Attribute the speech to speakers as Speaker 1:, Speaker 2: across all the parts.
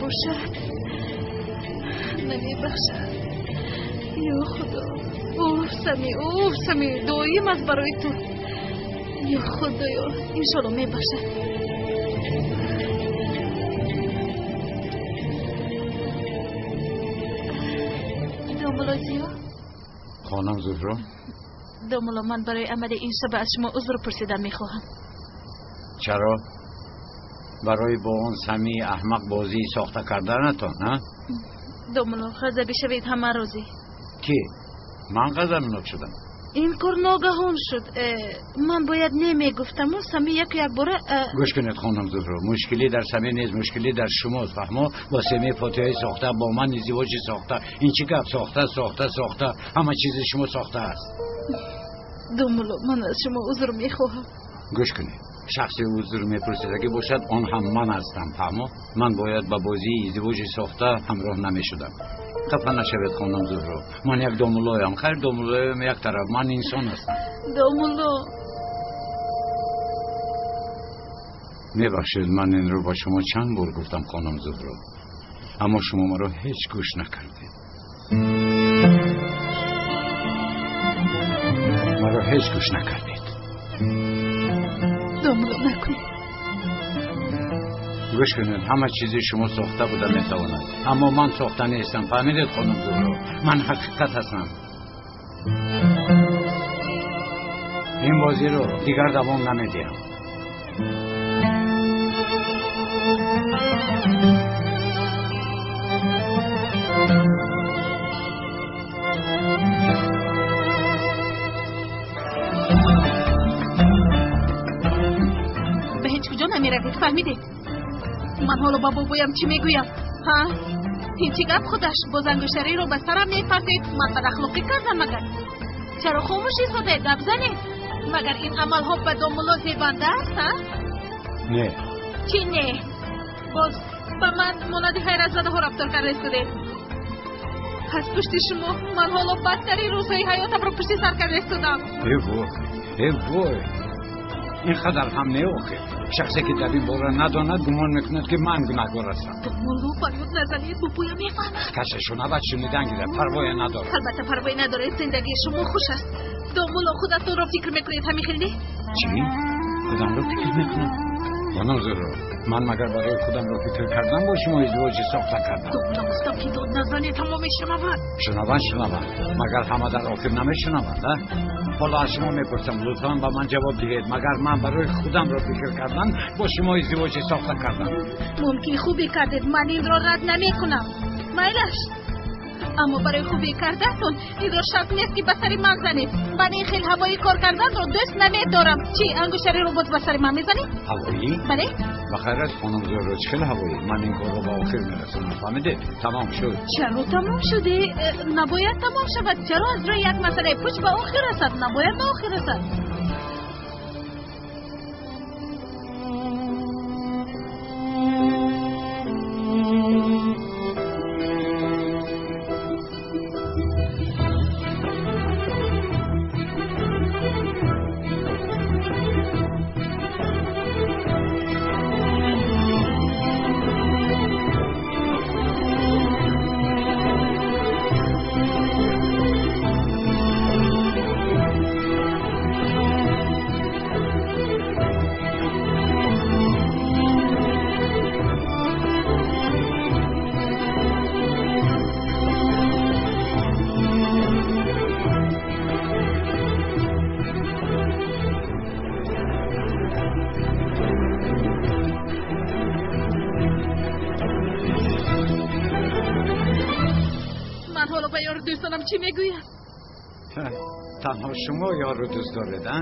Speaker 1: Бошад, намебахшад. Ё Худо, уф Сами, уф Сами, дуоим аст барои ту. Ё Худоё, иншолло мебахшад. Домулло Зиё?
Speaker 2: Хонам Зуҳро?
Speaker 1: Домулло, ман барои амали ин шаба аз шумо узр пурсидан мехоҳам.
Speaker 2: Чаро? Барои бо он Самии аҳмақ бозии сохта карданатон, ҳа?
Speaker 1: Домулло, ғазабӣ шавед ҳама розӣ.
Speaker 2: Ки? Ман ғазабнок шудам?
Speaker 1: Ин кор ногаҳон шуд. Ман бояд не мегуфтаму Сами яку якбора.
Speaker 2: Гӯш кунед, хонам Зуҳро, мушкилӣ дар Сами нест, мушкилӣ дар шумост, фаҳмо? Бо Сами фотиҳаи сохта, бо ман издивоҷи сохта. Ин чӣ гап? Сохта, сохта, сохта, ҳама чизи шумо сохта аст.
Speaker 1: Домулло, ман аз шумо узр мехоҳам.
Speaker 2: Гӯш кунед, шахсе узр мепурсидагӣ бошад, он ҳам ман ҳастам, фаҳмо? Ман бояд ба бозии издивоҷи сохта ҳамроҳ намешудам. Хафа нашавед, хонам Зуҳро, ман як домуллоям. Хайр, домуллоям як тараф, ман инсон ҳастам.
Speaker 1: Домулло,
Speaker 2: мебахшед, ман инро ба шумо чанд бор гуфтам, хонам Зуҳро, аммо шумо маро ҳеҷ гӯш накардед. Маро ҳеҷ гӯш накардед.
Speaker 1: Домулло, накунед.
Speaker 2: Гӯш кунед, ҳама чизи шумо сохта буда метавонад, аммо ман сохта нестам, фаҳмидед, хонум Зуҳро? Ман ҳақиқат ҳастам. Ин бозиро дигар давом намедиҳам.
Speaker 1: Ба ҳеҷ куҷо намеравед, фаҳмидед? Ман ҳоло ба бобоям чӣ мегӯям? Ҳа? Ин чӣ гап худаш? Боз ангуштариро ба сарам мепартед. Ман бадахлоқӣ кардам магар? Чаро хомӯш истодаед? Гап занед. Магар ин амалҳо ба домулло зебанда аст, ҳа?
Speaker 2: Не.
Speaker 1: Чӣ не? Боз ба ман монанди ҳайратзадаҳо рафтор карда истодед. Аз пушти шумо ман ҳоло бадтарин рӯзҳои ҳаётамро пушти сар карда истодам.
Speaker 2: Э вой, э вой, ин қадар ҳам не охир. Шахсе ки дар ин бора надонад, гумон мекунад, ки ман гунаҳкор ҳастам.
Speaker 1: Домулло, фарёд назанед, бобоям мефаҳмад.
Speaker 2: Касе шунавад, шунидан гирад, парвое надорад.
Speaker 1: Албатта парвое надоред, зиндагии шумо хуш аст. Домулло, худатонро фикр мекунед, ҳамин хел не?
Speaker 2: Чӣ? Худамро фикр мекунам? Хонам Зуҳро, ман магар барои худамро фикр кардан бо шумо издивоҷи сохта кардам?
Speaker 1: Домулло, гуфтам ки дод назанед, ҳама мешунавад.
Speaker 2: Шунаванд, шунаванд, магар ҳама дар охир намешунаванд, а? Ҳоло аз шумо мепурсам, лутфан ба ман ҷавоб диҳед, магар ман барои худамро фикр кардан бо шумо издивоҷи сохта кардам?
Speaker 1: Мумкин хубӣ кардед, ман инро рад намекунам. Майлаш, аммо барои хубӣ кардаатон инро шарт нест, ки ба сари ман занед. Ман ин хел ҳавоӣ кор карданро дӯст намедорам. Чӣ, ангуштариро боз ба сари ман мезанед?
Speaker 2: Ҳавоӣ?
Speaker 1: Бале.
Speaker 2: Ба хайр аст, хонум Зуҳро, чӣ хел ҳавоӣ? Ман ин корро ба охир мерасонам, фаҳмидед? Тамом шуд.
Speaker 1: Чаро тамом шуде? Набояд тамом шавад. Чаро аз рӯи як масъалаи пуч ба охир расад? Набояд ба охир расад. Дӯстонам чӣ мегӯяд?
Speaker 2: Танҳо шумо ёру дӯст доред, а?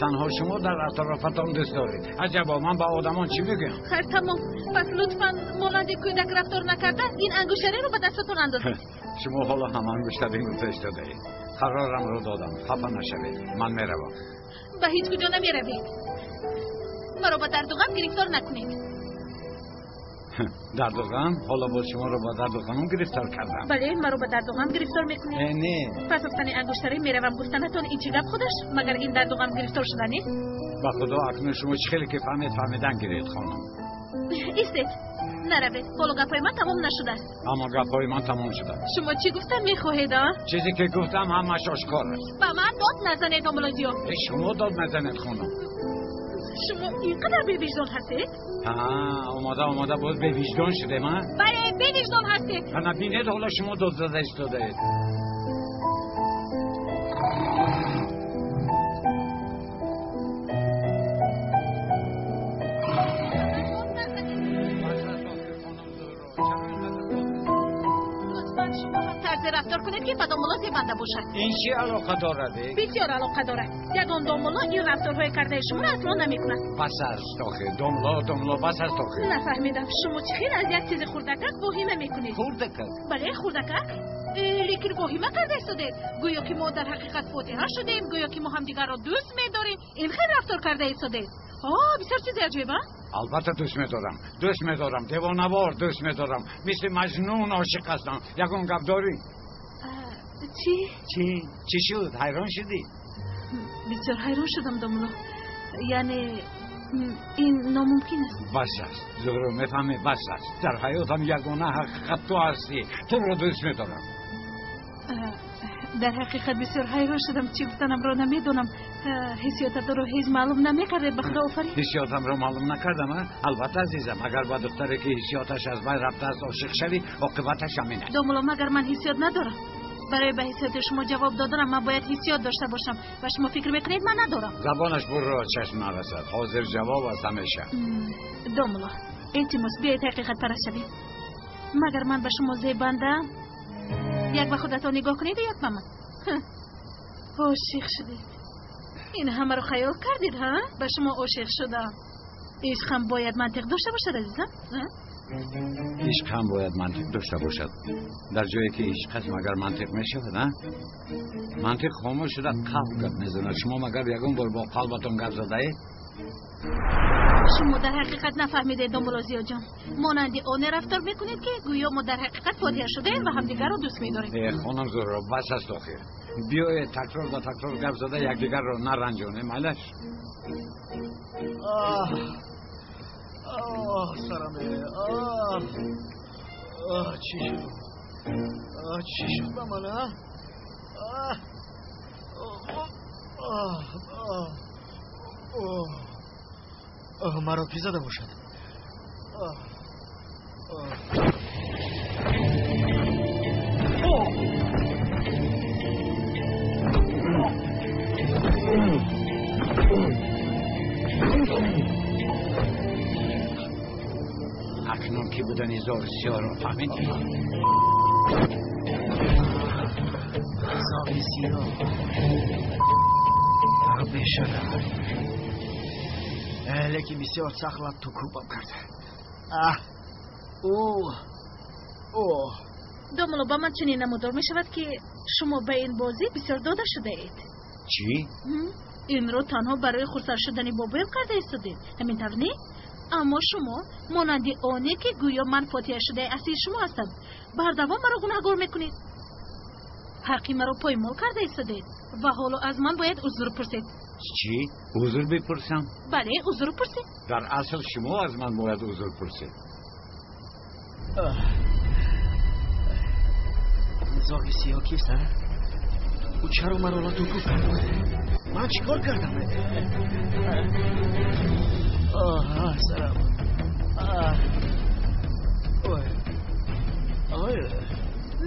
Speaker 2: Танҳо шумо дар атрофатон дӯст доред. Аҷабо, ман ба одамон чӣ мегӯям?
Speaker 1: Хайр, тамом. Пас лутфан монанди кӯдак рафтор накарда, ин ангуштариро ба дастатон андозед.
Speaker 2: Шумо ҳоло ҳам ангуштари гуфта истодаед. Қарорамро додам, хафа нашавед, ман меравам.
Speaker 1: Ба ҳеҷ куҷо намеравед. Маро ба дарду ғам гирифтор накунед.
Speaker 2: Дарду ғам? Ҳоло боз шуморо ба дарду ғамам гирифтор кардам.
Speaker 1: Бале, маро ба дарду ғам гирифтор мекунед.
Speaker 2: Э, не.
Speaker 1: Пас афтани ангуштарӣ меравам гуфтанатон ин чӣ гап худаш? Магар ин дарду ғам гирифтор шуда нест?
Speaker 2: Ба худо, акнун шумо чӣ хеле ки фаҳмед, фаҳмидан гиред, хонум.
Speaker 1: Истед, Наравед, ҳоло гапҳои ман тамом нашудааст.
Speaker 2: Аммо гапҳои ман тамом шудааст.
Speaker 1: Шумо чӣ гуфтан мехоҳед, а?
Speaker 2: Чизе ки гуфтам ҳамаш ошкор аст.
Speaker 1: Ба ман дод назанед, домулло Зиё.
Speaker 2: Шумо дод назанед, хонум.
Speaker 1: Шумо ин қадар бевиҷдон ҳастед?
Speaker 2: Ҳа, омода омода боз бевиҷдон шудем, а?
Speaker 1: Бале, бевиҷдон ҳастед.
Speaker 2: Ана бинед, ҳоло шумо дод зада истодаед.
Speaker 1: Рафтор кунед ки ба домулло зебанда бошад.
Speaker 2: Ин чӣ алоқа дорад?
Speaker 1: Бисёр алоқа дорад. Ягон домулло ин рафторҳои кардаи шуморо асло намекунад.
Speaker 2: Бас аст охир, домулло, домулло, бас аст охир.
Speaker 1: Нафаҳмидам, шумо чӣ хел аз як чизи хурдакак воҳима мекунед?
Speaker 2: Хурдакак?
Speaker 1: Бале, хурдакак. Лекин воҳима карда истодед. Гӯё ки мо дар ҳақиқат фотиҳа шудем, гӯё ки мо ҳамдигарро дӯст медорем. Ин хел рафтор карда истодед. Бисёр чизи аҷиб, а?
Speaker 2: Албатта дӯст медорам, дӯст медорам, девонавор дӯст медорам, мисли маҷнун ошиқ ҳастам. Ягон гап дорӣ?
Speaker 1: Чӣ?
Speaker 2: Чӣ? Чӣ шуд? Ҳайрон шудӣ?
Speaker 1: Бисёр ҳайрон шудам, домулло. Яъне ин номумкин аст.
Speaker 2: Бас аст, Зуҳро, мефаҳмӣ, бас аст. Дар ҳаётам ягона ҳақиқат ту ҳастӣ. Туро дӯст медорам.
Speaker 1: Дар ҳақиқат бисёр ҳайрон шудам. Чӣ гуфтанамро намедонам. Ҳиссиётатро ҳеҷ маълум намекардед. Ба худо офарин.
Speaker 2: Ҳиссиётамро маълум накардам, а? Албатта, азизам, агар ба духтаре ки ҳиссиёташ аз байн рафтааст ошиқ шавӣ, оқибаташ ҳамин аст.
Speaker 1: Домулло, магар ман ҳиссиёт надорам? Барои ба ҳиссиёти шумо ҷавоб доданам ман бояд ҳиссиёт дошта бошам ва шумо фикр мекунед ман надорам.
Speaker 2: Забонаш бурро чашм нарасад. Ҳозир ҷавоб аст ҳамеша.
Speaker 1: Домулло, илтимос, биёед ҳақиқатпараст шавем. Магар ман ба шумо зебандаам? Як ба худатон нигоҳ кунед, як ба ман. Ошиқ шудед. Ин ҳамаро хаёл кардед, ҳа? Ба шумо ошиқ шудам. Ишқ ҳам бояд мантиқ дошта бошад, азизам.
Speaker 2: Ишқ ҳам бояд мантиқ дошта бошад. Дар ҷое ки ишқ аст, магар мантиқ мешавад, а? Мантиқ хомӯш шуда қалб гап мезанад. Шумо магар ягон бор бо қалбатон гап задаед?
Speaker 1: Шумо дар ҳақиқат нафаҳмидед, домулло Зиёҷон. Монанди оне рафтор мекунед ки гӯё мо дар ҳақиқат фотиҳа шудаем ва ҳамдигарро дӯст медорем.
Speaker 2: Хонум Зуҳро, бас аст охир. Биёед такрор ба такрор гап зада якдигарро наранҷонем, айлаш?
Speaker 3: Сарам, чӣ шуд? Чӣ шуд ба ман, а? Маро кӣ зада бошад?
Speaker 2: Акнун ки будани зоғи сиёҳро фаҳмидӣ?
Speaker 3: Зоғи сиёҳ бешуда, лекин бисёр сахт латту кӯбам карда.
Speaker 1: Домулло, ба ман чунин намудор мешавад ки шумо ба ин бозӣ бисёр дода шудаед.
Speaker 2: Чӣ?
Speaker 1: Инро танҳо барои хурсанд шудани бобоям карда истодед, ҳамин тавр не? Аммо шумо монанди оне ки гӯё ман фотиҳа шудаи аслии шумо ҳастам, бардавом маро гунаҳгор мекунед. Ҳаққи маро поймол карда истодед ва ҳоло аз ман бояд узр пурсед.
Speaker 2: Чӣ? Узр бипурсам?
Speaker 1: Бале, узр пурсед.
Speaker 2: Дар асл шумо аз ман бояд узр пурсед.
Speaker 3: Зоғи сиёҳ кист, а? Ӯ чаро маро лату кӯб кард? Ман чӣ кор кардам? Сарам.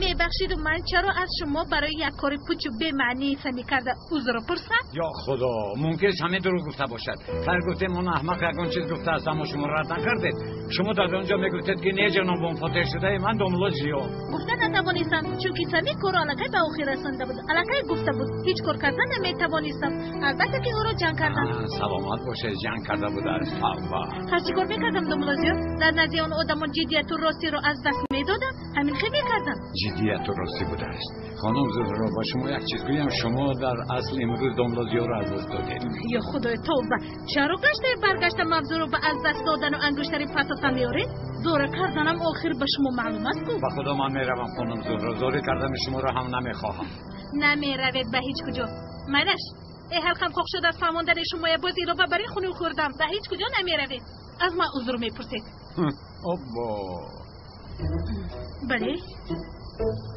Speaker 1: Мебахшиду, ман чаро аз шумо барои як кори пучу бемаънии фанӣ карда узр пурсам?
Speaker 2: Ё худо, мумкин аст ҳамин дурӯғ гуфта бошад. Хайр, гуфтем он аҳмақ ягон чиз гуфтааст, аммо шумо рад накардед. Шумо дар он ҷо мегуфтед ки не, ҷанобон, фотиҳ шудаи ман домулло Зиё.
Speaker 1: Гуфта натавонистам, чунки сами корро аллакай ба охир расонда буд. Аллакай гуфта буд, ҳеҷ кор карда наметавонистам. Албатта ки ӯро ҷанг кардам.
Speaker 2: Саломат бошед, ҷанг карда будааст. Тавба.
Speaker 1: Ҳар чӣ кор мекардам, домулло Зиё, дар назди он одамон ҷиддияту ростиро аз даст медодам, ҳамин хел мекардам.
Speaker 2: Ҷиддияту ростӣ будааст. Хонум Зуҳро, ба шумо як чиз гӯям, шумо дар асл имрӯз домулло Зиёро аз даст додед.
Speaker 1: Ё худои, тавба! Чаро гаштаю баргашта мавзӯъро ба аз даст додану ангуштари патоса меоред? Зора карданам охир ба шумо маълум аст ку?
Speaker 2: Ба худо ман меравам, хонум Зуҳро, зорӣ кардани шуморо ҳам намехоҳам.
Speaker 1: Намеравед ба ҳеҷ куҷо. Майлаш, ҳалқам хоқ шуда аз фаҳмондани шумоя, боз илова бар ин хунук хӯрдам. Ба ҳеҷ куҷо намеравед. Аз ман узр мепурсед.
Speaker 2: Оббо.
Speaker 1: Бале.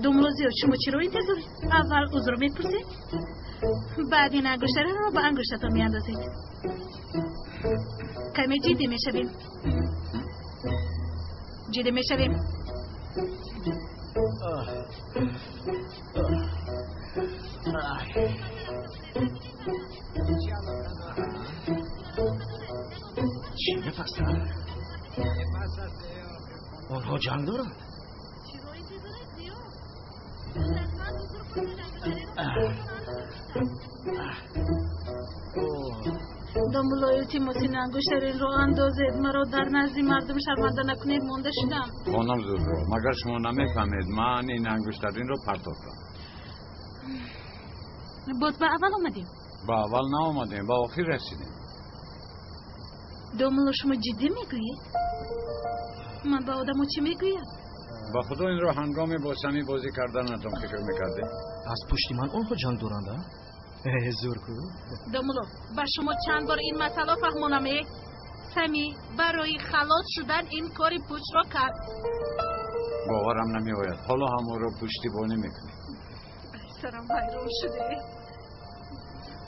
Speaker 1: Домулло Зиё, шумо чиро интизоред? Аввал узр мепурсед, баъд ин ангуштариро ба ангуштатон меандозед. Каме ҷиддӣ мешавем. Ҷиддӣ мешавем.
Speaker 3: Чӣ гап аст? Онҳо ҷанг доранд?
Speaker 1: Домулло, илтимос, ин ангуштаринро андозед. Маро дар назди мардум шарманда накунед, монда шудам.
Speaker 2: Хонум Зуҳро, магар шумо намефаҳмед, ман ин ангуштаринро партофтам.
Speaker 1: Боз ба аввал омадем?
Speaker 2: Ба аввал наомадем, ба охир расидем.
Speaker 1: Домулло, шумо ҷиддӣ мегӯед? Ман ба одамо чӣ мегӯям?
Speaker 2: Ба худо инро ҳангоми бо Самӣ бозӣ карданатон фикр мекардем.
Speaker 3: Аз пушти ман онҳо ҷанг доранд, а? Зур ку.
Speaker 1: Домулло, ба шумо чанд бор ин масъала фаҳмонам, э? Самӣ барои халос шудан ин кори пучро кард.
Speaker 2: Боварам намеояд. Ҳоло ҳам ӯро пуштибонӣ мекунед.
Speaker 1: Сарам вайрон шуде.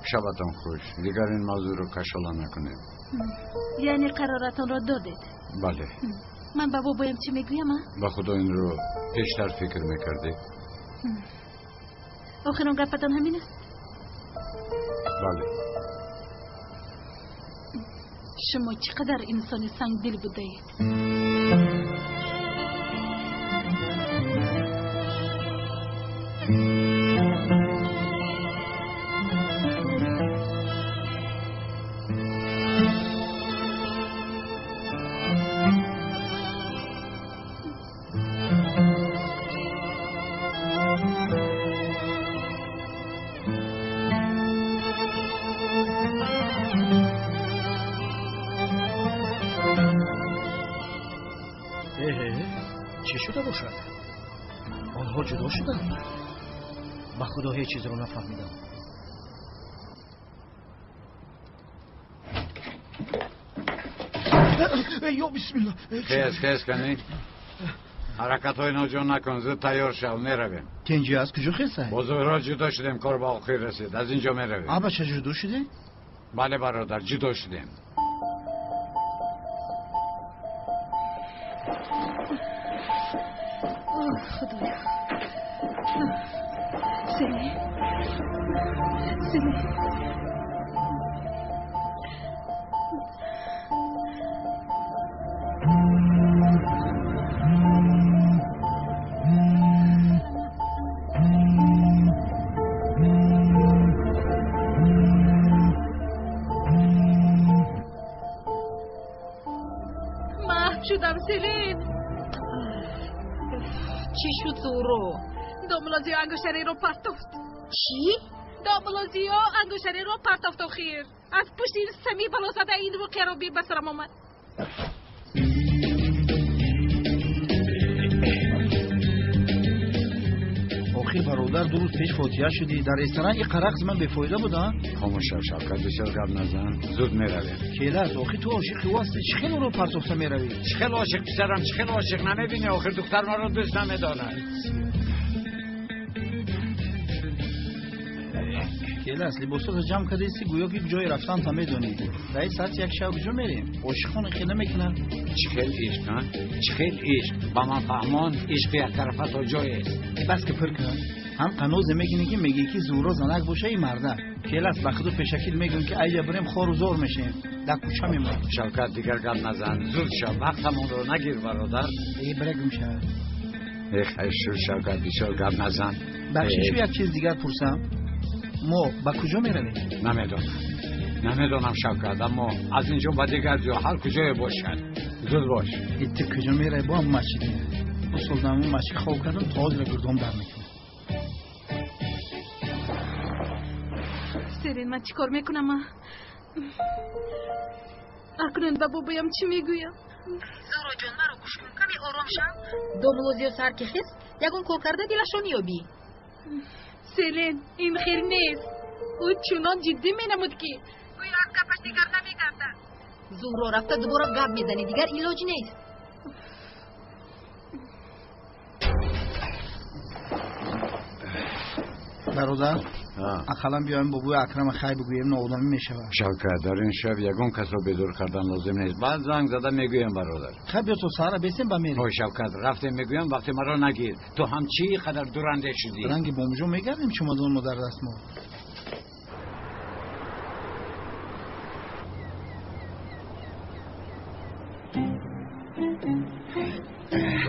Speaker 2: Шабатон хуш. Дигар ин мавзӯъро кашола накунед.
Speaker 1: Яъне қароратонро додед?
Speaker 2: Бале.
Speaker 1: Ман ба бобоям чӣ мегӯям, а?
Speaker 2: Ба худо инро пештар фикр мекардед.
Speaker 1: Охирон гапатон ҳамин аст?
Speaker 2: Бале.
Speaker 1: Шумо чӣ қадар инсони сангдил будаед.
Speaker 3: Чӣ шуда бошад? Онҳо ҷудо шуданд? Ба худо ҳеҷ чизро нафаҳмидам. Ё бисмилла.
Speaker 2: Хез, хез кани. Ҳаракатҳои ноҷо накун, зуд тайёр шав, меравем.
Speaker 4: Тенҷи аз куҷо хезай?
Speaker 2: Бо Зуҳро ҷудо шудем, кор ба охир расид. Аз ин ҷо меравем.
Speaker 4: Абача ҷудо шудем?
Speaker 2: Бале бародар, ҷудо шудем.
Speaker 1: Худоё. Селин. Селин. Маҳв шудам, Селин.
Speaker 5: Чӣ шуд, Зуҳро?
Speaker 1: Домулло Зиё ангуштариро партофт.
Speaker 5: Чӣ?
Speaker 1: Домулло Зиё ангуштариро партофт охир. Аз пушти ин Самӣ балозада ин воқеаро ба сарам омад.
Speaker 4: Охир бародар, ду рӯз пеш фотиҳа шудӣ. Дар ресторан ин рақс ман бефоида буд, а?
Speaker 2: Хомӯш шав, Шавкат, бисёр гап назан. Зуд меравем.
Speaker 4: Келас, охир ту ошиқи ӯ ҳастӣ. Чӣ хел ӯро партофта меравӣ?
Speaker 2: Чӣ хел ошиқ, писарам, чӣ хел ошиқ? Намебинӣ, охир духтар маро дӯст намедорад.
Speaker 4: Келас, либосото ҷамъ кардаисти, гӯё ки ҷои рафтанта медонӣ. Дар ин саати як шаб куҷо мерем? Ошиқон хел намекунанд.
Speaker 2: Чӣ хел ишқ, а? Чӣ хел ишқ? Ба ман фаҳмон, ишқи яктарафа то ҷоест.
Speaker 4: Бас ки пир кун. Ҳам қанозе мекунӣ ки мегӯӣ ки Зуҳро занак боша и мардак. Келас, ба худу пешакил мегӯем ки айҷа бирем хору зор мешем. Дар кӯча мемонем.
Speaker 2: Шавкат, дигар гап назан. Зуд шав, вақтамонро нагир, бародар.
Speaker 4: Э, бира гум шав.
Speaker 2: Э, хайр шуд, Шавкат, бисёр гап назан.
Speaker 4: Бахшишу, як чиз дигар пурсам. Мо ба куҷо меравем?
Speaker 2: Намедонам. Намедонам, Шавкат, аммо аз ин ҷо ба дигар ҷо ҳар куҷое бошад. Зуд бош.
Speaker 4: Ту куҷо меравӣ? Бо ҳам масҷид меравӣ. Устод, ҳамон масҷид хоб кардам, то ҳозира гурдом дар мекунам.
Speaker 1: Селин, ман чӣ кор мекунам? Акнун ба бобоям чӣ мегӯям?
Speaker 5: Зуҳроҷон, маро гӯш кун, каме ором шав. Домулло Зиё сар ки хист, ягон кор карда дилашро меёбӣ.
Speaker 1: Селин, ин хел нест. Ӯ чунон ҷиддӣ менамуд ки гӯё аз гапаш дигар намегардад.
Speaker 5: Зуҳро, рафта дубора гап мезанӣ, дигар илоҷ нест.
Speaker 4: Бародар, ақаллан биёем бобои Акрама хай бигӯем, ноодамӣ мешавад.
Speaker 2: Шавкат, дар ин шаб ягон касро бедор кардан лозим нест. Баъд занг зада мегӯям, бародар.
Speaker 4: Хай биё то саҳара бесем ба мерем.
Speaker 2: Ой Шавкат, рафтем мегӯям, вақте маро нагир. Ту ҳам чӣ қадар дурандеш шудӣ?
Speaker 4: Ранги бомжо мегардем чумадон мо дар даст мо.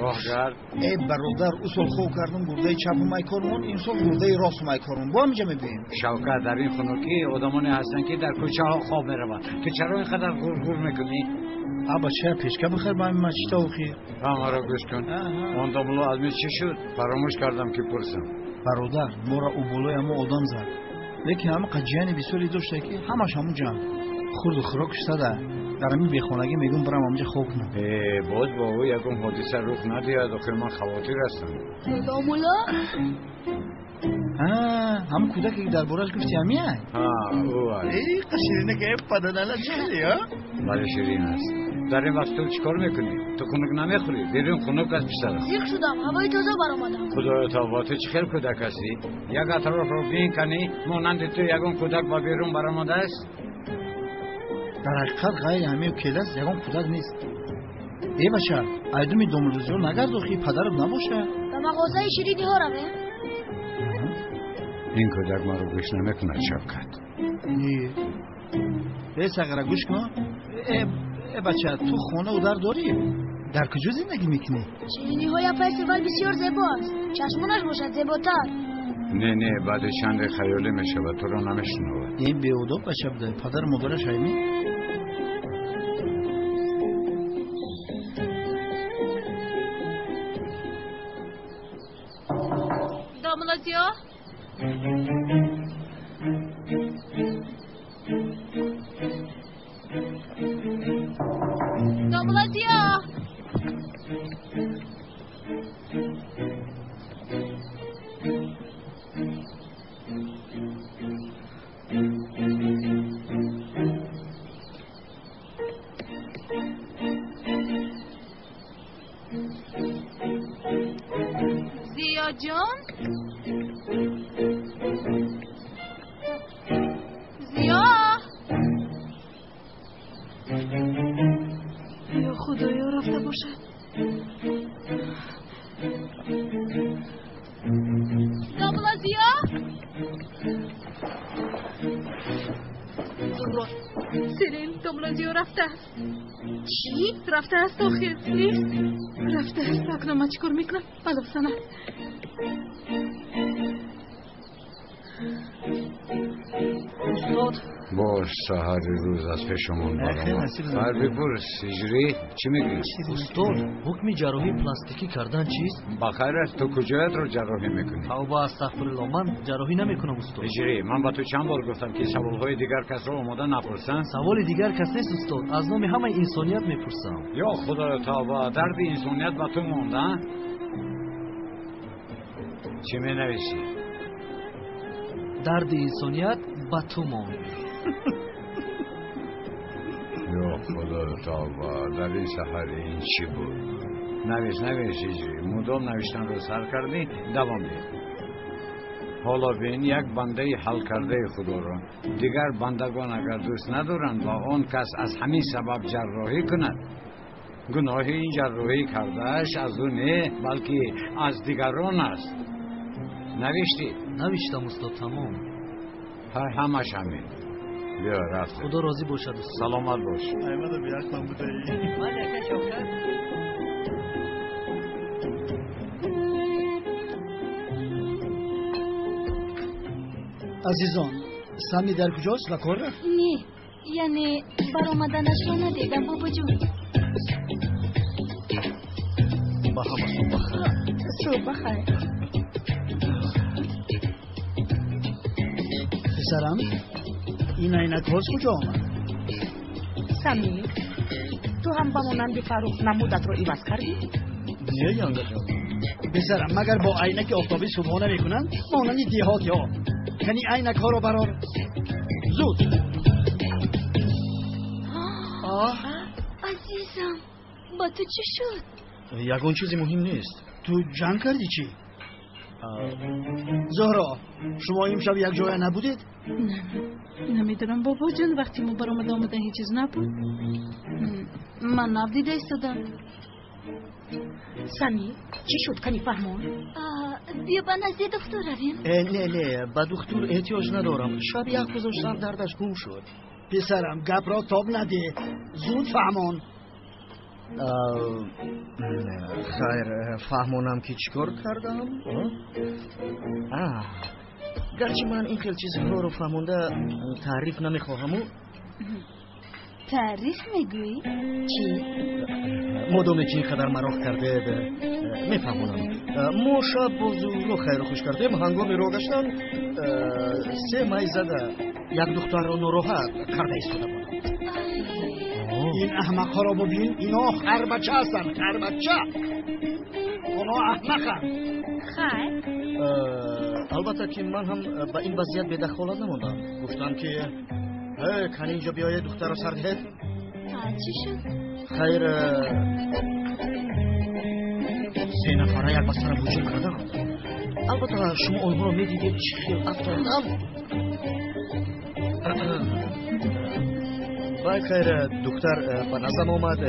Speaker 2: Роҳгар.
Speaker 4: Э бародар, ӯ сол хоб кардам гурдаи чапу майкормон, ин сол гурдаи росту майкормон. Бо ҳаминҷа мебием.
Speaker 2: Шавкат, дар ин хунукӣ одамоне ҳастанд, ки дар кӯчаҳо хоб мераванд. Ту чаро ин қадар ғурғур мекунӣ?
Speaker 4: А бача, пешка бихар ба ҳамин мачита охир.
Speaker 2: Маро гӯш кун. Он домулло аз мин чӣ шуд? Фаромӯш кардам, ки пурсам.
Speaker 4: Бародар, моро ӯ болои ҳамон одам зад. Лекин ҳама қаҷияни бисёре дошта, ки ҳамаш ҳамун ҷамъ. Хурду хӯрок шуда. Дар ҳамин бехонагӣ мегӯм бирам ҳамҷа хоб кунам.
Speaker 2: Э, боз бо ӯ ягон ҳодиса рух надиҳад, охир ман хавотир ҳастам.
Speaker 6: Домулло?
Speaker 4: Ҳамун кӯдаке, ки дар бораш гуфти, ҳамияй?
Speaker 2: Ҳа, ӯ аст.
Speaker 4: Э, қаширина ки паданала чили, а?
Speaker 2: Бале, ширин аст. Дар ин вақт ту чӣ кор мекунӣ? Ту хунук намехӯрӣ? Берун хунук аст, писарам.
Speaker 6: Зиқ шудам, ҳавои тоза баромадам.
Speaker 2: Худоё тавба, ту чӣ хел кӯдак ҳастӣ? Як атрофро бин канӣ, монанди ту ягон кӯдак ба берун баромадааст?
Speaker 4: Дар ҳақиқат ғайри ҳамею келас ягон кӯдак нест. Э бача, айдуми домуллозиё нагардохӣ, падарат набошад?
Speaker 6: Ба мағозаи шириниҳо равем?
Speaker 2: Ин кӯдак маро гӯш намекунад, Шавкат.
Speaker 4: Не. Э сағира, гӯш кун. Э бача, ту хонаву дар дорӣ? Дар куҷо зиндагӣ мекунӣ?
Speaker 6: Шириниҳои апаи Севал бисёр зебо аст. Чашмонаш бошад зеботар.
Speaker 2: Не, не, баъди чанде хаёлӣ мешавад, туро намешунавад.
Speaker 4: Ин беодоб бача буда, падару модараш ҳайми?
Speaker 1: Домулло Зиё? Домулло Зиё? Зиё ҷон? Зиё? Ё Худоё, рафта бошад. Домулло Зиё? Зуҳро, Сирин, домулло Зиё рафтааст.
Speaker 6: Чӣ?
Speaker 1: Рафтааст, охир нест. Рафтааст. Акнун ман чӣ кор мекунам? Балосана.
Speaker 3: Устод,
Speaker 2: Бош, саҳари рӯз аз пешамон баромад. Ҳар бипурс, ҳиҷрӣ, чӣ мегӯӣ?
Speaker 3: Устод, ҳукми ҷарроҳии пластикӣ кардан чист?
Speaker 2: Ба хайр аст, ту куҷоятро ҷарроҳӣ мекунӣ?
Speaker 3: Тавба, астағфирулло, ман ҷарроҳӣ намекунам, устод.
Speaker 2: Ҳиҷрӣ, ман ба ту чанд бор гуфтам, ки саволҳои дигар касро омода напурсанд?
Speaker 3: Саволи дигар кас нест, устод. Аз номи ҳамаи инсоният мепурсам.
Speaker 2: Ё Худоё тавба, дарди инсоният ба ту монда? Чӣ менависӣ?
Speaker 3: Дарди инсоният ба ту монд.
Speaker 2: Ё Худоё тавба, дар ин саҳар ин чӣ буд? Навис, навис, ҳиҷрӣ, мудом навиштанро сар кардӣ, давом деҳ. Ҳоло бин як бандаи ҳалкардаи Худоро. Дигар бандагон агар дӯст надоранд ва он кас аз ҳамин сабаб ҷарроҳӣ кунад, гуноҳи ин ҷарроҳӣ кардааш аз ӯ не, балки аз дигарон аст. Навиштӣ?
Speaker 3: Навиштам, устод, тамом.
Speaker 2: Ҳамаш ҳамин. Биё, рафтем.
Speaker 3: Худо розӣ бошад, устод.
Speaker 2: Саломат бош.
Speaker 4: Аймада беақлам будаӣ.
Speaker 3: Ман яка Шавкат.
Speaker 4: Азизон, Сами дар куҷост? Ба кор рафт?
Speaker 1: Не, яъне баромаданашро надидам, бобоҷон.
Speaker 3: Ба ҳама субҳ бахайр.
Speaker 1: Субҳ бахайр.
Speaker 4: Писарам, ин айнакҳо аз куҷо омад?
Speaker 5: Самир, ту ҳам ба монанди Фаррух намудатро иваз кардӣ?
Speaker 4: Не, янгаҷон. Писарам, магар бо айнаки офтобӣ субҳона мекунанд? Монанди деҳотиҳо. Кани айнакҳоро барор. Зуд.
Speaker 1: Азизам, ба ту чӣ шуд?
Speaker 3: Ягон чизи муҳим нест.
Speaker 4: Ту ҷанг кардӣ чӣ?
Speaker 7: Зуҳро, шумо имшаб як ҷоя набудед?
Speaker 1: Не, намедонам бобоҷон, вақте мо баромада омада ҳеҷ чиз набуд. Ман нав дида истодам.
Speaker 5: Сами, чӣ шуд, кани фаҳмон?
Speaker 6: Биё ба назди духтур равем.
Speaker 3: Не, не, ба духтур эҳтиёҷ надорам. Шаб ях гузоштам, дардаш гум шуд.
Speaker 7: Писарам, гапро тоб надеҳ, зуд фаҳмон.
Speaker 3: Хайр, фаҳмонам ки чӣ кор кардам? Гарчи ман ин хел чизҳоро фаҳмонда таъриф намехоҳаму.
Speaker 1: Таъриф мегӯӣ?
Speaker 5: Чӣ?
Speaker 3: Модоме ки ин қадар мароқ кардед, мефаҳмонам. Мо шаб бо Зуҳро хайру хуш кардем. Ҳангоми роҳ гаштан се май зада як духтарро нороҳат карда истода будам.
Speaker 7: Ин аҳмақҳоро бубин, ино харбача ҳастанд, харбача. Онҳо аҳмақанд.
Speaker 1: Хайр.
Speaker 3: Албатта ки ман ҳам ба ин вазъият бедахолат намондам. Гуфтам ки кани инҷо биёед, духтарро сар диҳед.
Speaker 6: Чӣ шуд?
Speaker 3: Хайр, се нафара як ба сарам ҳуҷум карданд. Албатта шумо онҳоро медидед, чӣ хел афтодам. Баъд хайр, духтар ба наздам омад.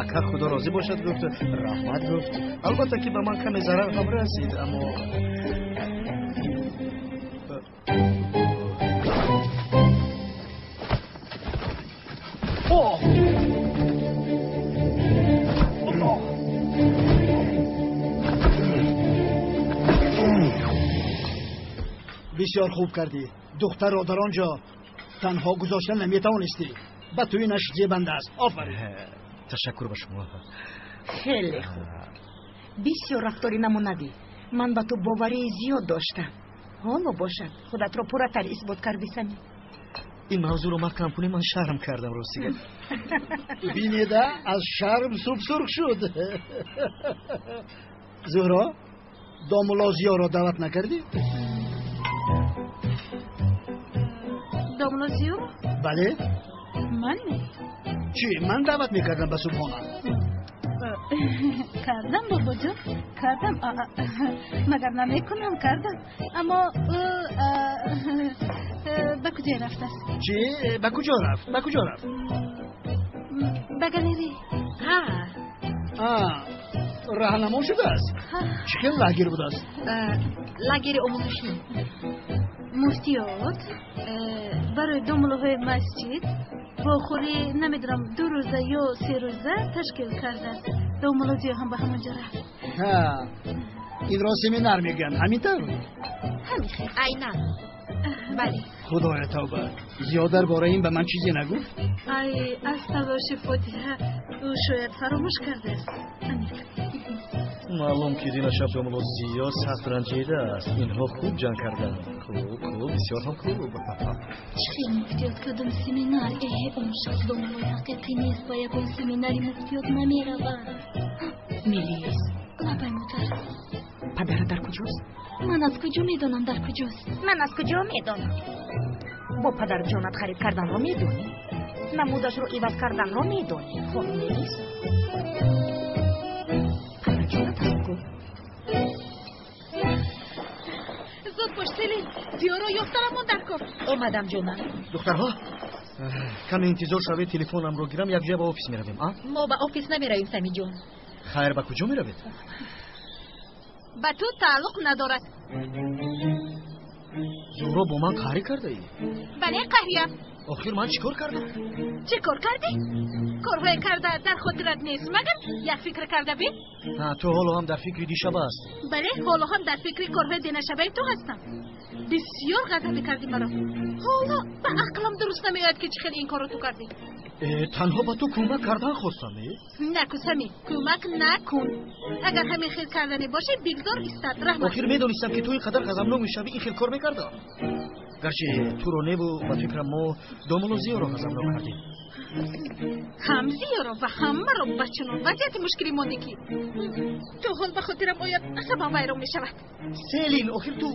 Speaker 3: Ака, худо розӣ бошад, гуфт, раҳмат гуфт. Албатта ки ба ман каме зарар ҳам расид, аммо
Speaker 7: бисёр хуб кардӣ. Духтарро дар он ҷо танҳо гузошта наметавонистӣ. Ба тӯи наш зебанда аст. Офарин.
Speaker 3: Ташаккур ба шумо.
Speaker 5: Хеле хуб, бисёр рафтори намунавӣ. Ман ба ту боварии зиёд доштам. Ҳоло бошад, худатро пурратар исбот кардӣ, Сами.
Speaker 3: Ин мавзӯъро маҳкам кунем, ман шарм кардам, ростига.
Speaker 7: Бинеда, аз шарм субсурх шуд. Зуҳро, домулло Зиёро даъват накардӣ?
Speaker 1: Домулло Зиёро?
Speaker 7: Бале.
Speaker 1: Ман не.
Speaker 7: Чӣ, ман даъват мекардам ба субҳона?
Speaker 1: Кардам, бобоҷон, кардам. Магар намекунам, кардам. Аммо ӯ ба куҷо рафтааст?
Speaker 7: Чӣ, ба куҷо рафт? Ба куҷо рафт?
Speaker 1: Ба галерея.
Speaker 5: Ҳа.
Speaker 7: Раҳнамо шудааст? Чӣ хел лагер будааст?
Speaker 5: Лагери омӯзишӣ.
Speaker 1: Муфтиёт барои домуллоҳои масҷид вохӯрӣ, намедонам, 2 рӯза ё 3 рӯза ташкил кардааст. Домулло Зиё ҳам ба ҳамон ҷо рафт.
Speaker 7: Инро семинар мегӯянд, ҳамин тавр?
Speaker 1: Ҳамин хел.
Speaker 5: Айнан. Бале.
Speaker 7: Худоя тавба, Зиё дар бораи ин ба ман чизе нагуфт?
Speaker 1: Ай, аз талоши фотиҳа ӯ шояд фаромӯш кардааст. Аниқ.
Speaker 3: Маълум ки дина шаб домулло Зиё сахт ранҷидааст. Инҳо хуб ҷанг карданд. Хуб, хуб, бисёр ҳам хуб.
Speaker 6: Чӣ хел муфтиёт кардам семинар? Он шахс домуллои ҳақиқӣ нест, ба ягон семинари муфтиёт намеравад.
Speaker 5: Мелис.
Speaker 6: Лабай, модар.
Speaker 5: Падарат дар куҷост?
Speaker 6: Ман аз куҷо медонам дар куҷост?
Speaker 5: Ман аз куҷо медонам? Бо падарҷонат харид карданро медонӣ? Намудашро иваз карданро медонӣ? Хонум Мелис? Падарҷонат аст ку?
Speaker 1: Зуд бош, Селин, Зиёро ёфтарамон дар кор.
Speaker 5: Омадам, ҷонам.
Speaker 3: Духтарҳо, каме интизор шавед, телефонамро гирам, якҷоя ба офис меравем.
Speaker 5: Мо ба офис намеравем, Самиҷон.
Speaker 3: Хайр, ба куҷо меравед?
Speaker 1: Ба ту тааллуқ надорад.
Speaker 3: Зуҳро, бо ман қаҳрӣ кардаӣ?
Speaker 1: Бале, қаҳриям.
Speaker 3: Охир ман чӣ кор кардам?
Speaker 1: Чӣ кор кардӣ? Корҳое карда дар хотират нест, магар як фикр карда бин?
Speaker 3: Ту ҳоло ҳам дар фикри дишаба ҳастӣ.
Speaker 1: Бале, ҳоло ҳам дар фикри корҳои динашабаи ту ҳастам. Бисёр ғазабӣ кардӣ маро. Ҳоло ба ақлам дуруст намеояд ки чӣ хел ин корро ту кардӣ.
Speaker 3: Танҳо ба ту кӯмак кардан хостам.
Speaker 1: Накун, Сами, кӯмак накун. Агар ҳамин хел карданӣ бошӣ, бигзор истад. Раҳмат.
Speaker 3: Охир медонистам ки ту ин қадар ғазабнок мешавӣ, ин хел кор мекардам. Гарчи туро неву ба фикрам мо домулло Зиёро ғазабнок кардем.
Speaker 1: Ҳам Зиёро ва ҳам маро ба чунон вазъияти мушкилӣ мондӣ ки то ҳол ба хотирам ояд, асабам вайрон мешавад.
Speaker 3: Селин, охир ту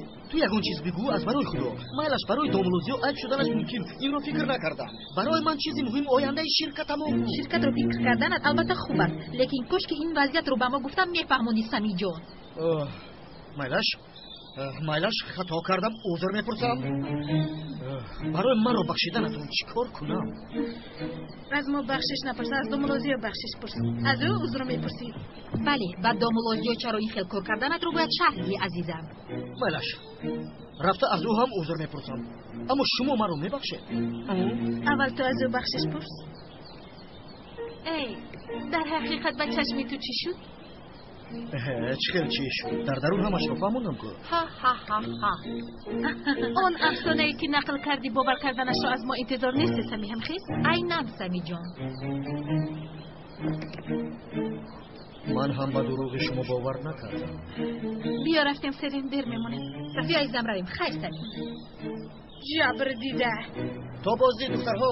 Speaker 3: ягон чиз бигӯ аз барои худо. Майлаш барои домулло Зиё айб шуданаш мумкин, инро фикр накардам. Барои ман чизи муҳим ояндаи ширкатамон буд.
Speaker 5: Ширкатро фикр карданат албатта хуб аст, лекин кош ки ин вазъиятро ба мо гуфтам мефаҳмонӣ, Самиҷон.
Speaker 3: Майлаш, Майлаш, хато кардам, узр мепурсам. Барои маро бахшиданатон чӣ кор кунам?
Speaker 1: Аз мо бахшиш напурс, аз домулло Зиё бахшиш пурс. Аз ӯ узр мепурсӣ.
Speaker 8: Бале, ба домулло Зиё чаро ин хел кор карданатро бояд шарҳ диҳӣ, азизам.
Speaker 3: Майлаш, рафта аз ӯ ҳам узр мепурсам. Аммо шумо маро мебахшед?
Speaker 1: Аввал ту аз ӯ бахшиш пурс. Эй, дар ҳақиқат ба чашми ту чӣ шуд?
Speaker 3: Чӣ хел чӣ шуд? Дар дарун ҳамашро фаҳмондам ку.
Speaker 1: Ҳа-ҳа-ҳа-ҳа. Он афсонае ки нақл кардӣ, бовар карданашро аз мо интизор нести, Сами, ҳамхез?
Speaker 8: Айнан, Самиҷон.
Speaker 3: Ман ҳам ба дурӯғи шумо бовар накардам.
Speaker 1: Биё рафтем, серем, дер мемонем.
Speaker 8: Биё азизам, равем. Хайр, Сами.
Speaker 1: Ҷабр дида.
Speaker 3: То боздид, духтарҳо.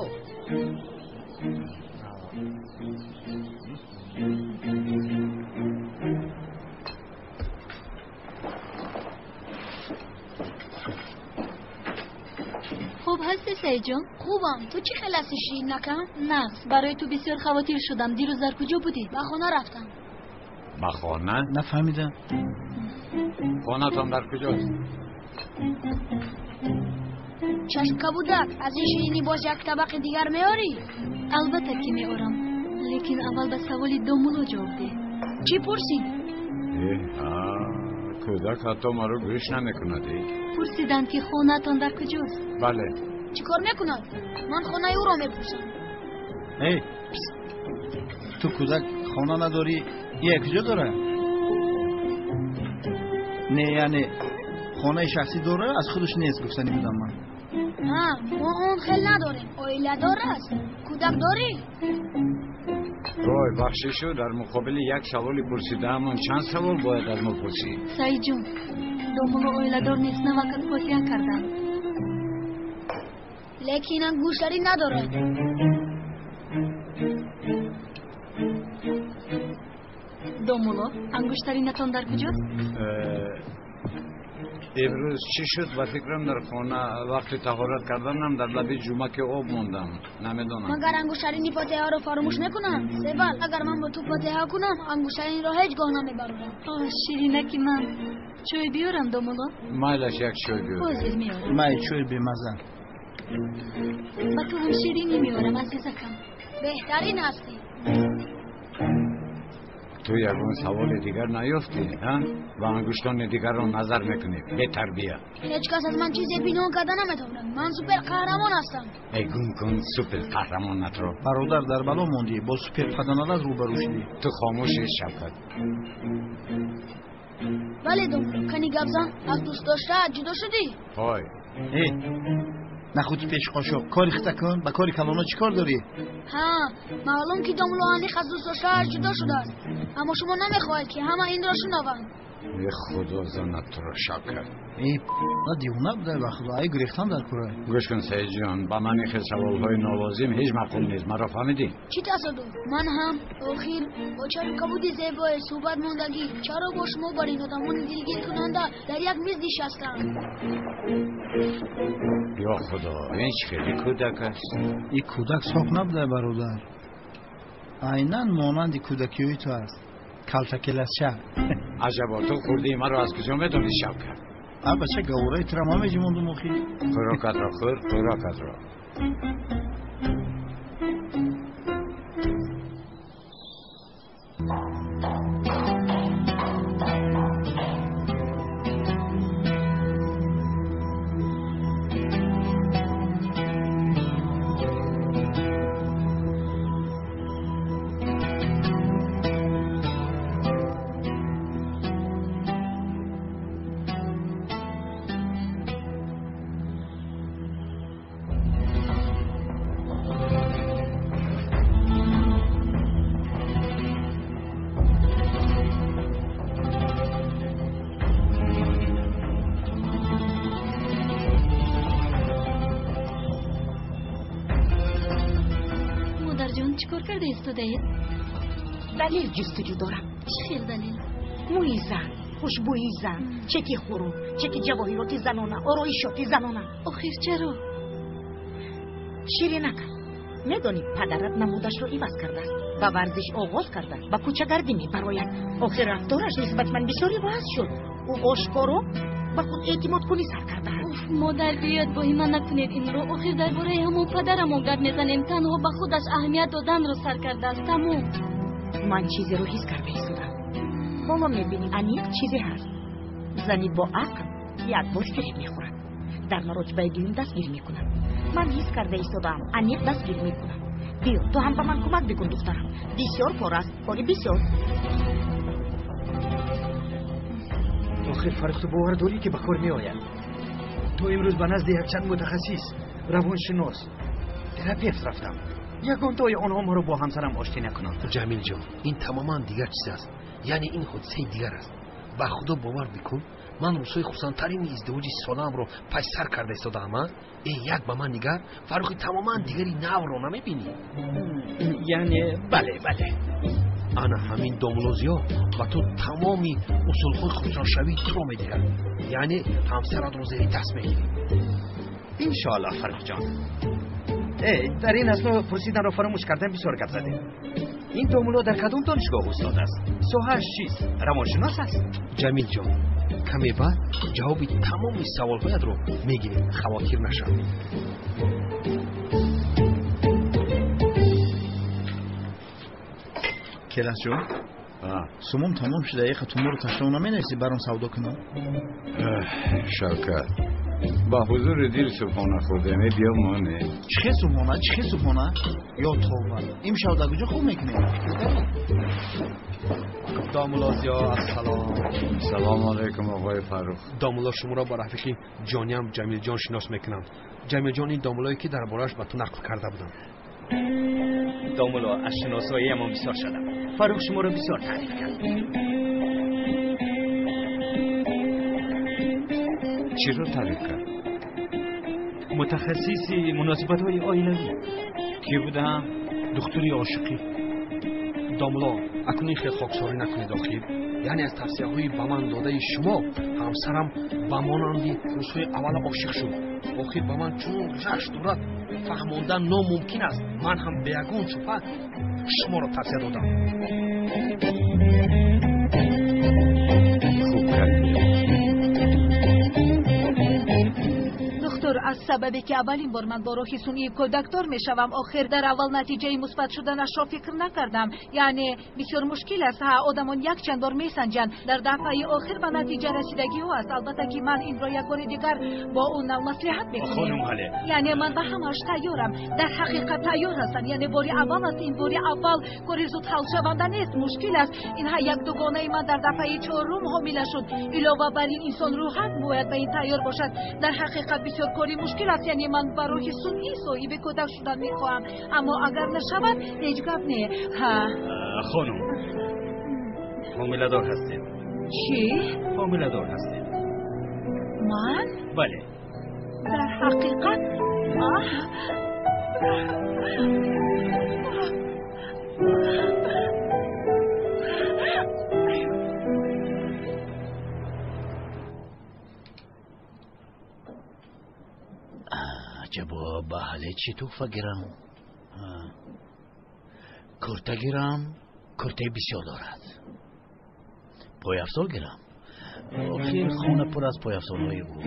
Speaker 6: Хуб ҳастӣ, Саидҷон?
Speaker 9: Хубам. Ту чӣ хел ҳастӣ, Ширинакам?
Speaker 6: Нағз. Барои ту бисёр хавотир шудам. Дирӯз дар куҷо будӣ?
Speaker 9: Ба хона рафтам.
Speaker 2: Ба хона?
Speaker 4: Нафаҳмидам.
Speaker 2: Хонатон дар куҷост?
Speaker 9: Чашм кабудак, аз ин ширинӣ боз як табақи дигар меорӣ?
Speaker 6: Албатта ки меорам. Лекин аввал ба саволи домулло ҷавоб деҳ.
Speaker 9: Чӣ пурсид?
Speaker 2: Кӯдак ҳатто маро гӯш намекунад.
Speaker 6: Пурсиданд ки хонаатон дар куҷост?
Speaker 2: Бале.
Speaker 9: Чӣ кор мекунад? Ман хонаи ӯро мепурсам.
Speaker 4: Эй, ту кӯдак хона надорӣ, ия куҷо дора? Не, яъне хонаи шахсӣ дора, аз худаш нест, гуфтанӣ будам ман.
Speaker 9: Ҳа, мо он хел надорем. Оиладор аст. Кӯдак дорӣ?
Speaker 2: Вой, бахшишу, дар муқобили як саволи пурсидаамон чанд савол бояд аз мо пурсӣ?
Speaker 6: Саидҷон, домулло оиладор нест, навакат фотиҳа кардам.
Speaker 9: Лекин ангуштарӣ надорад.
Speaker 6: Домулло, ангуштаринатон дар куҷост?
Speaker 2: Имрӯз чӣ шуд? Ба фикрам дар хона вақти таҳорат карданам дар лаби ҷумаки об мондам. Намедонам.
Speaker 9: Магар ангуштарини фотиҳаро фаромӯш мекунам? Себал, агар ман бо ту фотиҳа кунам, ангуштаринро ҳеҷ гоҳ намебарорам.
Speaker 6: О, ширинаки ман. Чой биёрам, домулло?
Speaker 2: Майлаш, як чой биёр.
Speaker 6: Ҳозир меорам.
Speaker 4: Май, чой бемаза.
Speaker 6: Ба ту ҳам ширинӣ меорам, азизакам.
Speaker 9: Беҳтарин ҳастӣ.
Speaker 2: Ту ягон саволи дигар наёфтӣ, ҳа? Ба ангуштони дигарро назар мекунӣ, бетарбия.
Speaker 9: Ҳеҷ кас аз ман чизе пинҳон карда наметавонад. Ман супер қаҳрамон ҳастам.
Speaker 2: Эй, гум кун супер қаҳрамонатро.
Speaker 4: Бародар, дар бало мондӣ, бо супер паданалат рӯбарӯ шудӣ.
Speaker 2: Ту хомӯшӣ, Шавкат.
Speaker 9: Бале, домулло, кани гап зан, аз дӯстдоштаат ҷудо шудӣ?
Speaker 2: Ҳой.
Speaker 4: Э, нахуди пеши қошуқ, кори хита кун, ба кори калоно чӣ кор дорӣ?
Speaker 9: Ҳа, маълум ки домулло аниқ аз дӯстдоштааш ҷудо шудааст. Аммо шумо намехоҳед, ки ҳама инро шунаванд.
Speaker 2: Э, худо занат туро, Шавкат.
Speaker 4: Э, на девона будай, ба худо, ай гурехтан дар кора.
Speaker 2: Гӯш кун, Саидҷон, ба ман ин хел саволҳои нолозим ҳеҷ маъқул нест. Маро фаҳмидӣ?
Speaker 9: Чӣ тасодуф? Ман ҳам охир бо чашм кабуди зебое суҳбат мондагӣ. Чаро бо шумо бар ин одамони дилгиркунанда дар як миз нишастам?
Speaker 2: Ё худо, ин чӣ хели кӯдак аст?
Speaker 4: Ин кӯдак соқ набудай, бародар. Айнан монанди кӯдакиҳои ту аст. Калтакеласча.
Speaker 2: Аҷабо, ту хурдии маро аз куҷо медонӣ, Шавкат?
Speaker 4: А бача, гавораи тура ман меҷимондум охир.
Speaker 2: Хӯрокатро хӯр, хӯрокатро.
Speaker 6: Чӣ кор карда истодаед?
Speaker 5: Далел ҷустуҷӯ дорам.
Speaker 6: Чӣ хел далел?
Speaker 5: Мӯи зан, хушбӯи зан, чеки хӯрок, чеки ҷавоҳироти занона, ороишоти занона.
Speaker 6: Охир чаро?
Speaker 5: Ширинака, медонӣ падарат намудашро иваз кардааст, ба варзиш оғоз карда, ба кӯчагардӣ мебарояд. Охир рафтораш нисбати ман бисёр иваз шуд. Ӯ ошкоро Ба худ эътимод кунӣ сар кардааст.
Speaker 6: Уф, модар, биёед воҳима накунед инро. Охир дар бораи ҳамон падарамон гап мезанем. Танҳо ба худаш аҳамият доданро сар кардааст. Тамом.
Speaker 5: Ман чизеро ҳис карда истодам. Ҳоло мебинӣ, аниқ чизе ҳаст. Зани бо ақл як бор фиреб мехӯрад. Дар маротибаи дуюм дастгир мекунад. Ман ҳис карда истодаам, аниқ дастгир мекунад. Биё, ту ҳам ба ман кӯмак бикун, духтарам. Бисёр кор аст, кори бисёр.
Speaker 10: Охир Фаррух, ту бовар дорӣ, ки ба кор меояд? То имрӯз ба назди якчанд мутахассис, равоншинос, терапевт рафтам. Ягонтои онҳо маро бо ҳамсарам оштӣ накунанд.
Speaker 11: Ҷамилҷон, ин тамоман дигар чиз аст. Яъне ин ҳодисаи дигар аст. Ба худо бовар бикун, ман рӯзҳои хурсандтарини издивоҷи солаамро паси сар карда истодаам. Э, як ба ман нигар, Фаррухи тамоман дигари навро намебинӣ?
Speaker 10: Яъне бале, бале.
Speaker 11: Ана ҳамин домулозиҳо ба ту тамоми усулҳои хурсандшавии туро медиҳад. Яъне ҳамсаратро зери даст мегирӣ.
Speaker 10: Иншоаллоҳ, Фаррухҷон. Э, дар ин асно пурсиданро фаромӯш кардам, бисёр гап задем. Ин домуло дар кадом донишгоҳ устод аст? Соҳааш чист? Равоншинос аст?
Speaker 11: Ҷамилҷон, каме баъд ҷавоби тамоми саволҳоятро мегирем, хавотир нашав.
Speaker 4: Келасҷон, сумом тамом шуда, яха туморо ташлом наменависӣ баром савдо кунам?
Speaker 2: Шавкат, ба ҳузури дил субҳона хӯрдем, биё моне.
Speaker 4: Чӣ хел субҳона, чӣ хел субҳона? Ё тавба, имшав дар куҷо хоб мекунем?
Speaker 11: Домулло Зиё, ассалом.
Speaker 2: Салому алайкум, оқои Фаррух.
Speaker 11: Домулло, шуморо ба рафиқи ҷониям Ҷамилҷон шинос мекунам. Ҷамилҷон, ин домуллое ки дар борааш ба ту нақл карда будам.
Speaker 10: Домулло, аз шиносоиамон бисёр шадам. Фаррух шуморо бисёр таъриф кард.
Speaker 2: Чиро таъриф кард?
Speaker 10: Мутахассиси муносибатҳои оилавӣ.
Speaker 2: Кӣ будам?
Speaker 11: Духтури ошиқӣ. Домулло, акнун ин хел хоксорӣ накунед охир. Яъне аз тавсияҳои ба ман додаи шумо ҳамсарам ба монанди рӯзҳои аввала ошиқ шуд. Охир ба ман чунон гузашт дорад, фаҳмондан номумкин аст. Ман ҳам бе ягон шубҳа шуморо тавсия додам.
Speaker 2: Хуб кардӣ.
Speaker 1: Доктор, аз сабабе ки аввалин бор ман бо роҳи сунъии кӯдакдор мешавам, охир дар аввал натиҷаи мусбат шуданашро фикр накардам. Яъне бисёр мушкил аст. Ҳа, одамон якчанд бор месанҷанд. Дар дафъаи охир ба натиҷа расидагиҳо аст. Албатта ки ман инро як бори дигар бо ӯ нав маслиҳат мекунем.
Speaker 10: Хонум Ҳале.
Speaker 1: Яъне ман ба ҳамааш тайёрам. Дар ҳақиқат тайёр ҳастам. Яъне бори аввал аст, ин бори аввал кори зуд ҳалшаванда нест, мушкил аст. Ин ҳа як дугонаи ман дар дафъаи чорум ҳомила шуд. Илова бар ин инсон рӯҳан бояд ба ин тайёр бошад. Дар ҳақиқат бисёр кори мушкил аст. Яъне ман ба роҳи сунъӣ соҳиби кӯдак шудан мехоҳам, аммо агар нашавад ҳеҷ гап не. Ҳа,
Speaker 10: Хонум, ҳомиладор ҳастед.
Speaker 1: Чӣ?
Speaker 10: Ҳомиладор ҳастед.
Speaker 1: Ман?
Speaker 10: Бале.
Speaker 1: Дар ҳақиқат? Аҳ!
Speaker 12: Аҷабо, ба ҳале чӣ туҳфа гирам? Курта гирам, куртаи бисёр дорад. Пойафзол гирам, охир хона пур аз пойафзолҳои ӯ.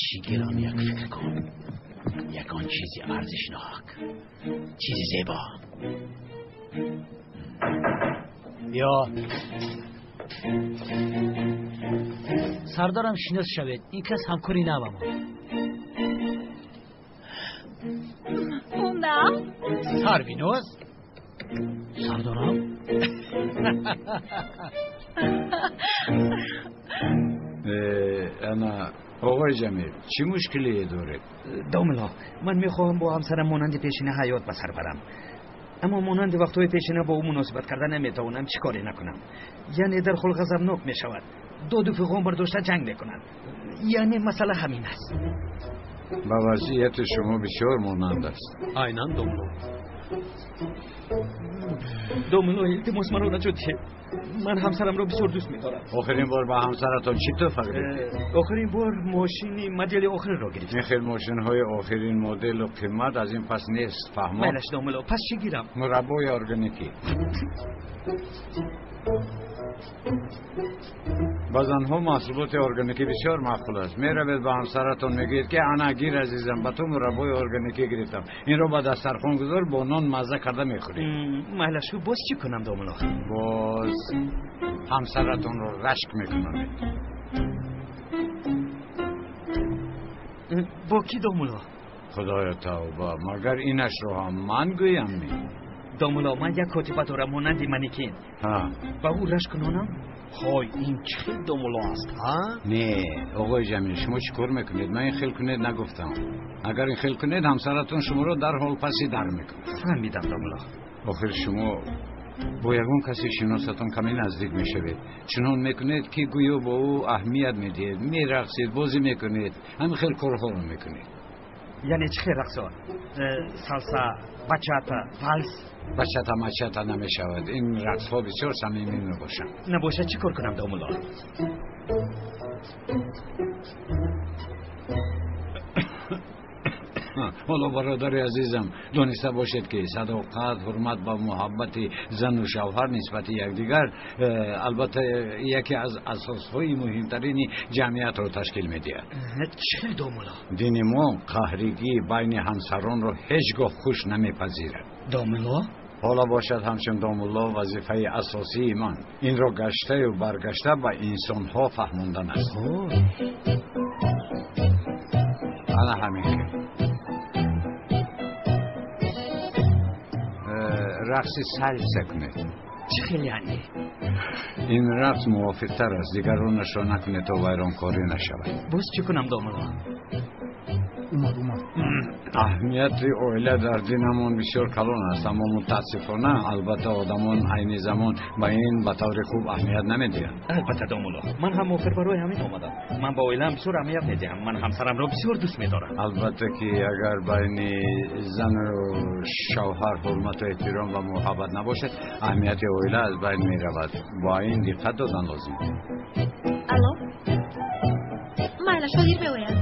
Speaker 12: Чӣ гирам, як фикр кун. Ягон чизи арзишнок, чизи зебо.
Speaker 13: Биё, сардарам, шинос шавед, ин кас ҳамкори навамон.
Speaker 1: Ӯ нав?
Speaker 13: Сарвиноз, сардарам.
Speaker 2: Ана, оқои Ҷамил, чӣ мушкилие доред?
Speaker 10: Домулло, ман мехоҳам бо ҳамсарам монанди пешина ҳаёт ба сар барам, аммо монанди вақтҳои пешина бо ӯ муносибат карда наметавонам. Чӣ коре накунам, яъне дарҳол ғазабнок мешавад, доду фиғон бардошта ҷанг мекунад. Яъне масъала ҳамин аст.
Speaker 2: Ба вазъияти шумо бисёр монанд аст.
Speaker 11: Айнан, домулло.
Speaker 10: Домулло, илтимос, маро наҷот диҳед. Ман ҳамсарамро бисёр дӯст медорам.
Speaker 2: Охирин бор ба ҳамсаратон чӣ туҳфа гирифтед?
Speaker 10: Охирин бор мошини модели охирро гирифтам.
Speaker 2: Ин хел мошинҳои охирин моделу қимат аз ин пас нест, фаҳмо?
Speaker 10: Майлаш, домулло, пас чӣ гирам?
Speaker 2: Мураббои органикӣ. Ба занҳо маҳсулоти органикӣ бисёр маъқул аст. Меравед ба ҳамсаратон мегӯед, ки ана гир, азизам, ба ту мураббои органикӣ гирифтам. Инро ба дастархон гузор, бо нон мазза карда мехӯрӣ.
Speaker 10: Майлашу, боз чӣ кунам, домулло?
Speaker 2: Боз ҳамсаратонро рашк мекунонед.
Speaker 10: Бо кӣ, домулло?
Speaker 2: Худоё тавба, магар инашро ҳам ман гӯям ми?
Speaker 10: Домулло, ман як котиба дорам монанди манекен. Ба ӯ рашк кунонам?
Speaker 11: Ҳой, ин чӣ хел домулло аст, ҳа?
Speaker 2: Не, оғои Ҷамил, шумо чӣ кор мекунед? Ман ин хел кунед нагуфтам. Агар ин хел кунед, ҳамсаратон шуморо дарҳол паси дар мекунад.
Speaker 10: Фаҳмидам, домулло.
Speaker 2: Охир шумо бо ягон касе шиносатон каме наздик мешавед. Чунон мекунед, ки гӯё бо ӯ аҳамият медиҳед, мерақсед, бозӣ мекунед, ҳамин хел корҳоро мекунед.
Speaker 10: Яъне чӣ хел рақсо? Салса, бачата, валс?
Speaker 2: Бачата мачата намешавад. Ин рақсҳо бисёр самимӣ мебошанд.
Speaker 10: Набошад, чӣ кор кунам, домулло?
Speaker 2: Ҳоло, бародари азизам, дониста бошед, ки садоқат, ҳурмат ва муҳаббати зану шавҳар нисбати якдигар албатта яке аз асосҳои муҳимтарини ҷамъиятро ташкил медиҳад.
Speaker 10: Чӣ хел, домулло?
Speaker 2: Дини мо қаҳригӣ байни ҳамсаронро ҳеҷ гоҳ хуш намепазирад.
Speaker 10: Домулло?
Speaker 2: Ҳоло бошад, ҳамчун домулло вазифаи асосии ман инро гаштаю баргашта ба инсонҳо фаҳмондан аст. Ана ҳамин хел. Рақси сальса кунед.
Speaker 10: Чӣ хел яъне?
Speaker 2: Ин рақс мувофиқтар аст, дигаронашро накунед, то вайронкорӣ нашавад.
Speaker 10: Боз чӣ кунам, домулло?
Speaker 4: Омад, омад.
Speaker 2: Аҳамияти оила дар динамон бисёр калон аст, аммо мутаассифона албатта одамон айни замон ба ин ба таври хуб аҳамият намедиҳанд.
Speaker 10: Албатта, домулло, ман ҳам охир барои ҳамин омадам. Ман ба оилаам бисёр аҳамият медиҳам. Ман ҳамсарамро бисёр дӯст медорам.
Speaker 2: Албатта ки агар байни зану шавҳар ҳурмату эҳтиром ва муҳаббат набошад, аҳамияти оила аз байн меравад. Ба ин диққат додан лозим.
Speaker 1: Алло, майлаш, ҳозир меоям.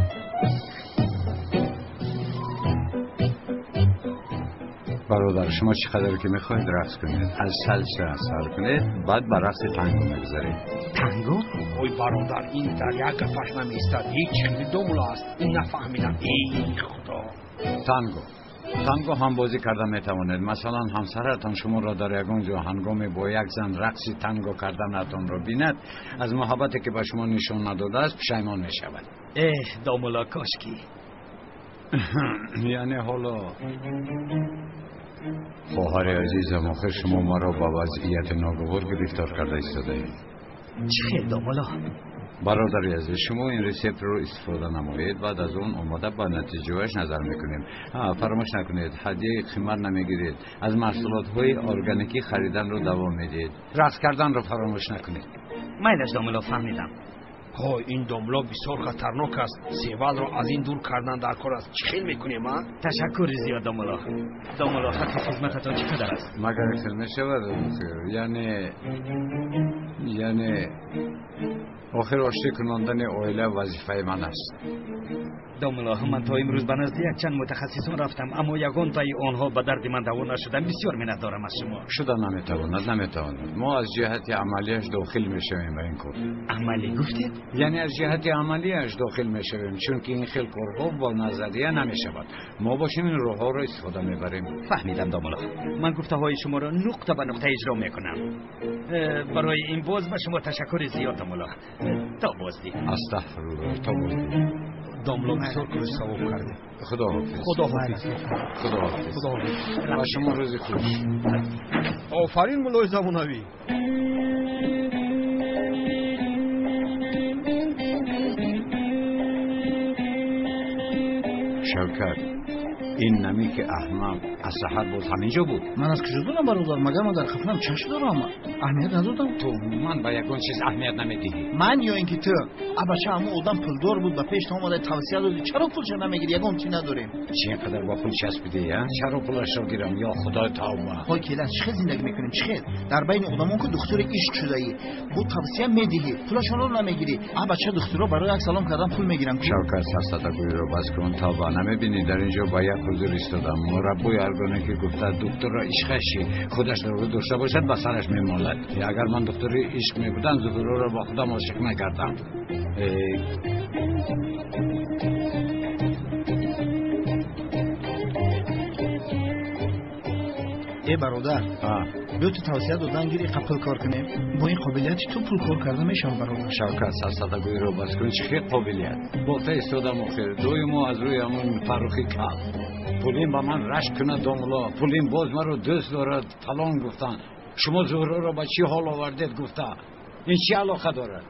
Speaker 2: Бародар, шумо чӣ қадар ки мехоҳед рақс кунед, аз салса сар кунед, баъд ба рақси танго мегузаред.
Speaker 10: Танго?
Speaker 11: Ой, бародар, ин дар як гапаш намеистад. Ҳеҷ хели домулло аст, ин нафаҳмидам. Эй худо!
Speaker 2: Танго. Танго ҳам бозӣ карда метавонед. Масалан, ҳамсаратон шуморо дар ягон ҷо ҳангоме бо як зан рақси танго карданатонро бинад, аз муҳаббате ки ба шумо нишон надодааст пушаймон мешавад.
Speaker 10: Эҳ, домулло, кошки.
Speaker 2: Яъне ҳоло хоҳари азизам, охир шумо маро ба вазъияти ногувор гирифтор карда истодаед.
Speaker 10: Чӣ хел, домулло?
Speaker 2: Бародари азиз, шумо ин ресептро истифода намоед, баъд аз он омода ба натиҷааш назар мекунем. Фаромӯш накунед, ҳадияи қимат намегиред, аз маҳсулотҳои органикӣ хариданро давом медиҳед, рақс карданро фаромӯш накунед.
Speaker 10: Майлаш, домулло, фаҳмидам.
Speaker 11: Ҳой, ин домло бисёр хатарнок аст. Севалро аз ин дур кардан дар кор аст. Чӣ хел мекунем, а?
Speaker 10: Ташаккури зиёд, домулло. Домулло, ҳаққи хизмататон чӣ қадар аст?
Speaker 2: Магар хел мешавад? Яъне охир оштӣ кунондани оила вазифаи ман аст.
Speaker 10: Домулло, ман то имрӯз ба назди якчанд мутахассисон рафтам, аммо ягонтаи онҳо ба дарди ман даво нашуданд. Бисёр миннатдорам аз шумо.
Speaker 2: Шуда наметавонад, наметавонад. Мо аз ҷиҳати амалиаш дохил мешавем ба ин кор.
Speaker 10: Амалӣ гуфтед?
Speaker 2: Яъне аз ҷиҳати амалиаш дохил мешавем, чунки ин хел корҳо бо назария намешавад. Мо бошем ин роҳҳоро истифода мебарем.
Speaker 10: Фаҳмидам, домулло. Ман гуфтаҳои шуморо нуқта ба нуқта иҷро мекунам. Барои ин боз ба шумо ташаккури зиёд, домулло. То боздид.
Speaker 2: Астағфируллоҳ, то боздид.
Speaker 11: Домло, бисёр кори савоб кардем.
Speaker 2: Худоҳофиз.
Speaker 11: Худоҳофиз.
Speaker 2: Худоҳофиз.
Speaker 11: Худоҳофиз.
Speaker 2: Ба шумо рӯзи хуш.
Speaker 11: Офарин, муллои замонавӣ.
Speaker 2: Шавкат, ин намики аҳмақ аз саҳар боз ҳамин ҷо буд.
Speaker 4: Ман аз куҷо донам, бародар? Магар ман дар хафнам чашм дорам? Аҳамият надодам.
Speaker 2: Ту умуман ба ягон чиз аҳамият намедиҳӣ.
Speaker 4: Ман ё ин ки ту? Абача, ҳамон одам пулдор буд, ба пешта омада тавсия доди. Чаро пулша намегирӣ? Ягон чи надорем.
Speaker 2: Чи ин қадар ба пул часпидӣ, а? Чаро пулашро гирам? Ё худои тавба.
Speaker 4: Ҳой келас, чӣ хел зиндагӣ мекунем? Чӣ хел? Дар байни одамон ку духтури ишқ шудаӣ. Бу тавсия медиҳӣ, пулашонро намегирӣ. Абача, духтуро барои як салом кардан пул мегиранд.
Speaker 2: Шавкат, сафсатагӯиро бас кун. Тавба, намебинӣ дар ин ҷо ба гап ҳузур истодам. Мураббои ҳаргоне ки гуфта духтурро ишқаши худаш дошта бошад, ба сараш мемолад. Агар ман духтури ишқ мебудам, Зуҳуроро ба худам ошиқ мекардам.
Speaker 4: Э бародар, биё ту тавсия додан гир, иқа пул кор кунем. Бо ин қобилияти ту пул кор карда мешавад, бародар.
Speaker 2: Шавкат, сарсадагӯиро бас кун. Чӣ хел қобилият? Бофта истодам охир. Доимо аз рӯи ҳамон Фаррухи кал. Пулин ба ман рашк кунад, домуло. Пулин боз маро дӯст дорад, фалон гуфтанд. Шумо Зуҳроро ба чӣ ҳол овардед гуфта. Ин чӣ алоқа дорад?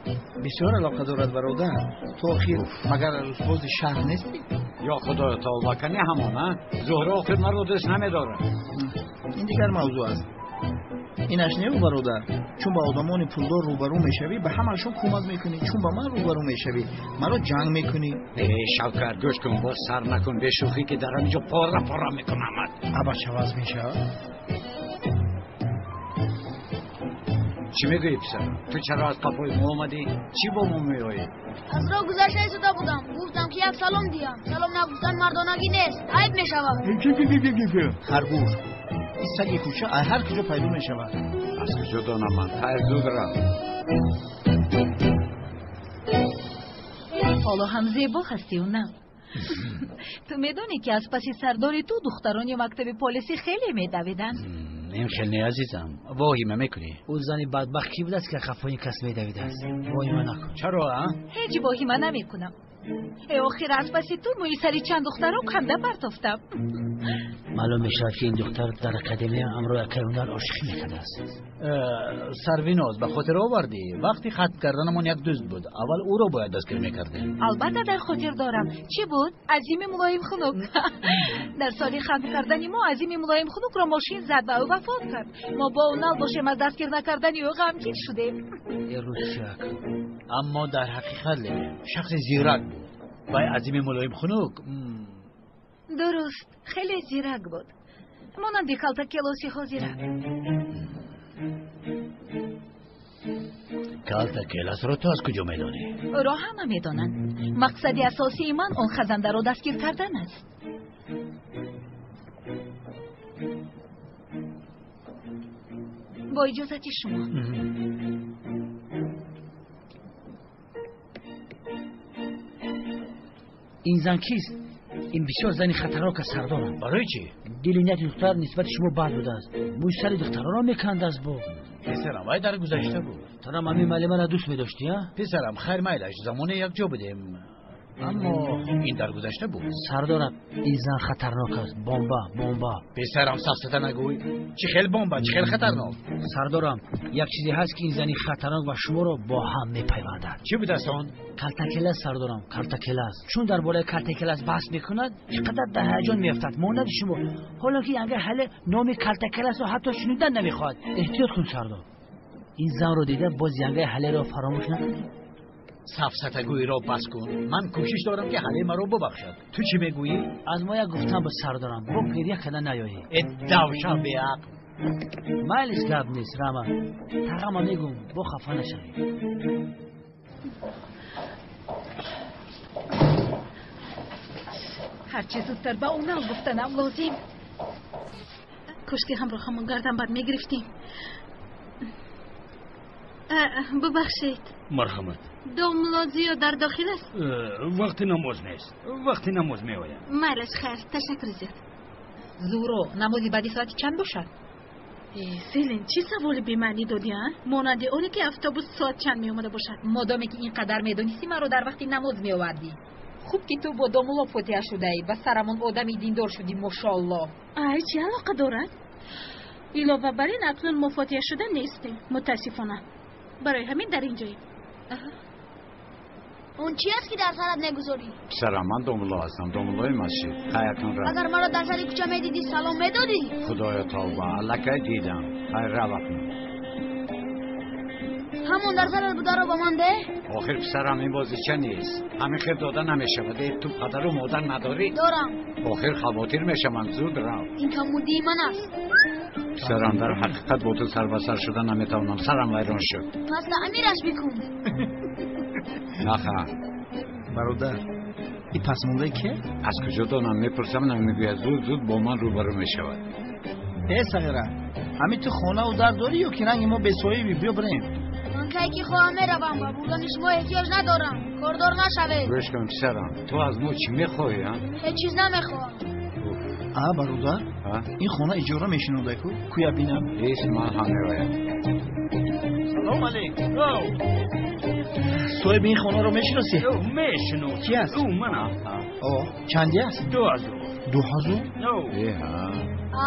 Speaker 4: Бисёр алоқа дорад, бародар. Ту охир магар арӯсбози шаҳр нестӣ?
Speaker 2: Ё худоё, тавба кани ҳамон, а? Зуҳро охир маро дӯст намедорад.
Speaker 4: Ин дигар мавзӯъ аст. Инаш неу, бародар. Чун ба одамони пулдор рӯбарӯ мешавӣ, ба ҳамашон кӯмак мекунӣ. Чун ба ман рӯбарӯ мешавӣ, маро ҷанг мекунӣ.
Speaker 2: Э Шавкат, гӯш кун, боз сар накун, бешӯхӣ ки дар ҳаминҷо пора пора мекунамад.
Speaker 4: Аба чаваз мешавад?
Speaker 2: Чӣ мегӯӣ, писар? Ту чаро аз қафои мо омадӣ? Чӣ бо мо меоӣ?
Speaker 9: Аз роҳ гузашта истода будам. Гуфтам ки як салом диҳам. Салом нагуфтан мардонагӣ нест, айб мешавад.
Speaker 4: Харгӯш, ин саги кӯча аз ҳар куҷо пайдо мешавад.
Speaker 2: Аз куҷо донам ман? Хайр, зуд рав.
Speaker 8: Ҳоло ҳам зебо ҳастӣ, нав. Ту медонӣ ки аз паси сардори ту духтарони мактаби полисӣ хеле медавиданд.
Speaker 12: Ин хел не, азизам, воҳима мекунӣ. Ӯ зани бадбахт кӣ будааст, ки қафои кас медавидааст? Воҳима накун.
Speaker 2: Чаро, а?
Speaker 8: Ҳеҷ воҳима намекунам. Э охир аз паси ту мӯи сари чанд духтаро канда партофтам.
Speaker 13: Маълум мешавад ки ин духтар дар академия ҳамроҳи акаи ҳунар ошиқӣ мекардааст.
Speaker 12: Сарвиноз, ба хотир овардӣ, вақти хатм карданамон як дӯст буд. Аввал ӯро бояд дастгир мекардем.
Speaker 8: Албатта дар хотир дорам. Чӣ буд? Азими Мулоимхунук. Дар соли хатм кардани мо Азими Мулоимхунукро мошин зад ва ӯ вафот кард. Мо бо ӯ нал бошем аз дастгир накардани ӯ ғамгин шудем.
Speaker 13: Э рӯзчак,
Speaker 12: аммо дар ҳақиқат шахси зирак буд. Вай Азими Мулоимхунук.
Speaker 8: Дуруст, хеле зирак буд. Монанди калтакелоси ҳозира.
Speaker 12: Калтакеласро ту аз куҷо медонӣ?
Speaker 8: Ӯро ҳама медонанд. Мақсади асосии ман он хазандаро дастгир кардан аст. Бо иҷозати шумо.
Speaker 13: Ин зан кист? Ин бисёр зани хатарнок аст, сардорам.
Speaker 12: Барои чӣ?
Speaker 13: Дили нияти духтар нисбати шумо бад будааст. Мӯи сари духтаронро мекандааст бо.
Speaker 12: Писарам, вай дар гузашта буд.
Speaker 13: Тарам ҳамин муаллимаро дӯст медоштӣ, а?
Speaker 12: Писарам, хайр майлаш, замоне якҷо будем. Аммо ин дар гузашта буд.
Speaker 13: Сардорам, ин зан хатарнок аст. Бомба, бомба.
Speaker 12: Писарам, сафсата нагӯй. Чӣ хел бомба, чӣ хел хатарнок?
Speaker 13: Сардорам, як чизе ҳаст ки ин зани хатарнок ва шуморо бо ҳам мепайвандад.
Speaker 12: Чӣ будааст он?
Speaker 13: Калтакелас, сардорам, калтакелас. Чун дар бораи калтакелас баҳс мекунад, чӣ қадар дар ҳаяҷон меафтад. Монанди шумо. Ҳоло ки янга ҳале номи калтакеласро ҳатто шунидан намехоҳад. Эҳтиёт кун, сардор. Ин занро дида боз янгаи ҳалеро фаромӯш накунӣ.
Speaker 12: Сафсатагӯиро бас кун. Ман кӯшиш дорам ки ҳале маро бубахшад. Ту чӣ мегӯӣ?
Speaker 13: Аз мо як гуфтан ба сардорам, бо гиря карда наёӣ.
Speaker 12: Э давшан беақл.
Speaker 13: Майлиш, гап нест, рама. Тағама мегӯм, бо хафа нашавӣ.
Speaker 8: Ҳарчи зудтар ба ӯ нав гуфтанам лозим.
Speaker 1: Кошки ҳамроҳамон гардан бад мегирифтем. Бубахшед.
Speaker 10: Марҳамат.
Speaker 1: Домулло Зиё дар дохил аст?
Speaker 10: Вақти намоз нест. Вақти намоз меояд.
Speaker 1: Майлаш, хайр, ташаккур зиёд.
Speaker 8: Зуҳро, намози баъди соати чанд бошад?
Speaker 1: Селин, чӣ саволи бемаънӣ додӣ, а? Монанди оне ки автобус соат чанд меомада бошад.
Speaker 8: Модоме ки ин қадар медонистӣ, маро дар вақти намоз меовардӣ. Хуб ки ту бо домулло фотиҳа шудаӣ ва сарамон одами диндор шудӣ, мошоалло.
Speaker 1: Ай, чӣ алоқа дорад? Илова бар ин, акнун мо фотиҳа шуда нестем, мутаассифона. Барои ҳамин дар инҷоем.
Speaker 9: Он чи аст ки дар сарат мегузорӣ?
Speaker 2: Писарам, ман домулло ҳастам, домуллои масҷид. Хайр, акнун рав.
Speaker 9: Агар маро дар сари кӯча медидӣ, салом медодӣ?
Speaker 2: Худоё, тавба, аллакай дидам. Хайр, рав акнун.
Speaker 9: Ҳамон дар сарат бударо ба ман деҳ.
Speaker 2: Охир писарам, ин бозича нест. Ҳамин хел дода намешавад. Э, ту падару модар надорӣ?
Speaker 9: Дорам.
Speaker 2: Охир хавотир мешаванд, зуд рав.
Speaker 9: Ин камбудии ман аст.
Speaker 2: Писарам, дар ҳақиқат бо ту сар ба сар шуда наметавонам. Сарам вайрон шуд.
Speaker 9: Пас таъмираш бикун.
Speaker 2: Наха.
Speaker 4: Бародар, Ин пасмондаи ке?
Speaker 2: Аз куҷо донам? Мепурсам, намегӯяд. Зуд зуд бо ман рӯбарӯ мешавад.
Speaker 4: Э сағира, ҳамин ту хонаву дар дорӣ ё ки ранги мо бесоҳибӣ? Биё бирем.
Speaker 9: Ман кай ки хоҳам меравам, ба бурдани шумо эҳтиёҷ надорам. Кордор нашавед.
Speaker 2: Гӯш кун писарам, ту аз мо чӣ мехоҳӣ?
Speaker 9: Ҳеҷ чиз намехоҳам.
Speaker 4: А бародар, ин хона иҷора мешинода ку? Куя бинам.
Speaker 2: Ис ман ҳам меоям.
Speaker 4: Салом алейкум. Соҳиби ин хонаро мешиносӣ?
Speaker 10: Мешинос.
Speaker 4: Ки аст?
Speaker 10: Ӯ манам.
Speaker 4: О, чанди аст?
Speaker 10: 2000.
Speaker 4: 2000?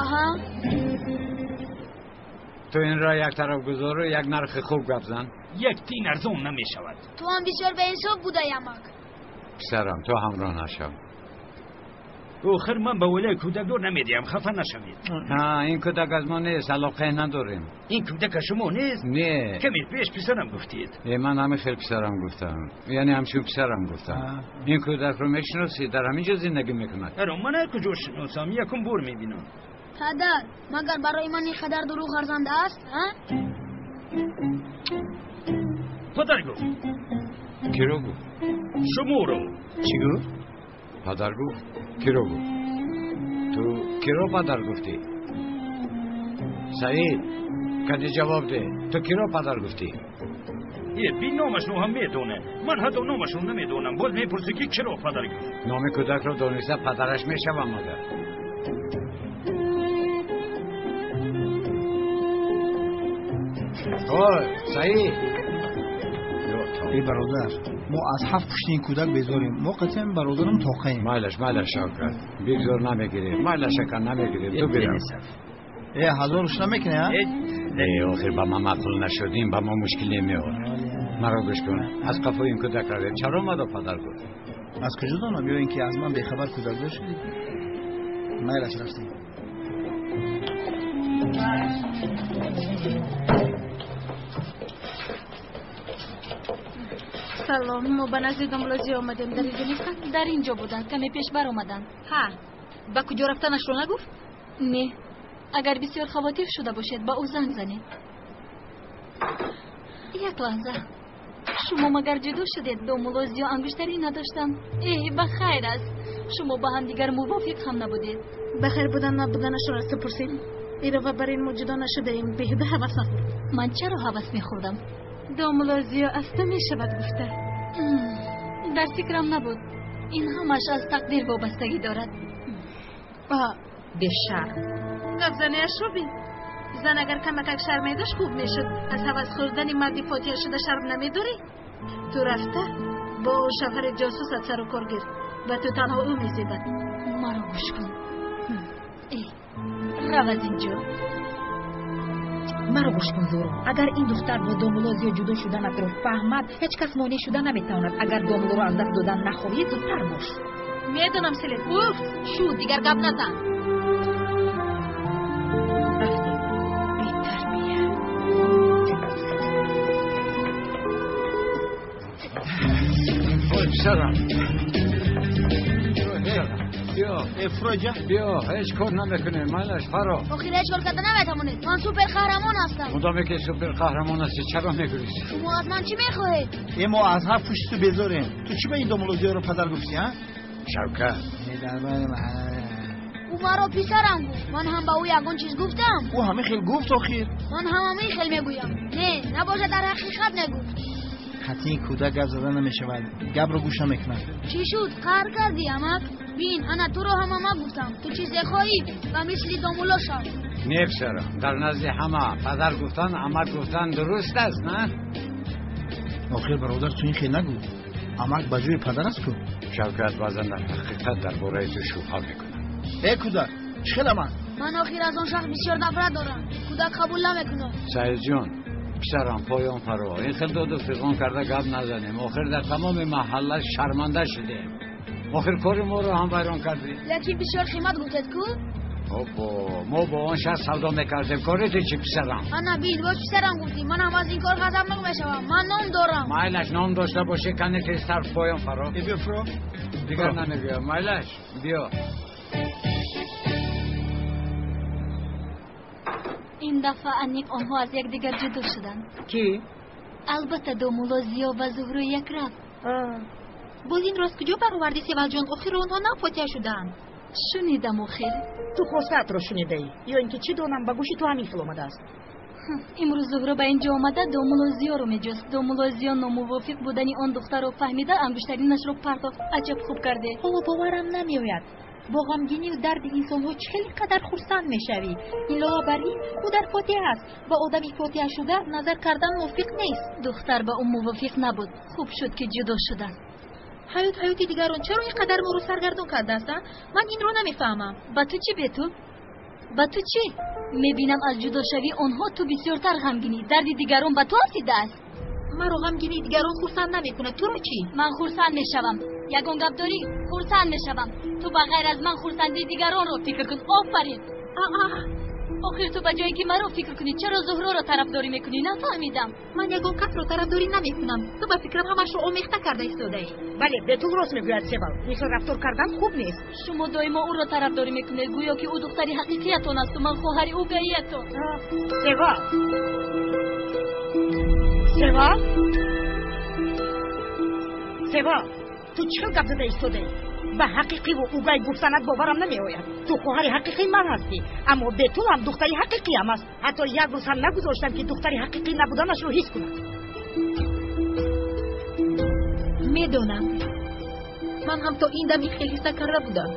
Speaker 9: Аҳа.
Speaker 2: Ту инро як тараф гузору як нархи хуб гап зан.
Speaker 10: Як тин арзон намешавад.
Speaker 9: Ту ҳам бисёр беинсоф будаи, амак.
Speaker 2: Писарам, ту ҳамроҳ нашав.
Speaker 10: Охир ман ба оилаи кӯдакдор намедиҳам, хафа нашавед.
Speaker 2: Ин кӯдак аз мо нест, алоқае надорем.
Speaker 10: Ин кӯдак аз шумо нест?
Speaker 2: Не.
Speaker 10: Каме пеш писарам гуфтед.
Speaker 2: Ман ҳамин хел писарам гуфтам, яъне ҳамчун писарам гуфтам. Ин кӯдакро мешиносӣ? Дар ҳамин ҷо зиндагӣ мекунад.
Speaker 10: Аро, ман ҳар куҷо шиносам, якум бор мебинам.
Speaker 9: Падар, магар барои ман ин қадар дурӯғ арзанда аст?
Speaker 10: Падар гуфт.
Speaker 2: Киро гуфт?
Speaker 10: Шуморо.
Speaker 4: Чӣ гуфт?
Speaker 2: Падар гуфт. Киро гуфт? Ту киро падар гуфтӣ? Саид, кади ҷавоб деҳ. Ту киро падар гуфтӣ?
Speaker 10: Би номашро ҳам медонад. Ман ҳатто номашро намедонам. Боз мепурсӣ ки киро падар гуфт.
Speaker 2: Номи кӯдакро дониста падараш мешавам магар? Ой, Саид.
Speaker 4: Эй бародар, мо аз ҳафт пушти ин кӯдак безорем. Мо қатъиян бародарам тоқаем.
Speaker 2: Майлаш, майлаш, Шавкат. Бигзор, намегирем. Майлаш, ака, намегирем. Ту бирав.
Speaker 4: Э, ҳазоруш намекунӣ, а?
Speaker 2: Э, охир ба ман маъқул нашудим, ба мо мушкиле меорад. Маро гӯш кун. Аз қафои ин кӯдак равем. Чаро маро падар гуфт?
Speaker 4: Аз куҷо донам? Ё ин ки аз ман бехабар кӯдакдор шудӣ? Майлаш, рафтем.
Speaker 1: Салом, мо ба назди домлозӣ омадем. Дар инҷо нестанд?
Speaker 6: Дар инҷо буданд, каме пеш баромаданд.
Speaker 8: Ҳа, ба куҷо рафтанашро нагуфт?
Speaker 6: Не, агар бисёр хавотир шуда бошед, ба ӯ занг занед. Як лаҳза. Шумо магар ҷудо шудед? Домулло Зиё ангуштарӣ надоштанд. Э, ба хайр аст. Шумо ба ҳамдигар мувофиқ ҳам набудед.
Speaker 1: Ба хайр будан набуданашро аз ту пурсем. Илова бар ин мо ҷудо нашудаем. Беҳуда ҳавас нахӯр.
Speaker 6: Ман чаро ҳавас мехӯрдам?
Speaker 1: Домулло Зиё аз ту мешавад гуфта.
Speaker 6: Дар фикрам набуд. Ин ҳамаш аз тақдир вобастагӣ дорад.
Speaker 5: Бешарм.
Speaker 1: Гапзаниашро бин. Зан агар камакак шарм медошт, хуб мешуд. Аз ҳавас хӯрдани марди фотиҳа шуда шарм намедорӣ? Ту рафта бо шавҳари ҷосусат сару кор гир. Ба ту танҳо ӯ мезебад.
Speaker 6: Маро гӯш кун. Эй, рав аз инҷо.
Speaker 5: Маро гӯш кун, Зуро. Агар ин духтар бо домулло Зиё ҷудо шуданатро фаҳмад, ҳеҷ кас монеъ шуда наметавонад. Агар домуллоро аз даст додан нахоҳӣ, зудтар бош.
Speaker 1: Медонам, Селин. Уф,
Speaker 8: шуд, дигар гап назан.
Speaker 5: Рафтем. Бетарбия.
Speaker 2: Ой, писарам. Биё,
Speaker 4: Фроҷа.
Speaker 2: Биё, ҳеҷ кор намекунем. Майлаш, фаро.
Speaker 9: Охир ҳеҷ кор карда наметавонед. Ман супер қаҳрамон ҳастам.
Speaker 2: Мудоме ки супер қаҳрамон ҳастӣ, чаро мегурезӣ?
Speaker 9: Шумо аз ман чӣ мехоҳед?
Speaker 4: Э, мо аз ҳафт пушти ту безорем. Ту чӣ ба ин домулло Зиёро падар гуфтӣ, а?
Speaker 2: Шавкат.
Speaker 9: Ӯ маро писарам гуфт. Ман ҳам ба ӯ ягон чиз гуфтам.
Speaker 4: Ӯ ҳамин хел гуфт охир.
Speaker 9: Ман ҳам ҳамин хел мегӯям. Не, набошад, дар ҳақиқат нагуфт.
Speaker 4: Қатъи кӯдак гап зада намешавад. Гапро гӯш намекунад.
Speaker 9: Чӣ шуд? Қаҳр кардӣ, амак? Бин, ана туро ҳам амак гуфтам. Ту чизе хоҳӣ ва мисли домулло шав.
Speaker 2: Не, писарам, дар назди ҳама падар гуфтан, амак гуфтан дуруст аст, на?
Speaker 4: Охир бародар, ту ин хел нагӯ. Амак ба ҷои падар аст ку?
Speaker 2: Шавкат, баъзан дар ҳақиқат дар бораи ту шубҳа мекунам.
Speaker 4: Э кӯдак, чӣ хел амак?
Speaker 9: Ман охир аз он шахс бисёр нафрат дорам. Кӯдак қабул намекунад.
Speaker 2: Саидҷон, писарам, поён фаро. Ин хел доду фиғон карда гап назанем. Охир дар тамоми маҳалла шарманда шудем. Охир кори моро ҳам вайрон кардӣ.
Speaker 9: Лекин бисёр қимат гуфтед ку?
Speaker 2: Обо, мо бо он шахс савдо мекардем. Кори ту чӣ, писарам?
Speaker 9: Ана бин, боз писарам гуфтӣ. Ман ҳам аз ин кор ғазабнок мешавам. Ман ном дорам.
Speaker 2: Майлаш, ном дошта бошӣ, кани тезтар поён фаро.
Speaker 4: Э, биё, фаро.
Speaker 2: Дигар намегӯям. Майлаш, биё.
Speaker 6: Ин дафъа аниқ онҳо аз якдигар ҷудо шуданд.
Speaker 5: Кӣ?
Speaker 6: Албатта домулло Зиё ва Зуҳрои Якраф.
Speaker 8: Боз инро аз куҷо баровардӣ, Севалҷон? Охир онҳо нав фотиҳа шудаанд.
Speaker 6: Шунидам охир.
Speaker 5: Ту хостаатро шунидаӣ ё ин ки чӣ донам, ба гӯши ту ҳамин хел омадааст.
Speaker 6: Имрӯз Зуҳро ба ин ҷо омада домулло Зиёро меҷуст. Домулло Зиё номувофиқ будани он духтарро фаҳмида ангуштаринашро партофт. Аҷаб хуб карде.
Speaker 8: Ҳоло боварам намеояд. Бо ғамгинию дарди инсонҳо чӣ хел ин қадар хурсанд мешавӣ? Илова бар ин, ӯ дар фотиҳа аст. Ба одами фотиҳашуда назар кардан мувофиқ нест.
Speaker 6: Духтар ба ӯ мувофиқ набуд. Хуб шуд, ки ҷудо шуданд.
Speaker 8: Ҳаёт ҳаёти дигарон чаро ин қадар моро саргардон кардааст, а? Ман инро намефаҳмам.
Speaker 6: Ба ту чӣ, Бетул? Ба ту чӣ? Мебинам аз ҷудошавии онҳо ту бисёртар ғамгинӣ. Дарди дигарон ба ту афтидааст.
Speaker 8: Маро ғамгинии дигарон хурсанд намекунад. Туро чӣ?
Speaker 6: Ман хурсанд мешавам. Ягон гап дорӣ? Хурсанд мешавам. Ту ба ғайр аз ман хурсандии дигаронро фикр кун. Офарин. Охир ту ба ҷое ки маро фикр кунӣ, чаро Зуҳроро тарафдорӣ мекунӣ? Нафаҳмидам.
Speaker 8: Ман ягон касро тарафдорӣ намекунам. Ту ба фикрам ҳамашро омехта карда истодаӣ.
Speaker 5: Бале, Бетул рост мегӯяд, Севал. Ин хел рафтор кардан хуб нест.
Speaker 6: Шумо доимо ӯро тарафдорӣ мекунед, гӯё ки ӯ духтари ҳақиқиятон асту ман хоҳари ӯгаиятон.
Speaker 5: Севал, Севал, Севал, ту чӣ хел гап зада истодаӣ? Ба ҳақиқиву угай гуфтанат боварам намеояд. Ту хоҳари ҳақиқии ман ҳастӣ, аммо Бетул ҳам духтари ҳақиқиам аст. Ҳатто як рӯз ҳам нагузоштам, ки духтари ҳақиқӣ набуданашро ҳис кунад.
Speaker 8: Медонам, ман ҳам то ин дам ин хел ҳис накарда будам.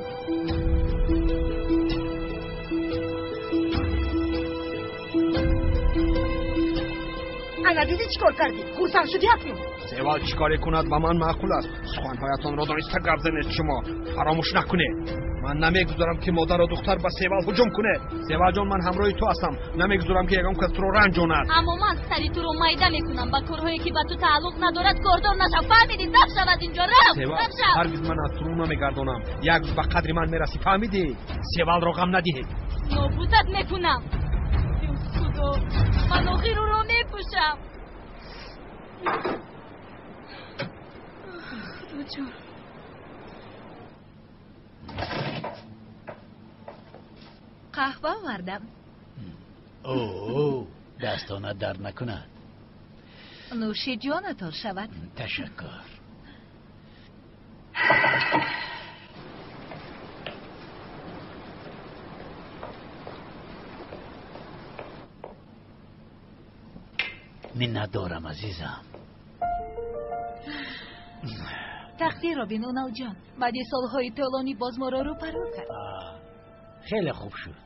Speaker 5: Ана дидӣ чӣ кор кардӣ? Хурсанд шудӣ акнун?
Speaker 11: Севал чӣ коре кунад ба ман маъқул аст. Суханҳоятонро дониста гап занед шумо. Фаромӯш накунед. Ман намегузорам, ки модару духтар ба Севал ҳуҷум кунед. Севалҷон, ман ҳамроҳи ту ҳастам. Намегузорам, ки ягон кас туро ранҷонад.
Speaker 6: Аммо ман сари туро майда мекунам. Ба корҳое, ки ба ту тааллуқ надорад, кордор нашав. Фаҳмидӣ? Даф шав аз инҷо. Рафт, даф шав.
Speaker 11: Ҳаргиз ман аз ту рӯ намегардонам. Як рӯз ба қадри ман мерасӣ. Фаҳмидӣ? Севалро ғам надиҳед.
Speaker 6: Нобудат мекунам. Ё Худо, ман охир ӯро мепӯшам. Худоҷон.
Speaker 8: Қаҳва овардам.
Speaker 12: О, дастонат дард накунад.
Speaker 8: Нӯши ҷонатон шавад.
Speaker 12: Ташаккур. Миннатдорам, азизам.
Speaker 8: Тақдирро бин, Уналҷон. Баъди солҳои тӯлонӣ боз моро рӯпарӯ кард.
Speaker 12: Хеле хуб шуд.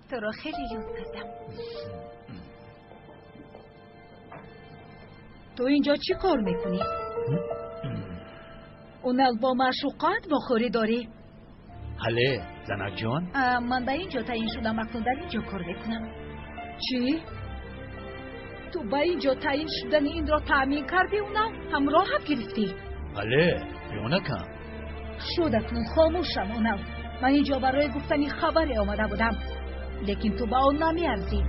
Speaker 8: Туро хеле ёд кардам. Ту инҷо чӣ кор мекунӣ? Унал бо маъшуқат вохӯрӣ дорӣ?
Speaker 12: Ҳале, занакҷон?
Speaker 8: Ман ба ин ҷо таъин шудам, акнун дар ин ҷо кор мекунам. Чӣ? Ту ба ин ҷо таъин шудани инро таъмин кардӣ, Унал? Ҳамроҳат гирифтӣ?
Speaker 12: Бале, ҷонакам.
Speaker 8: Шуд, акнун хомӯшам, Унал. Ман ин ҷо барои гуфтани хабаре омада будам, лекин ту ба он намеарзӣ.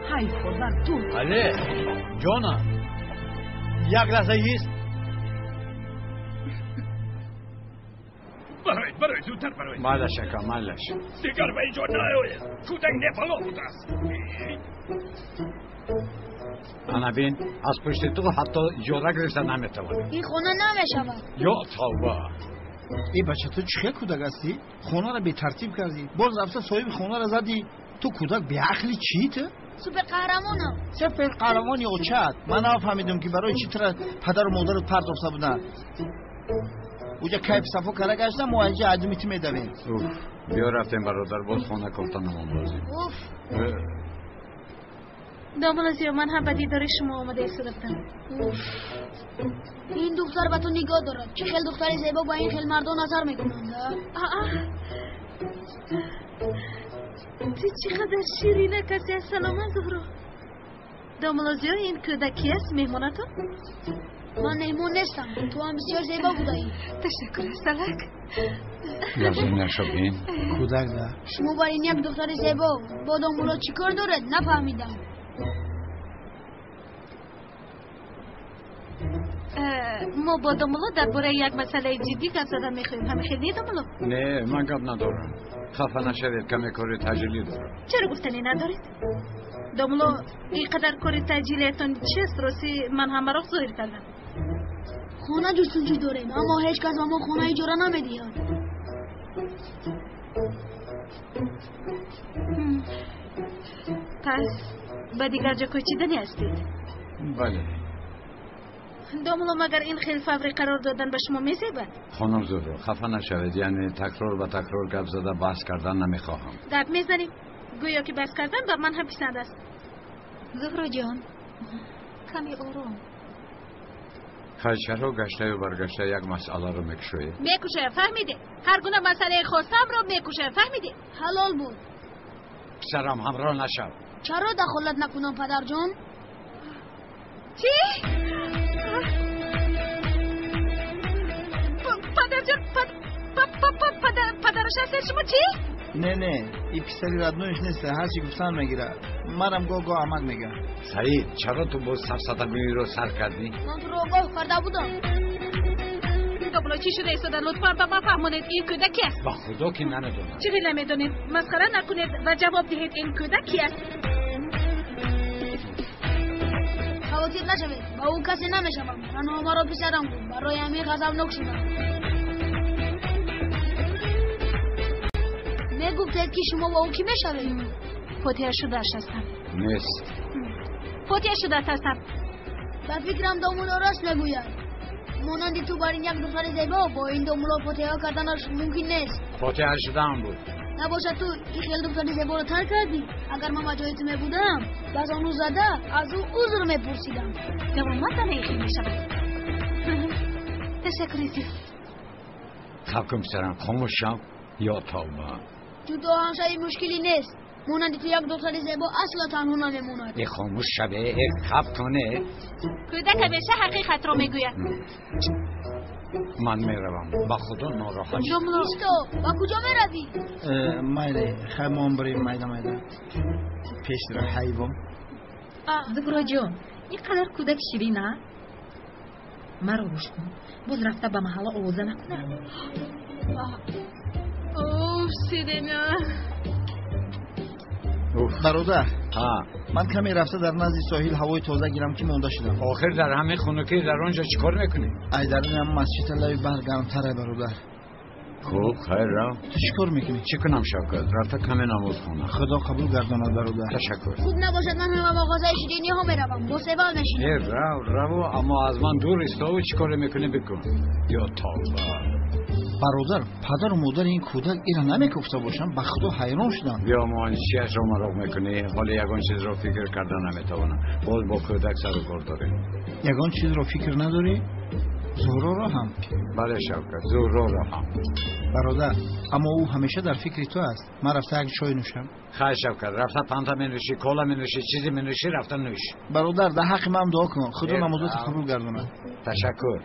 Speaker 8: Ҳайф бар ту.
Speaker 12: Бале, ҷонам, як лаҳза ист.
Speaker 14: Бароед, бароед, зудтар бароед.
Speaker 2: Майлаш, ака, майлаш.
Speaker 14: Дигар ба ин ҷо наоед. Кӯдак небало будааст.
Speaker 2: Ана бин, аз пушти ту ҳатто иҷора гирифта наметавонӣ.
Speaker 9: Ин хона намешавад.
Speaker 2: Ё тавба.
Speaker 4: Э бача, ту чӣ хел кӯдак ҳастӣ? Хонаро бетартиб кардӣ, боз рафта соҳиби хонаро задӣ. Ту кӯдак беақли чӣ ту?
Speaker 9: Суперқаҳрамонам.
Speaker 4: Суперқаҳрамони очат. Ман нафаҳмидам, ки барои чӣ тура падару модарат партофта буданд. Уҷа кайф сафо карда гаштам, мо инҷа адими ту медавем.
Speaker 2: Уф, биё рафтем, бародар, боз хона кофта намондозем.
Speaker 9: Уф.
Speaker 1: Домулло Зиё, ман ҳам ба дидори шумо омада истода будам.
Speaker 9: Уф. Ин духтар ба ту нигоҳ дорад. Чӣ хел духтари зебо ба ин хел мардон назар мекунанд, а?
Speaker 1: Ту чӣ қадар ширина каси. Ассалому Зуҳро. Домулло Зиё, ин кӯдак ки аст, меҳмонатон?
Speaker 9: Ман меҳмон нестам. Ту ҳам бисёр зебо будаӣ.
Speaker 1: Ташаккур, Асалак.
Speaker 2: Газинаша бин.
Speaker 4: Кӯдак да.
Speaker 9: Шумо бар ин як духтари зебо бо домулло чӣ кор доред? Нафаҳмидам.
Speaker 1: Мо бо домулло дар бораи як масъалаи ҷиддӣ гап задан мехоҳем. Ҳамин хел не, домулло?
Speaker 2: Не, ман гап надорам. Хафа нашавед, каме кори таъҷилӣ дорам.
Speaker 1: Чаро гуфтанӣ надоред? Домулло, ин қадар кори таъҷилиятон чист? Рости ман ҳамаро зоҳир кардам.
Speaker 9: Хона ҷустуҷӯ дорем, аммо ҳеҷ кас ба мо хона иҷора намедиҳад.
Speaker 1: Пас ба дигар ҷо кӯчидани ҳастед?
Speaker 2: Бале.
Speaker 1: Домулло, магар ин хел фаврӣ қарор додан ба шумо мезебад?
Speaker 2: Хонум Зуҳро, хафа нашавед, яъне такрор ба такрор гап зада баҳс кардан намехоҳам.
Speaker 1: Гап мезанем, гӯё ки баҳс кардан ба ман ҳам писанд аст.
Speaker 8: Зуҳроҷон, каме ором.
Speaker 2: Хайр, чаро гаштаю баргашта як масъаларо мекушоед?
Speaker 1: Мекушоям, фаҳмидед? Ҳар гуна масъалаи хостаамро мекушоям, фаҳмидед?
Speaker 9: Ҳалол буд.
Speaker 2: Писарам, ҳамроҳ нашав.
Speaker 9: Чаро дахолат накунам, падарҷон?
Speaker 1: Чӣ? Падарҷон, падараш ҳастед шумо чӣ?
Speaker 4: Не, не, и писари родноиш нест, ҳарчи гуфтан мегирад. Манам гоҳ-гоҳ амак мегӯям.
Speaker 2: Саид, чаро ту боз сафсатагӯиро сар кардӣ?
Speaker 9: Ман туро огоҳ карда будам.
Speaker 1: Домулло, чӣ шуда истода? Лутфан ба ман фаҳмонед, ин кӯдак ки аст?
Speaker 2: Ба худо ки намедонам.
Speaker 1: Чӣ намедонед? Масхара накунед ва ҷавоб диҳед, ин кӯдак ки аст?
Speaker 9: Хавотир нашавед, ба ӯ касе намешавам. Танҳо маро писарам гуфт, барои ҳамин ғазабнок шудам. Мегуфтед ки шумо бо ӯ кӣ мешавед?
Speaker 1: Фотиҳа шудааш ҳастам.
Speaker 2: Нест.
Speaker 1: Фотиҳа шудаат ҳастам.
Speaker 9: Ба фикрам домулло рост мегӯяд. Монанди ту бар ин як духтари зебо бо ин домулло фотиҳа карданаш мумкин нест.
Speaker 2: Фотиҳа шудаам буд.
Speaker 9: Набошад ту ин хел духтари зеборо тарк кардӣ? Агар ман ба ҷои ту мебудам, ба зону зада аз ӯ узр мепурсидам.
Speaker 1: Давомат ана ин хел мешавад. Ташаккури зиёд.
Speaker 2: Хаб кун писарам, хомӯш шав ё тавба.
Speaker 9: Ҷудо ҳамшави мушкилӣ нест. Монанди ту як духтари зебо асла танҳо намемонад.
Speaker 2: Э, хомӯш шаве, э, хаб куне.
Speaker 1: Кӯдак ҳамеша ҳақиқатро мегӯяд.
Speaker 2: Ман меравам, ба худо нороҳат.
Speaker 1: Домулло,
Speaker 9: Исто, ба куҷо меравӣ?
Speaker 4: Майли, хай мо бирем майда майда. Пеш ра ҳайвон.
Speaker 5: Зуҳроҷон, ин қадар кӯдак ширин, а? Маро гӯш кун, боз рафта ба маҳалла овоза накунад.
Speaker 1: Уф, Сирина.
Speaker 4: Бародар, ман каме рафта дар назди соҳил ҳавои тоза гирам ки монда шудам.
Speaker 2: Охир дар ҳамин хунукӣ дар он ҷо чӣ кор мекунӣ?
Speaker 4: Ай, дар ин масҷид лаби баҳр гармтар, ай бародар.
Speaker 2: Хуб, хайр, рав.
Speaker 4: Ту чӣ кор мекунӣ?
Speaker 2: Чӣ кунам, Шавкат? Рафта каме намоз хонам.
Speaker 4: Худо қабул гардонад, бародар.
Speaker 2: Ташаккур.
Speaker 9: Хуб набошад, ман ҳам ба мағозаи шириниҳо меравам, бо севал мешинам.
Speaker 2: Э, рав, раву, аммо аз ман дур истову чӣ коре мекунӣ бикун. Ё тавба.
Speaker 4: Бародар, падару модари ин кӯдак ира намекуфта бошам, ба худо ҳайрон шудам.
Speaker 2: Биёмон, чиашро мароқ мекунӣ? Ҳоло ягон чизро фикр карда наметавонам. Боз бо кӯдак сару кор дорем.
Speaker 4: Ягон чизро фикр надорӣ? Зуҳроро ҳам?
Speaker 2: Бале, Шавкат, Зуҳроро ҳам.
Speaker 4: Бародар, аммо ӯ ҳамеша дар фикри ту аст. Ман рафта як чой нӯшам.
Speaker 2: Хайр, Шавкат, рафта фанта менӯшӣ, кола менӯшӣ, чизе менӯшӣ, рафта нӯш.
Speaker 4: Бародар, дар ҳаққи ман дуо кун, худо намозотро қабул гардонад.
Speaker 2: Ташаккур.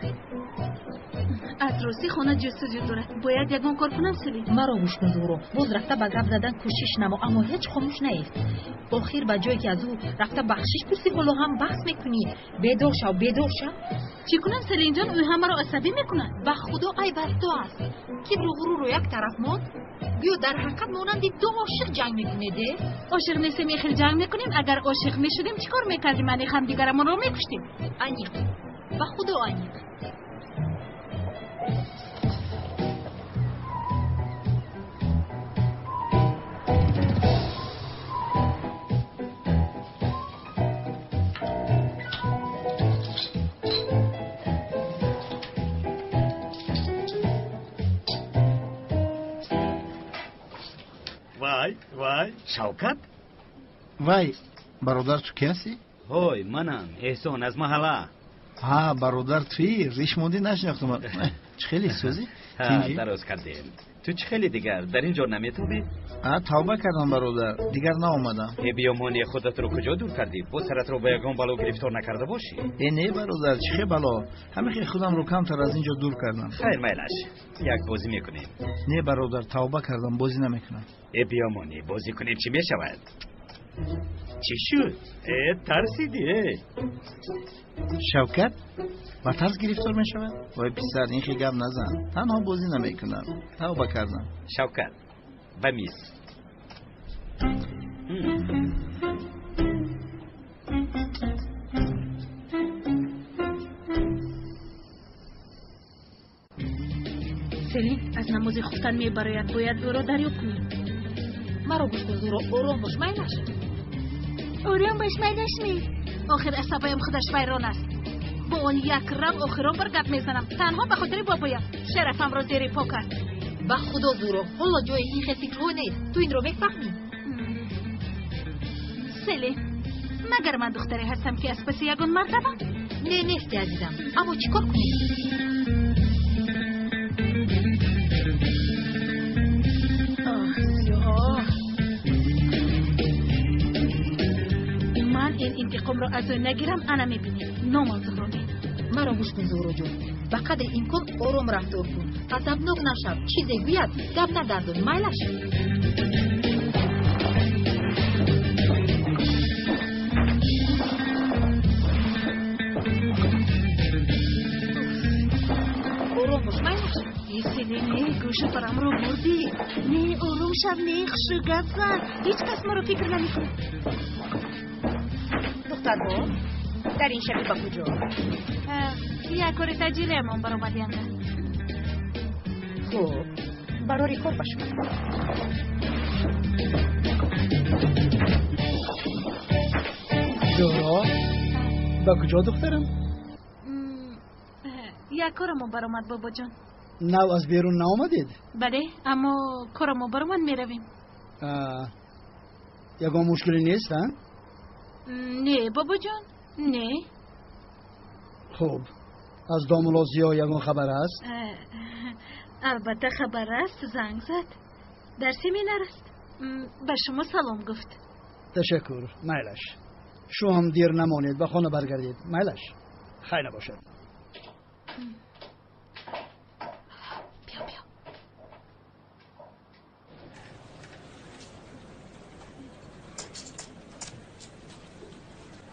Speaker 1: Аз рости хона ҷустуҷӯ дорад. Бояд ягон кор кунам, Селин.
Speaker 5: Маро гӯш кун, Зуҳро, боз рафта ба гап задан кӯшиш намо, аммо ҳеҷ хомӯш наист. Охир ба ҷое ки аз ӯ рафта бахшиш пурсӣ, ҳоло ҳам баҳс мекунӣ. Бедор шав, бедор шав.
Speaker 1: Чӣ кунам, Селинҷон? Ӯ ҳамаро асабӣ мекунад.
Speaker 5: Ба худо айб аз ту аст. Кибру ғурурро як тараф монд. Гӯё дар ҳақиқат монанди ду ошиқ ҷанг мекунед, э?
Speaker 1: Ошиқ нестем, ин хел ҷанг мекунем. Агар ошиқ мешудем, чӣ кор мекардем? Аниқ ҳамдигарамонро мекуштем.
Speaker 5: Аниқ, ба худо аниқ.
Speaker 10: Вай, вай, Шавкат?
Speaker 4: Вай, бародар, ту ки ҳастӣ?
Speaker 10: Ҳой, манам, Эҳсон аз маҳалла.
Speaker 4: Ҳа, бародар, туӣ? Риш мондӣ, нашинохтам. Чӣ хеле сӯзӣ?
Speaker 10: Ҳа, дароз кардем. Ту чӣ хеле дигар дар ин ҷо наметобӣ?
Speaker 4: А, тавба кардам, бародар, дигар наомадам.
Speaker 10: Э, биёмони, худатро куҷо дур кардӣ? Боз саратро ба ягон бало гирифтор накарда бошӣ?
Speaker 4: Э, не, бародар, чӣ хел бало? Ҳамин хел худамро камтар аз ин ҷо дур кардам.
Speaker 10: Хайр, майлаш, як бозӣ мекунем.
Speaker 4: Не, бародар, тавба кардам, бозӣ намекунам.
Speaker 10: Э, биёмонӣ, бозӣ кунем, чӣ мешавад? Чӣ шуд? Э, тарсидӣ, э?
Speaker 4: Шавкат ба тарс гирифтор мешавад? Вой писар, ин хел гап назан. Танҳо бозӣ намекунам, тавба кардам.
Speaker 10: Шавкат, ба миз.
Speaker 1: намози хуфтан мебарояд. Бояд ӯро дарёб кунем.
Speaker 8: Маро гӯш кун, Зуҳро, ором бош, майлаш.
Speaker 1: Ором бош, майлаш ми. Охир асабаям худаш вайрон аст. Бо он як рав охирон бор гап мезанам. Танҳо ба хотири бобоям. Шарафамро зери по кард.
Speaker 8: Ба худо, Зуҳро, ҳоло ҷои ин хел фикрҳо нест. Ту инро мефаҳмӣ?
Speaker 1: Селим, магар ман духтаре ҳастам ки аз паси ягон мард равам?
Speaker 8: Не, нести, азизам. Аммо чӣ кор кунем?
Speaker 1: Ман ин интиқомро аз ӯ нагирам, ана мебинем. Номам Зуҳро не.
Speaker 8: Маро гӯш кун, Зуҳроҷон. Ба қадри имкон ором рафтор кун. Ғазабнок нашав. Чизе гӯяд, гап нагардон. Майлаш. Ором бош, майлаш.
Speaker 1: Селим, не, гӯшу парамро бурдӣ. Не, ором шав, не, хушрӯ гап зан. Ҳеҷ кас маро фикр намекунад.
Speaker 5: Духтарҳо, дар ин шаби ба куҷо?
Speaker 1: Як кори таҷилиамон баромад, янга.
Speaker 5: Хуб, барори кор ба шумо.
Speaker 4: Зуҳро, ба куҷо, духтарам?
Speaker 1: Як корамон баромад, бобоҷон.
Speaker 7: Нав аз берун наомадед?
Speaker 1: Бале, аммо корамон баромад, меравем.
Speaker 7: Ягон мушкиле нест, а?
Speaker 1: Не, бобоҷон, не.
Speaker 7: Хуб, аз домулло Зиё ягон хабар аст?
Speaker 1: Албатта хабар аст, занг зад. Дар семинар аст. Ба шумо салом гуфт.
Speaker 7: Ташаккур, майлаш. Шумо ҳам дер намонед, ба хона баргардед. Майлаш. Хайр набошад.
Speaker 1: Биё, биё.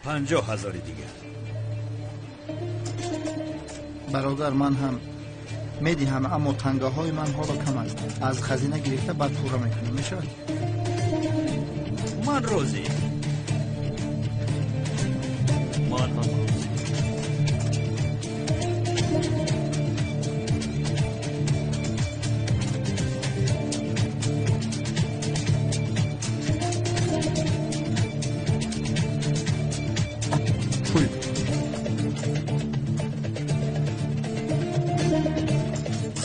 Speaker 14: 50,000 дигар.
Speaker 4: Бародар, ман ҳам медиҳам, аммо тангаҳои ман ҳоло кам аст. Аз хазина гирифта баъд пурра мекунем, мешавад?
Speaker 14: Ман розӣ. Ман ҳам розӣ.
Speaker 4: Пул.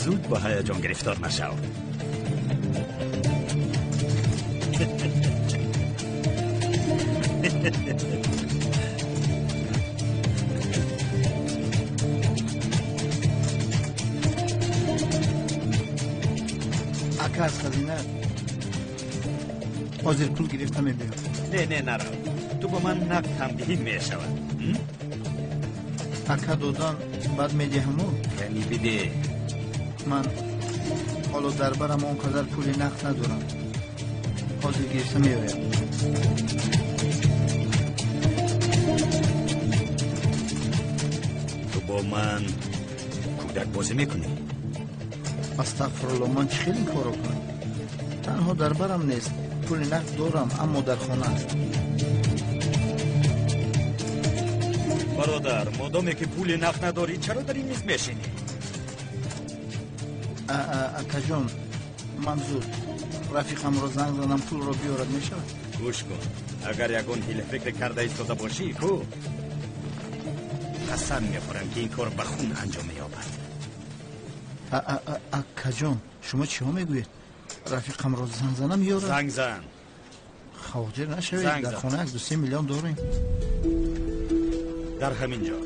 Speaker 14: Зуд ба ҳаяҷон гирифтор нашав.
Speaker 4: Ака, аз хазина ҳозир пул гирифта мебиёд.
Speaker 14: Не, не, нарав. Ту ба ман нақд ҳам диҳӣ мешавад.
Speaker 4: Ака, додан баъд медиҳаму?
Speaker 14: Яъне биде.
Speaker 4: Ман ҳоло дар барам он қадар пули нақд надорам. Ҳозир гирифта меоям.
Speaker 14: Ту бо ман кӯдакбозӣ мекунӣ?
Speaker 4: Астағфирулло, ман чӣ хел ин корро кунам? Танҳо дар барам нест. Пули нақд дорам, аммо дар хона аст.
Speaker 14: Бародар, модоме ки пули нақд надорӣ, чаро дар ин миз мешинӣ?
Speaker 4: Акаҷон, ман зуд рафиқамро занг занам, пулро биёрад, мешавад?
Speaker 14: Гӯш кун, агар ягон ҳилафикр карда истода бошӣ, ку қасам мехӯрам, ки ин кор ба хун анҷом меёбад.
Speaker 4: Акаҷон, шумо чиҳо мегӯед? Рафиқамро занг занам ёрад?
Speaker 14: Занг зан.
Speaker 4: Хавотир нашавед, дар хона 1-2-3 миллион дорем.
Speaker 14: Дар ҳамин ҷо.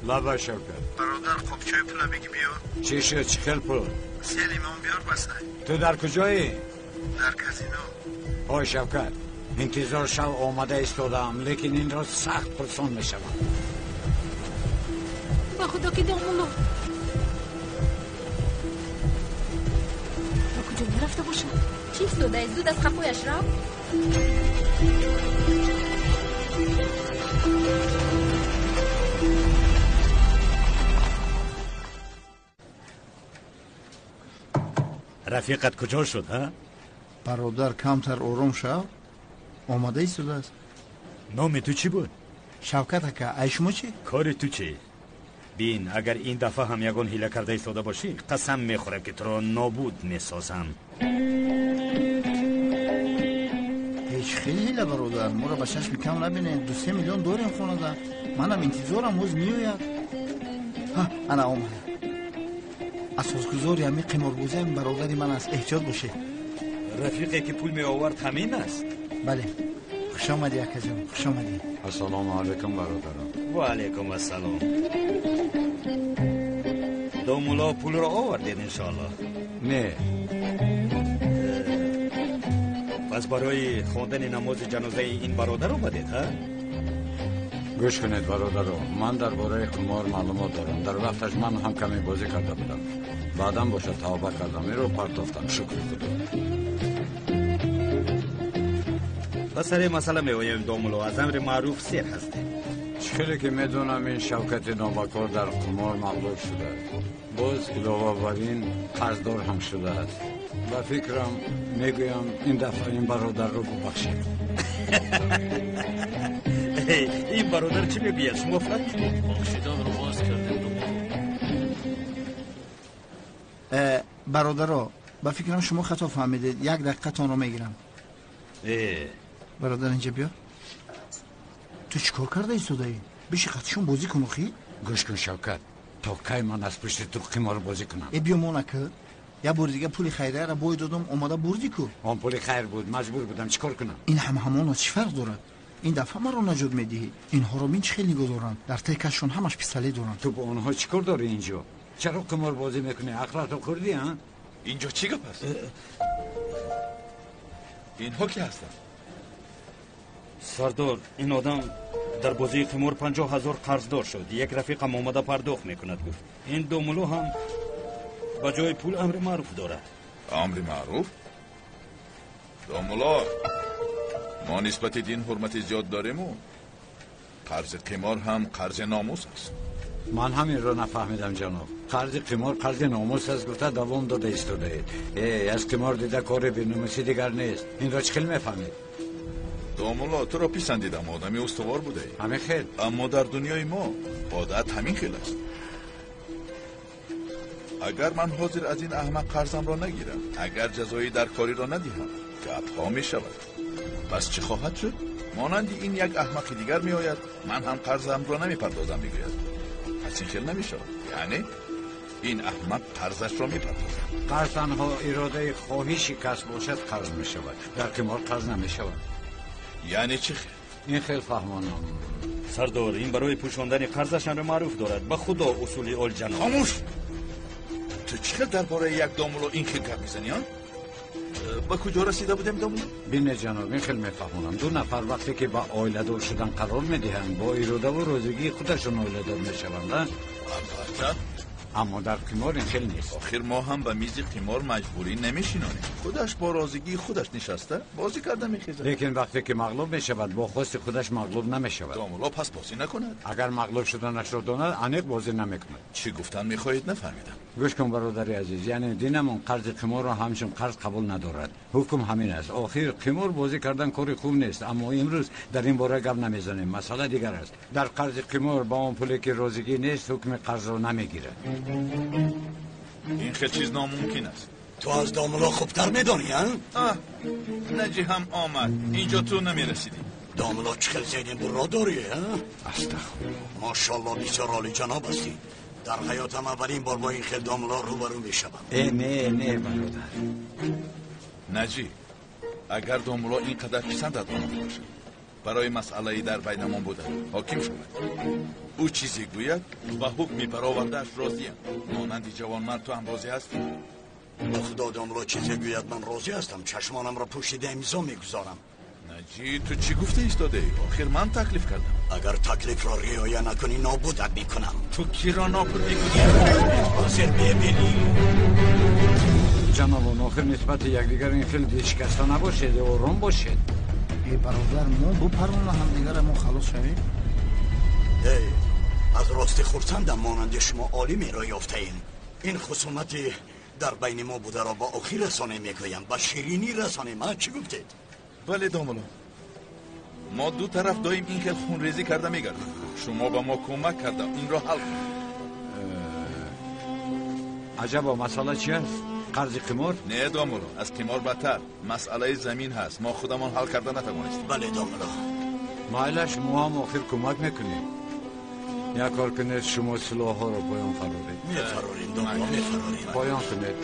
Speaker 2: Лаба, Шавкат.
Speaker 4: Бародар, қопчаи пула бигӣ биёр.
Speaker 2: Чӣ шуд? Чӣ хел пул?
Speaker 4: 3 лимон биёр, басай.
Speaker 2: Ту дар куҷоӣ?
Speaker 4: Дар казино.
Speaker 2: Ой, Шавкат, интизор шав, омада истодаам, лекин инро сахт пурсон мешавам.
Speaker 1: Ба худо ки домулло. Ба куҷо мерафта бошад?
Speaker 6: Чӣ истодаи? Зуд аз қафояш рав.
Speaker 14: Рафиқат куҷо шуд, ҳа?
Speaker 4: Бародар, камтар ором шав. Омода истодааст.
Speaker 15: Номи ту чӣ буд?
Speaker 4: Шавкат ака. Ай шумо чӣ?
Speaker 15: Кори ту чӣ? Бин, агар ин дафъа ҳам ягон ҳила карда истода бошӣ, қасам мехӯрам, ки туро нобуд месозам.
Speaker 4: Ҳеҷ хел ҳила, бародар. Моро ба чашми кам набинед. 2-3 миллион дорем хонада. Манам интизорам, ҳоз меояд. Ҳа, ана омада. Асосгузори ҳамин қиморбозиам бародари ман аст. Эҳтиёт бошед.
Speaker 15: Рафиқе ки пул меовард ҳамин аст?
Speaker 4: Бале. Хуш омадӣ, акаҷон, хуш омадӣ.
Speaker 2: Ассалому алайкум, бародарон.
Speaker 15: Ва алайкум ассалом. Домулло, пулро овардед, иншоаллоҳ?
Speaker 2: Не.
Speaker 15: Пас барои хондани намози ҷанозаи ин бародар омадед, ҳа?
Speaker 2: Гӯш кунед, бародаро, ман дар бораи қимор маълумот дорам. Дар вақташ ман ҳам каме бозӣ карда будам. Баъдан бошад тавба кардам, инро партофтам, шукри худо.
Speaker 15: Ба сари масъала меоем, домулло, аз амри маъруф сер ҳастем.
Speaker 2: Чӣ хеле ки медонам, ин Шавкати номакор дар қимор мағлуб шудааст. Боз илова бар ин қарздор ҳам шудааст. Ба фикрам мегӯям, ин дафъа ин бародарро бубахшед.
Speaker 15: Ин бародар чӣ мегӯяд, шумо фаҳмидед?
Speaker 14: Бахшиданро боз кардем, домулло.
Speaker 4: Бародаро, ба фикрам шумо хато фаҳмидед. Як дақиқатонро мегирам. Бародар, инҷа биё. Ту чӣ кор карда истодаӣ? Биши қатишон бозӣ кун, охи?
Speaker 2: Гӯш кун, Шавкат, то кай ман аз пушти ту қимор бозӣ кунам?
Speaker 4: Э, биё, мона ки як бори дига пули хайрияро бой додум, омада бурдӣ ку.
Speaker 2: Он пули хайр буд, маҷбур будам, чӣ кор кунам?
Speaker 4: Ин ҳам ҳамон аст, чӣ фарқ дорад? Ин дафъа маро наҷот медиҳӣ. Инҳоро бин, чӣ хел нигоҳ доранд. Дар текашон ҳамаш пистолет доранд.
Speaker 2: Ту бо онҳо чӣ кор дорӣ инҷо? Чаро қимор бозӣ мекунӣ? Ақлатро хӯрдӣ, а?
Speaker 16: Инҷо чӣ гап аст? Инҳо ки ҳастанд?
Speaker 15: Сардор, ин одам дар бозии қимор 50 000 қарздор шуд. Як рафиқам омада пардохт мекунад, гуфт. Ин домулло ҳам ба ҷои пул амри маъруф дорад.
Speaker 16: Амри маъруф? Домулло, мо нисбати дин ҳурмати зиёд дориму қарзи қимор ҳам қарзи номус аст.
Speaker 2: Ман ҳаминро нафаҳмидам, ҷаноб. Қарзи қимор қарзи номус аст гуфта давом дода истодаед. Э, аз қимор дида кори беномусӣ дигар нест. Инро чӣ хел мефаҳмед?
Speaker 16: Домулло, туро писандидам, одами устувор будаӣ.
Speaker 2: Ҳамин хел.
Speaker 16: Аммо дар дунёи мо одат ҳамин хел аст. Агар ман ҳозир аз ин аҳмақ қарзамро нагирам, агар ҷазои даркориро надиҳам, гапҳо мешавад. Пас чӣ хоҳад шуд? Монанди ин як аҳмақи дигар меояд, ман ҳам қарзамро намепардозам, мегӯяд. Пас ин хел намешавад. Яъне ин аҳмақ қарзашро мепардозад.
Speaker 2: Қарз танҳо иродаи хоҳиши кас бошад, қарз мешавад. Дар қимор қарз намешавад.
Speaker 16: Яъне чӣ хел?
Speaker 2: Ин хел фаҳмонам.
Speaker 15: Сардор, ин барои пӯшондани қарзаш амри маъруф дорад. Ба худо усули олҷаноб.
Speaker 16: Хомӯш! Ту чӣ хел дар бораи як домулло ин хел гап мезанӣ, а? Ба куҷо расида будем, домулло?
Speaker 2: Бине, ҷаноб, ин хел мефаҳмонам. Ду нафар вақте ки ба оиладор шудан қарор медиҳанд, бо иродаву розигии худашон оиладор мешаванд, а?
Speaker 16: Албатта.
Speaker 2: Аммо дар қимор ин хел нест.
Speaker 16: Охир мо ҳам ба мизи қимор маҷбурӣ намешинонем. Худаш бо розигии худаш нишаста бозӣ карда мехезад.
Speaker 2: Лекин вақте ки мағлуб мешавад, бо хости худаш мағлуб намешавад.
Speaker 16: Домулло, пас бозӣ накунад.
Speaker 2: Агар мағлуб шуданашро донад, аниқ бозӣ намекунад.
Speaker 16: Чӣ гуфтан мехоҳед, нафаҳмидам.
Speaker 2: Гӯш кун, бародари азиз, яъне динамон қарзи қиморро ҳамчун қарз қабул надорад. Ҳукм ҳамин аст. Охир қимор бозӣ кардан кори хуб нест, аммо имрӯз дар ин бора гап намезанем. Масъала дигар аст. Дар қарзи қимор ба он пуле ки розигӣ нест, ҳукми қарзро намегирад.
Speaker 16: Ин хел чиз номумкин аст.
Speaker 17: Ту аз домулло хубтар медонӣ, а?
Speaker 16: Наҷи ҳам омад. Инҷо ту намерасидӣ.
Speaker 17: Домулло, чӣ хел зеҳни бурро дорӣ, а?
Speaker 2: Астағфируллоҳ.
Speaker 17: Мошалло, бисёр олиҷаноб ҳастӣ. Дар ҳаётам аввалин бор бо ин хел домулло рӯбарӯ мешавам.
Speaker 2: Э, не, не, бародар.
Speaker 16: Наҷи, агар домулло ин қадар писандат омада бошад, барои масъалаи дар байнамон буда ҳоким шавад. Ӯ чизе гӯяд ва ҳукми баровардааш розиям. Монанди ҷавонмард ту ҳам розӣ ҳастӣ?
Speaker 17: Ба худо, домулло чизе гӯяд, ман розӣ ҳастам. Чашмонамро пӯшида имзо мегузорам.
Speaker 16: Наҷи, ту чӣ гуфта истодаӣ? Охир ман таклиф кардам.
Speaker 17: Агар таклифро риоя накунӣ, нобудат мекунам.
Speaker 16: Ту киро нобуд мекунӣ?
Speaker 17: Ҳозир мебинӣ.
Speaker 2: Ҷанобон, охир нисбати якдигар ин хел дилшикаста набошед, ором бошед.
Speaker 4: Э, бародар, мо бупарона ҳамдигара, мо халос шавем.
Speaker 17: Эй, аз рости хурсандам, монанди шумо олимеро ёфтаем. Ин хусумати дар байни мо бударо ба охир расонем, мегӯям, ба ширинӣ расонем. А чӣ гуфтед?
Speaker 16: Бале, домулло, Мо ду тараф доим ин хел хунрезӣ карда мегардем. Шумо ба мо кӯмак карда инро ҳал кунед.
Speaker 2: Аҷабо, масъала чи аст? Қарзи қимор?
Speaker 16: Не, домулло, аз қимор бадтар. Масъалаи замин ҳаст. Мо худамон ҳал карда натавонистем.
Speaker 17: Бале, домулло.
Speaker 2: Майлаш, мо ҳам охир кӯмак мекунем. Як кор кунед, шумо силоҳҳоро поён фароред.
Speaker 17: Мефарорем, домулло, мефарорем.
Speaker 2: Поён кунед.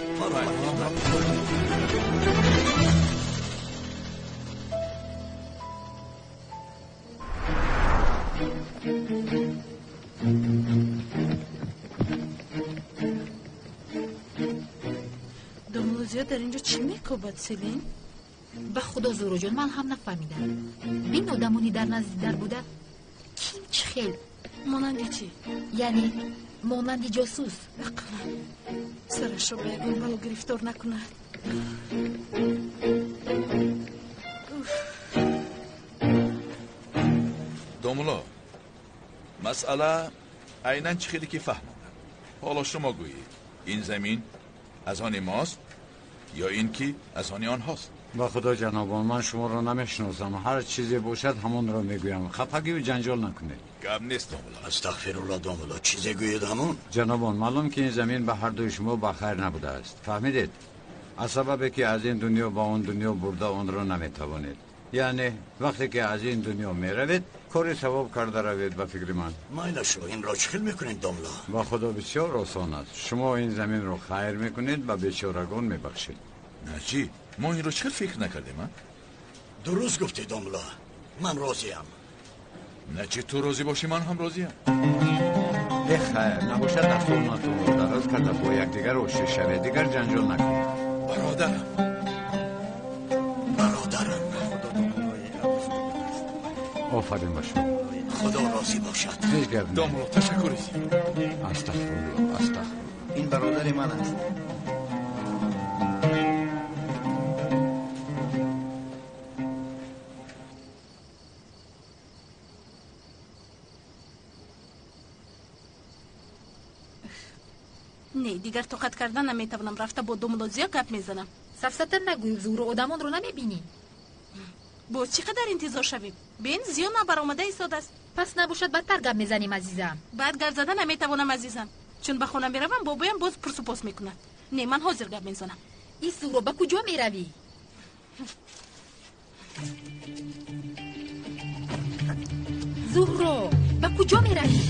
Speaker 1: Домулло Зиё дар инҷо чӣ мекобад, Селин?
Speaker 8: Ба худо, Зуҳроҷон, ман ҳам нафаҳмидам. Бин, одамони дар назди дар буда ким чӣ хел?
Speaker 1: Монанди чӣ?
Speaker 8: Яъне монанди ҷосус.
Speaker 1: Ақлан сарашро ба ягон бало гирифтор накунад.
Speaker 16: Домулло, масъала айнан чӣ хеле ки фаҳмондам. Ҳоло шумо гӯед, ин замин аз они мост ё ин ки аз они онҳост?
Speaker 2: Ба худо, ҷанобон, ман шуморо намешиносам. Ҳар чизе бошад, ҳамонро мегӯям. Хафагию ҷанҷол накунед.
Speaker 16: Гап нест, домулло.
Speaker 17: Астағфирулло, домулло, чизе гӯед ҳамон?
Speaker 2: Ҷанобон, маълум ки ин замин ба ҳардуи шумо ба хайр набудааст. Фаҳмидед? Аз сабабе ки аз ин дунё ба он дунё бурда онро наметавонед. Яъне вақте ки аз ин дунё меравед, кори савоб карда равед, ба фикри ман.
Speaker 17: Майлашо, инро чӣ хел мекунед, домулло?
Speaker 2: Ба худо, бисёр осон аст. Шумо ин заминро хайр мекунед, ба бечорагон мебахшед.
Speaker 16: Наҷиб, мо инро чӣ хел фикр накардем, а?
Speaker 17: Дуруст гуфтӣ, домулло, ман розиям.
Speaker 16: Наҷиб, ту розӣ бошӣ, ман ҳам розиям.
Speaker 2: Э, хайр набошад, дастонатонро дароз карда бо якдигар ошти шавед, дигар ҷанҷол накунед.
Speaker 16: Бародарам,
Speaker 17: бародарам.
Speaker 2: Офарин ба шумо.
Speaker 17: Худо розӣ бошад.
Speaker 2: Ҳеҷ гап не.
Speaker 16: Домулло, ташаккур.
Speaker 2: Астағфирулло, астағфирулло.
Speaker 4: Ин бародари ман аст.
Speaker 1: Не, дигар тоқат кардан наметавонам. Рафта бо домулло Зиё гап мезанам.
Speaker 8: Сафсата нагӯй, Зуҳро, одамонро намебинӣ.
Speaker 1: Боз чӣ қадар интизор шавем? Бин, Зиё набаромада истодааст.
Speaker 8: Пас набошад, бадтар гап мезанем, азизам.
Speaker 1: Баъд гап зада наметавонам, азизам. Чун ба хона меравам, бобоям боз пурсупос мекунад. Не, ман ҳозир гап мезанам.
Speaker 8: И Зуҳро, ба куҷо меравӣ? Зуҳро, ба куҷо меравӣ?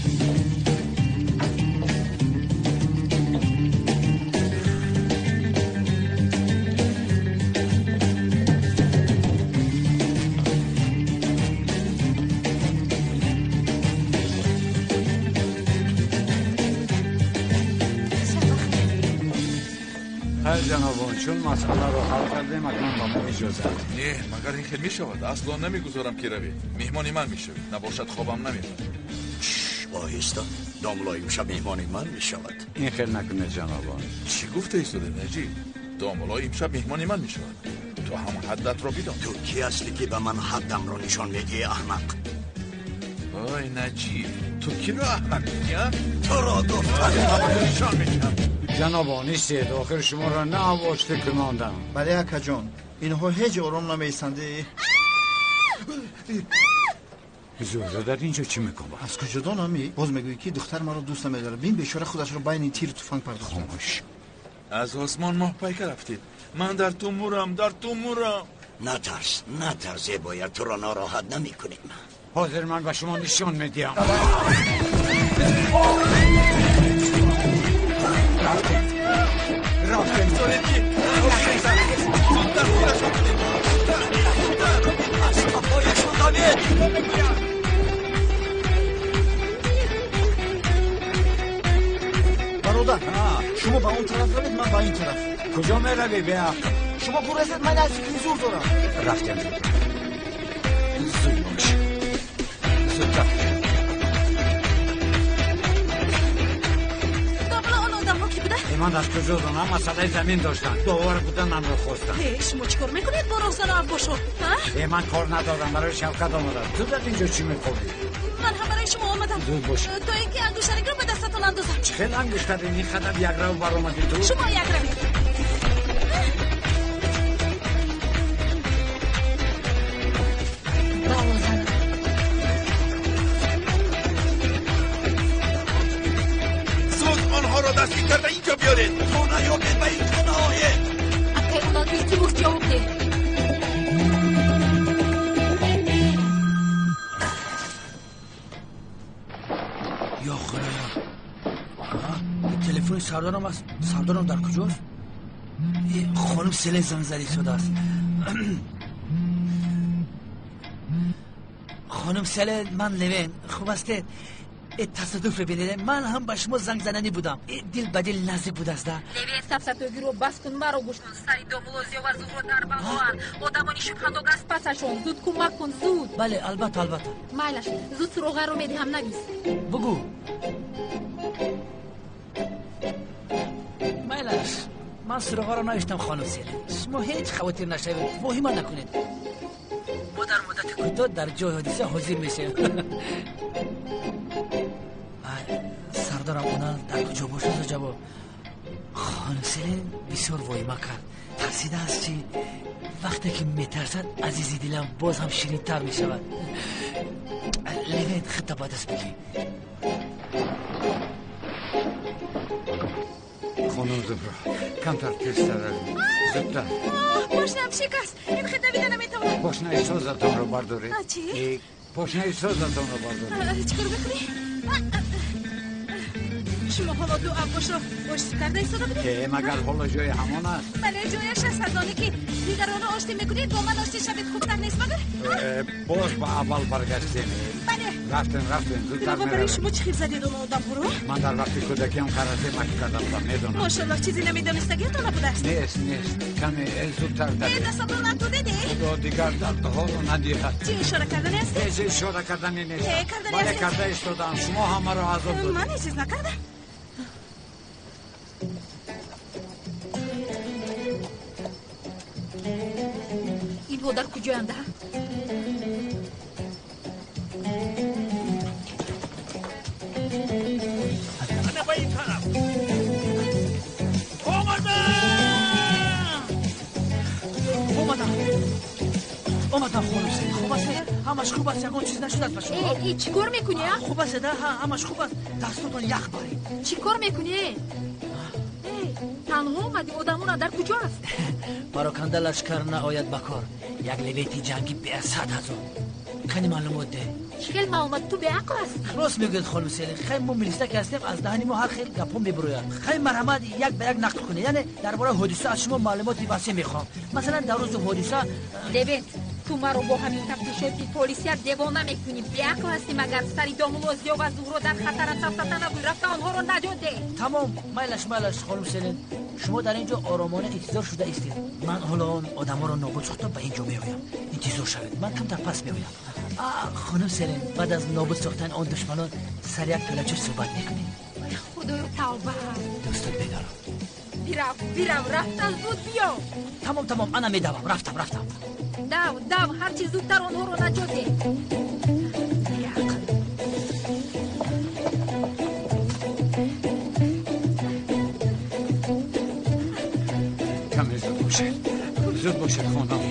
Speaker 2: Ҷанобон, чун масъаларо ҳал кардем, акнун ба мо иҷозат.
Speaker 16: Не, магар ин хел мешавад? Асло намегузорам ки равед. Меҳмони ман мешавед. Набошад, хобам намебарад.
Speaker 17: Оҳиста, домулло имшаб меҳмони ман мешавад.
Speaker 2: Ин хел накунед, ҷанобон.
Speaker 16: Чӣ гуфта истода, Наҷиб? Домулло имшаб меҳмони ман мешавад. Ту ҳам ҳаддатро бидон.
Speaker 17: Ту кӣ ҳастӣ, ки ба ман ҳаддамро нишон медиҳӣ, аҳмақ?
Speaker 16: Ой, Наҷиб, ту киро аҳмақ мегӯӣ, а?
Speaker 17: Туро гуфтам.
Speaker 16: Нишон медиҳам.
Speaker 2: Ҷанобон, истед, охир шуморо на овошта кунондам.
Speaker 4: Бале, акаҷон, инҳо ҳеҷ ором намеистанд.
Speaker 2: Зуҳро дар инҷо чӣ мекунад?
Speaker 4: Аз куҷо донам? Боз мегӯӣ, ки духтар маро дӯст намедорад. Бин, бечора худашро байни тиру туфанг пардохт.
Speaker 2: Хомӯш.
Speaker 16: Аз осмон моҳпайка рафтед. Ман дар ту мурам, дар ту мурам.
Speaker 17: Натарс, натарс, зебоя, туро нороҳат намекунем.
Speaker 2: Ҳозир ман ба шумо нишон медиҳам. Рафтем.
Speaker 16: Зудтар худашон кунед.
Speaker 17: Аз қафояшон давед.
Speaker 4: Бародар, шумо ба он тараф равед, ман ба ин тараф.
Speaker 2: Куҷо меравӣ, беақл?
Speaker 4: Шумо гурезед, ман аз фикри зур дорам.
Speaker 2: Рафтем. Зуд бош. Зудтар. Ман аз куҷо донам, масъалаи замин доштанд. Довар буданамро хостанд.
Speaker 1: Шумо чӣ кор мекунед бо роҳзану аббошо?
Speaker 2: Ман кор надорам, барои Шавкат омадам. Ту дар инҷо чӣ мекобӣ?
Speaker 1: Ман ҳам барои шумо омадам.
Speaker 2: Зуд бош.
Speaker 1: То ин ки ангуштарингро ба дастатон андозам.
Speaker 2: Чӣ хел ангуштарин? Ин қадар якрав баромадӣ ту?
Speaker 1: Шумо якравед.
Speaker 8: Ба овозам.
Speaker 17: равед, то наёбед ба ин хона оед.
Speaker 8: Акай Унал, илтимос ҷавоб деҳ.
Speaker 13: Ё Худоё, телефони сардорам аст. Сардорам дар куҷост? Хонум Селен занг зада истодааст. Хонум Селен, ман Левен. Хуб ҳастед? Тасодуф бинед, ман ҳам ба шумо занг зананӣ будам. Дил ба дил наздик будааст.
Speaker 8: Левен, сафсатогиро бас кун, маро гӯш кун. Сари домулло Зиё ва Зуҳро дар балоанд. Одамони шубҳанок аз пасашон. Зуд кӯмак кун, зуд.
Speaker 13: Бале, албатта, албатта.
Speaker 8: Майлаш, зуд суроғаро медиҳам, навис.
Speaker 13: Бугӯ. Майлаш, ман суроғаро навиштам, хонум Селен. Шумо ҳеҷ хавотир нашавед, воҳима накунед. Мо дар муддати кӯтоҳ дар ҷои ҳодиса ҳозир мешавем. Сардорам Унал дар куҷо бошад ҷавоб? Хонум Селен бисёр воҳима кард. Тарсидааст, чи вақте ки метарсад, азизи дилам боз ҳам ширинтар мешавад. Левен, худта ба даст бигир.
Speaker 2: Хонум Зуҳро, камтар тезтар равед, зудтар.
Speaker 1: Пошнаам шикаст, ин хел давида наметавонам.
Speaker 2: Пошнаи созатонро бардоред.
Speaker 1: Чӣ?
Speaker 2: Пошнаи созатонро бардоред.
Speaker 1: Чӣ кор мекунӣ? Шумо ҳоло ду аббошро оштӣ карда истода будед?
Speaker 2: Магар ҳоло ҷои ҳамон аст?
Speaker 1: Бале, ҷояш аст. Аз оне ки дигаронро оштӣ мекунед, бо ман оштӣ шавед хубтар нест магар?
Speaker 2: Боз ба аввал баргаштем.
Speaker 1: Бале.
Speaker 2: Рафтем, рафтем, зудтар
Speaker 1: меравем. Барои шумо чӣ хел задед он одамҳоро?
Speaker 2: Ман дар вақти кӯдакиам карате машқ карда будам, медонам.
Speaker 1: Мошаллоҳ, чизе намедонистагиатон набудааст?
Speaker 2: Нест, нест. Каме зудтар давед.
Speaker 1: Дастатон натудед?
Speaker 2: Худо дигар дардҳоро надиҳад.
Speaker 1: Чӣ ишора кардани ҳастед?
Speaker 2: Ҳеҷ ишора кардани нест. Бале, карда истодаам. Шумо ҳам маро азоб додед.
Speaker 1: Ман ҳеҷ чиз накардам.
Speaker 8: Инҳо дар куҷоянд?
Speaker 14: Ана ба ин тараф омадам,
Speaker 13: омадам, омадам. Хонум Селен, хуб аст? Ҳамаш хуб аст? Ягон чиз нашудааст ба шумо?
Speaker 8: Чӣ кор мекунӣ?
Speaker 13: Хуб аст, ҳамаш хуб аст. Дастотон ях баред.
Speaker 8: Чӣ кор мекунӣ? Танҳо омадӣ, одамона дар куҷо аст?
Speaker 13: Пароканда лашкар наояд ба кор. Як левети ҷангӣ беасад ҳазор. Кани маълумот деҳ.
Speaker 8: Чӣ хел маълумот? Ту беақл ҳастӣ.
Speaker 13: Рост мегӯед, хонум Селен. Хай, мо милиса ки ҳастем, аз даҳани мо ҳар хел гапҳо мебирояд. Хай, марҳамат, як ба як нақл кунед. Яъне дар бораи ҳодиса аз шумо маълумоти васеъ мехоҳам. Масалан, дар рӯзи ҳодиса.
Speaker 8: Левент, ту маро бо ҳамин тафтишоти полисия девона мекунӣ. Беақл ҳастӣ магар? Сари домулло Зиё ва Зуҳро дар хатаранд. Сафсата нагӯй, рафта онҳоро наҷот деҳ.
Speaker 13: Тамом, майлаш, майлаш, хонум Селен. Шумо дар ин ҷо оромона интизор шуда истед. Ман ҳоло он одаморо нобуд сохта ба ин ҷо меоям. Интизор шавед, ман камтар пас меоям. Хонум Селен, баъд аз нобуд сохтани он душманон сари як пиёлачо суҳбат мекунем.
Speaker 8: Худоё, тавба.
Speaker 13: Дӯстат медорам.
Speaker 8: Бирав, бирав, рафта зуд биё.
Speaker 13: Тамом, тамом, ана медавам. Рафтам, рафтам.
Speaker 8: Дав, дав, ҳарчи зудтар онҳоро наҷот деҳ. Беақл.
Speaker 2: Каме зуд бошед, зуд бошед, хонум.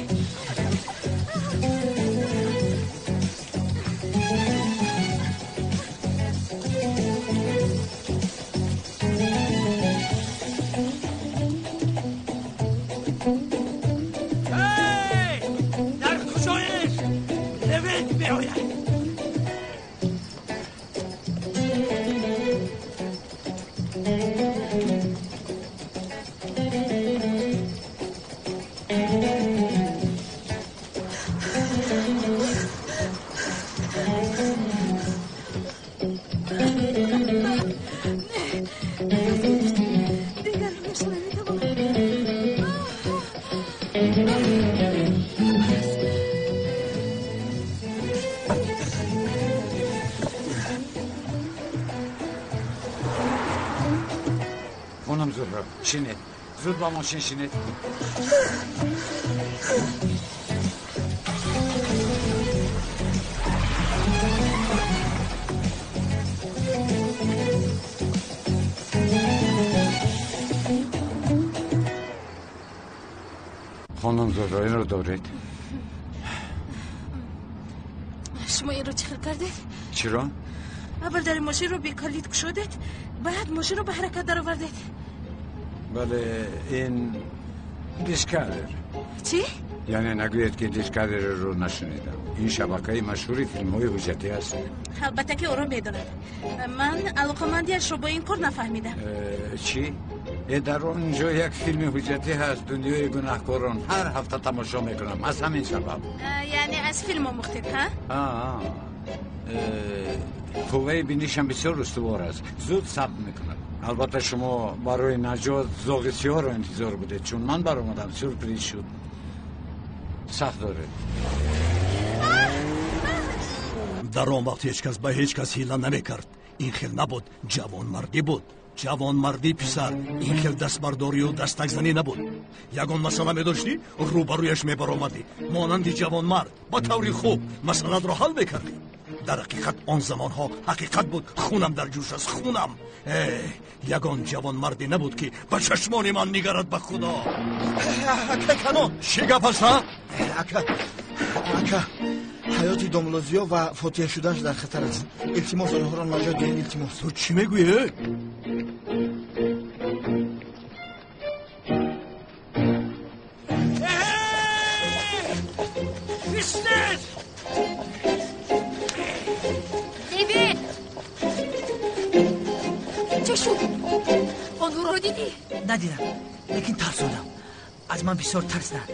Speaker 14: Дар куҷоед? Левент меояд.
Speaker 1: Дигар ҳамеша наметавонам.
Speaker 2: Хонум Зуҳро, шинед. Зуд ба мошин шинед. Хонум Зуҳро, инро доред.
Speaker 1: Шумо инро чӣ хел кардед?
Speaker 2: Чиро?
Speaker 1: Аввал дари мошинро бекалид кушодед, баъд мошинро ба ҳаракат даровардед.
Speaker 2: Бале, ин Дискавер.
Speaker 1: Чӣ?
Speaker 2: Яъне нагӯед, ки Дискаверро нашунидам. Ин шабакаи машҳури филмҳои ҳуҷҷатӣ аст.
Speaker 1: Албатта, ки ӯро медонам. Ман алоқамандиашро бо ин кор нафаҳмидам.
Speaker 2: Чӣ? Дар он ҷо як филми ҳуҷҷатӣ ҳаст, Дунёи гунаҳкорон. Ҳар ҳафта тамошо мекунам, аз ҳамин сабаб.
Speaker 1: Яъне аз филм омӯхтед, ҳа?
Speaker 2: Қувваи бинишам бисёр устувор аст, зуд сабт мекунад. Албатта, шумо барои наҷот зоғи сиёҳро интизор будед. Чун ман баромадам, сюрприз шуд. Сахт доред.
Speaker 17: Дар он вақт ҳеҷ кас ба ҳеҷ кас ҳила намекард. Ин хел набуд, ҷавонмардӣ буд. Ҷавонмардӣ, писар, ин хел дастбардорию дастакзанӣ набуд. Ягон масъала медоштӣ, рӯбарӯяш мебаромадӣ, монанди ҷавонмард ба таври хуб масъалатро ҳал мекардӣ. Дар ҳақиқат он замонҳо ҳақиқат буд. Хунам дар ҷӯш аст, хунам. Ягон ҷавонмарде набуд, ки ба чашмони ман нигарад, ба худо.
Speaker 4: Ака Канон!
Speaker 17: Чӣ гап аст, а?
Speaker 4: Ака, ака, ҳаёти домлозиё ва фотиҳа шудааш дар хатар аст. Илтимос, онҳоро наҷот диҳед, илтимос.
Speaker 17: Ту чӣ мегӯӣ?
Speaker 14: Истед!
Speaker 8: Левен! Чӣ шуд? Онҳоро дидӣ?
Speaker 13: Надидам, лекин тарсондам. Аз ман бисёр тарсиданд.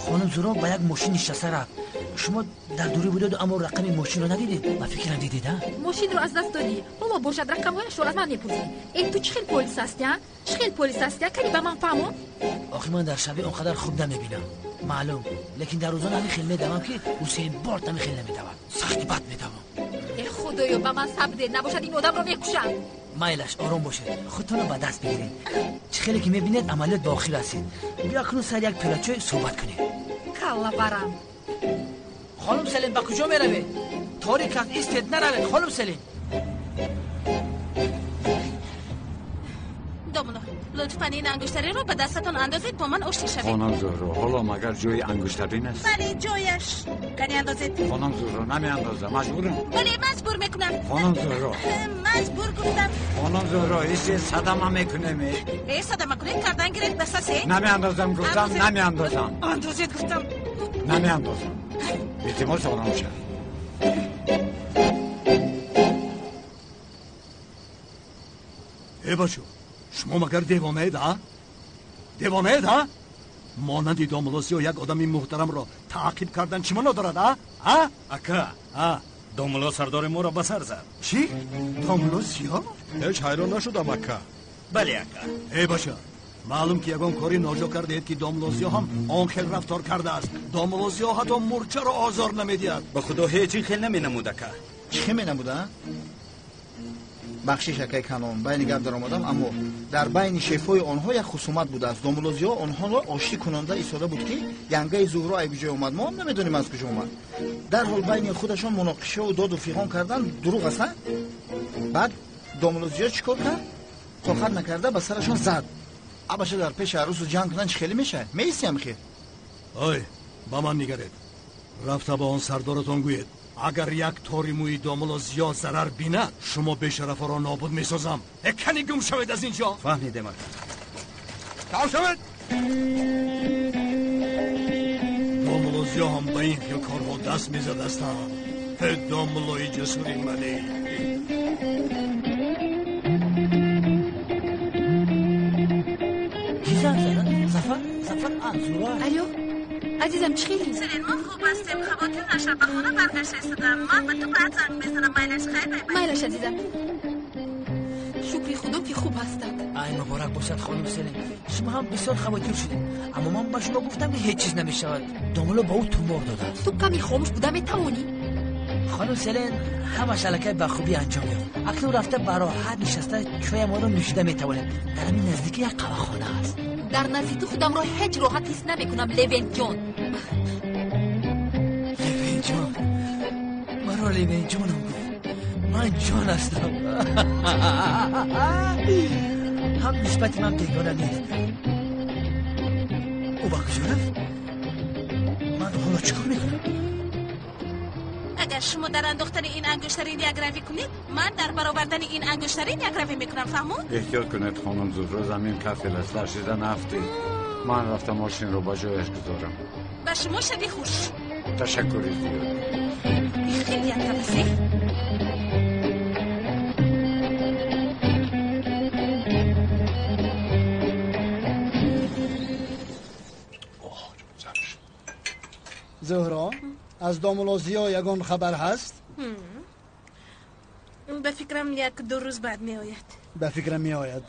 Speaker 13: Хонум Зуро ба як мошин нишаста рафт. Шумо дар дурӣ будед, аммо рақами мошинро надидед. Ба фикрам, дидед, а?
Speaker 8: Мошинро аз даст додӣ, ҳоло бошад рақамҳояшро аз ман мепурсӣ. Э, ту чӣ хел полис ҳастӣ, а? Чӣ хел полис ҳастӣ, а? Кани ба ман фаҳмон.
Speaker 13: Охир ман дар шабӣ он қадар хуб намебинам, маълум, лекин дар рӯзона ҳамин хел медавам, ки Ҳусейн Борт ҳамин хел намедавад. Сахти бад медавам.
Speaker 8: Э, худоё, ба ман сабр де, набошад ин одамро мекушам.
Speaker 13: Майлаш, ором бошед, худтонро ба даст бигиред. Чӣ хеле ки мебинед, амалиёт ба охир расид. Биё, акнун сари як пиёлачой суҳбат кунем.
Speaker 8: Калла барам.
Speaker 13: Хонум Селин, ба куҷо меравед? Торик аст, истед, наравед, хонум Селин.
Speaker 1: Домулло, лутфан ин ангуштариро ба дастатон андозед, бо ман оштӣ шавед.
Speaker 2: Хонум Зуҳро, ҳоло магар ҷои ангуштарин аст?
Speaker 1: Бале, ҷояш. Кани андозед.
Speaker 2: Хонум Зуҳро, намеандозам, маҷбурам.
Speaker 1: Бале, маҷбур мекунам.
Speaker 2: Хонум Зуҳро.
Speaker 1: Маҷбур гуфтам.
Speaker 2: Хонум Зуҳро, истед, садама мекунем.
Speaker 1: Э, садама кунед, кардан гиред, басасе.
Speaker 2: Намеандозам, гуфтам, намеандозам.
Speaker 1: Андозед, гуфтам.
Speaker 2: Намеандозам. Илтимос, ором шав.
Speaker 17: Э, бачо, шумо магар девонаед, а? Девонаед, а? Монанди домулосиё як одами муҳтарамро таъқиб кардан чӣ маъно дорад, а? А?
Speaker 15: Ака,
Speaker 17: а?
Speaker 15: Домуло сардори моро ба сар зад.
Speaker 17: Чӣ? Домулосиё?
Speaker 16: Ҳеҷ ҳайрон нашудам, ака.
Speaker 15: Бале, ака.
Speaker 17: Э, бача, маълум ки ягон кори ноҷо кардаед, ки домулозиё ҳам он хел рафтор кардааст. Домулозиё ҳатто мурчаро озор намедиҳад.
Speaker 15: Ба худо, ҳеҷ ин хел наменамуд, ака.
Speaker 4: Чӣ хел менамуд, а? Бахшиш, акай Канон, байни гап даромадам, аммо дар байни шефҳои онҳо як хусумат будааст. Домулозиҳо онҳоро оштӣ кунонда истода буд, ки янгаи Зуҳро ай куҷо омад, мо ҳам намедонем аз куҷо омад. Дарҳол байни худашон муноқишаву доду фиғон кардан. Дурӯғ аст, а? Баъд домулозиҳо чӣ кор кард? Тоқат накарда ба сарашон зад. Абаша, дар пеши арӯсу ҷанг кунан чӣ хеле мешавад? Меистиам хел.
Speaker 17: Ой, ба ман нигаред. Рафта ба он сардоратон гӯед, агар як тори мӯи домуло зиёд зарар бинад, шумо бешарафаро нобуд месозам. Э, кани гум шавед аз ин ҷо.
Speaker 15: Фаҳмидем, ака.
Speaker 17: Там шавед. Домуло зиё ҳам ба ин хел корҳо даст мезадастанд. Э, домулои ҷасури мане.
Speaker 13: Ки занг зада? Зафар? Зафар? А, Зура.
Speaker 8: Алло, азизам, чӣ хелӣ?
Speaker 1: Селин, мо хуб ҳастем, хавотир нашав, ба хона баргашта истодам. Ман ба ту баъд занг мезанам. Майлаш, хайр, бай бай.
Speaker 8: Майлаш, азизам, шукри худо, ки хуб ҳастанд.
Speaker 13: Ай, муборак бошад, хонум Селин. Шумо ҳам бисёр хавотир шудед, аммо ман ба шумо гуфтам, ки ҳеҷ чиз намешавад. Домулло ба ӯ тумор додааст.
Speaker 8: Ту ками хомӯш буда метавонӣ?
Speaker 13: Хонум Селин, ҳамаш аллакай ба хубӣ анҷом ёфт. Акнун рафта ба роҳат нишаста чоямонро нӯшида метавонем. Дар ҳамин наздикӣ як қаҳвахона аст.
Speaker 8: Дар назди ту худамро ҳеҷ роҳат ҳис намекунам, Левентҷон.
Speaker 13: Левентҷон, маро Левентҷонам гуфт. Ман ҷон ҳастам. Ҳам нисбати ман бегона нест. Ӯ ба куҷо рафт? Ман ҳоло чӣ кор мекунам?
Speaker 1: Агар Агар шумо дар андохтани ин ангуштарин як равӣ кунед, ман дар баровардани ин ангуштарин як равӣ мекунам, фаҳмод?
Speaker 2: Эҳтиёт кунед хонум Зуҳро, замин кафел аст, ларзида нафтед. Ман рафтам мошинро ба ҷояш гузорам.
Speaker 1: Ба шумо шаби хуш.
Speaker 2: Ташаккури зиёд.
Speaker 1: Хеле яккабасе.
Speaker 7: Зуҳро, аз домулло Зиё ягон хабар ҳаст?
Speaker 1: Ба фикрам 1-2 рӯз баъд меояд.
Speaker 7: Ба фикрам меояд.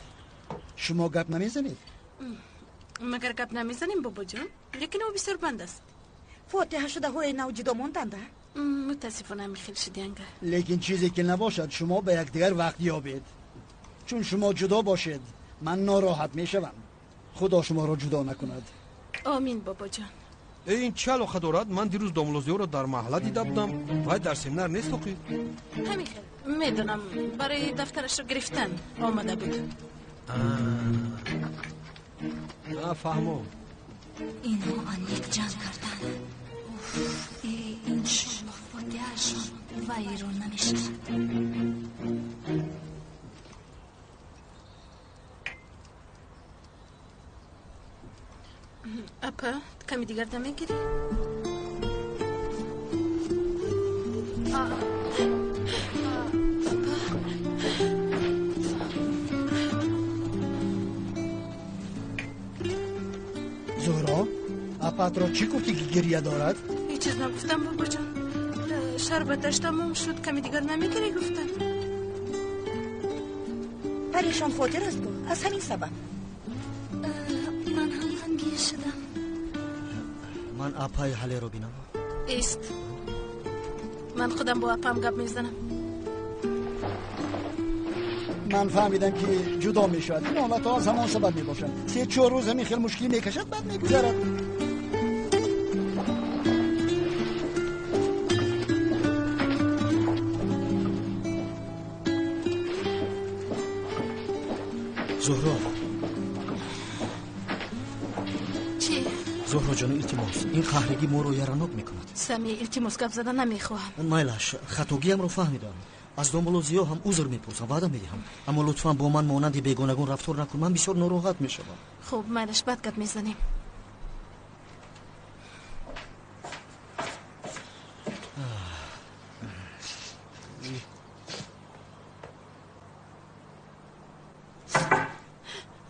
Speaker 7: Шумо гап намезанед?
Speaker 1: Магар гап намезанем, бобоҷон, лекин ӯ бисёр банд аст.
Speaker 5: Фотиҳа шудаҳои нав ҷудо монданд?
Speaker 1: Мутаассифона ҳамин хел шуд, янга.
Speaker 7: Лекин чизе ки набошад, шумо ба якдигар вақт ёбед. Чун шумо ҷудо бошед, ман нороҳат мешавам. Худо шуморо ҷудо накунад.
Speaker 1: Омин, бобоҷон.
Speaker 11: Ин чӣ алоқа дорад? Ман дирӯз домулло Зиёро дар маҳалла дида будам. Вай дар семинар нест охир.
Speaker 1: Ҳамин хел медонам, барои дафтарашро гирифтан омада буд.
Speaker 11: Фаҳмом.
Speaker 6: Инҳо аниқ ҷанг карданд. Иншоллоҳ фотиҳаашон вайрон намешавад.
Speaker 1: Апа, ками дигар намегирӣ?
Speaker 7: Зуҳро, апатро чӣ гуфтӣ ки гиря дорад?
Speaker 1: Ҳеҷ чиз нагуфтам, бобоҷон. Шарбаташ тамом шуд, ками дигар намегирӣ гуфтам.
Speaker 5: Парешон хотир аст, аз ҳамин сабаб.
Speaker 6: Ман ҳам ғамгин шудам.
Speaker 3: Ман апаи Ҳалеро бинам.
Speaker 1: Ист. Ман худам бо апам гап мезанам.
Speaker 7: Ман фаҳмидам ки ҷудо мешавад. Ин ҳолатҳо аз ҳамон сабаб мебошанд. 3-4 рӯз ҳамин хел мушкилӣ мекашад, баъд мегузарад.
Speaker 3: Зуҳро.
Speaker 1: Чӣ?
Speaker 3: Зуҳро ҷон, илтимос, ин қаҳрагӣ моро яранок мекунад.
Speaker 1: Сами, илтимос, гап зада намехоҳам.
Speaker 3: Майлаш, хатогиамро фаҳмидам. Аз домулло Зиё ҳам узр мепурсам, ваъда медиҳам. Аммо лутфан бо ман монанди бегонагон рафтор накун, ман бисёр нороҳат мешавам.
Speaker 1: Хуб, майлаш, баъд гап мезанем.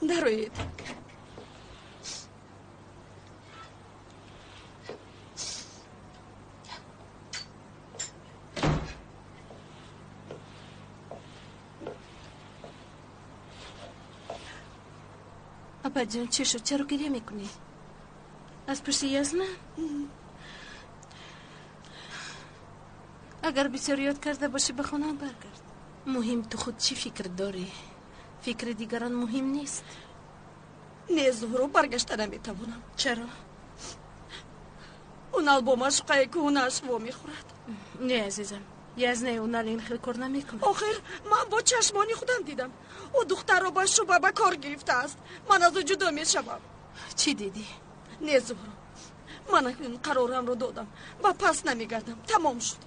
Speaker 18: Дароед.
Speaker 1: Апаҷон, чӣ шуд? Чаро гиря мекунӣ? Аз пушти Язна? Агар бисёр ёд карда бошӣ, ба хона баргард. Муҳим ту худ чӣ фикр дорӣ? Фикри дигарон муҳим нест.
Speaker 18: Не, Зуҳро, баргашта наметавонам.
Speaker 1: Чаро?
Speaker 18: Унал бо машқаи кӯҳнааш вомехӯрад.
Speaker 1: Не, азизам, Язнаи Унал ин хел кор намекунад.
Speaker 18: Охир ман бо чашмони худам дидам. Ӯ духтарро ба шуба ба кор гирифтааст. Ман аз ӯ ҷудо мешавам.
Speaker 1: Чӣ дидӣ?
Speaker 18: Не, Зуҳро, ман акнун қарорамро додам. Ба пас намегардам. Тамом шуд.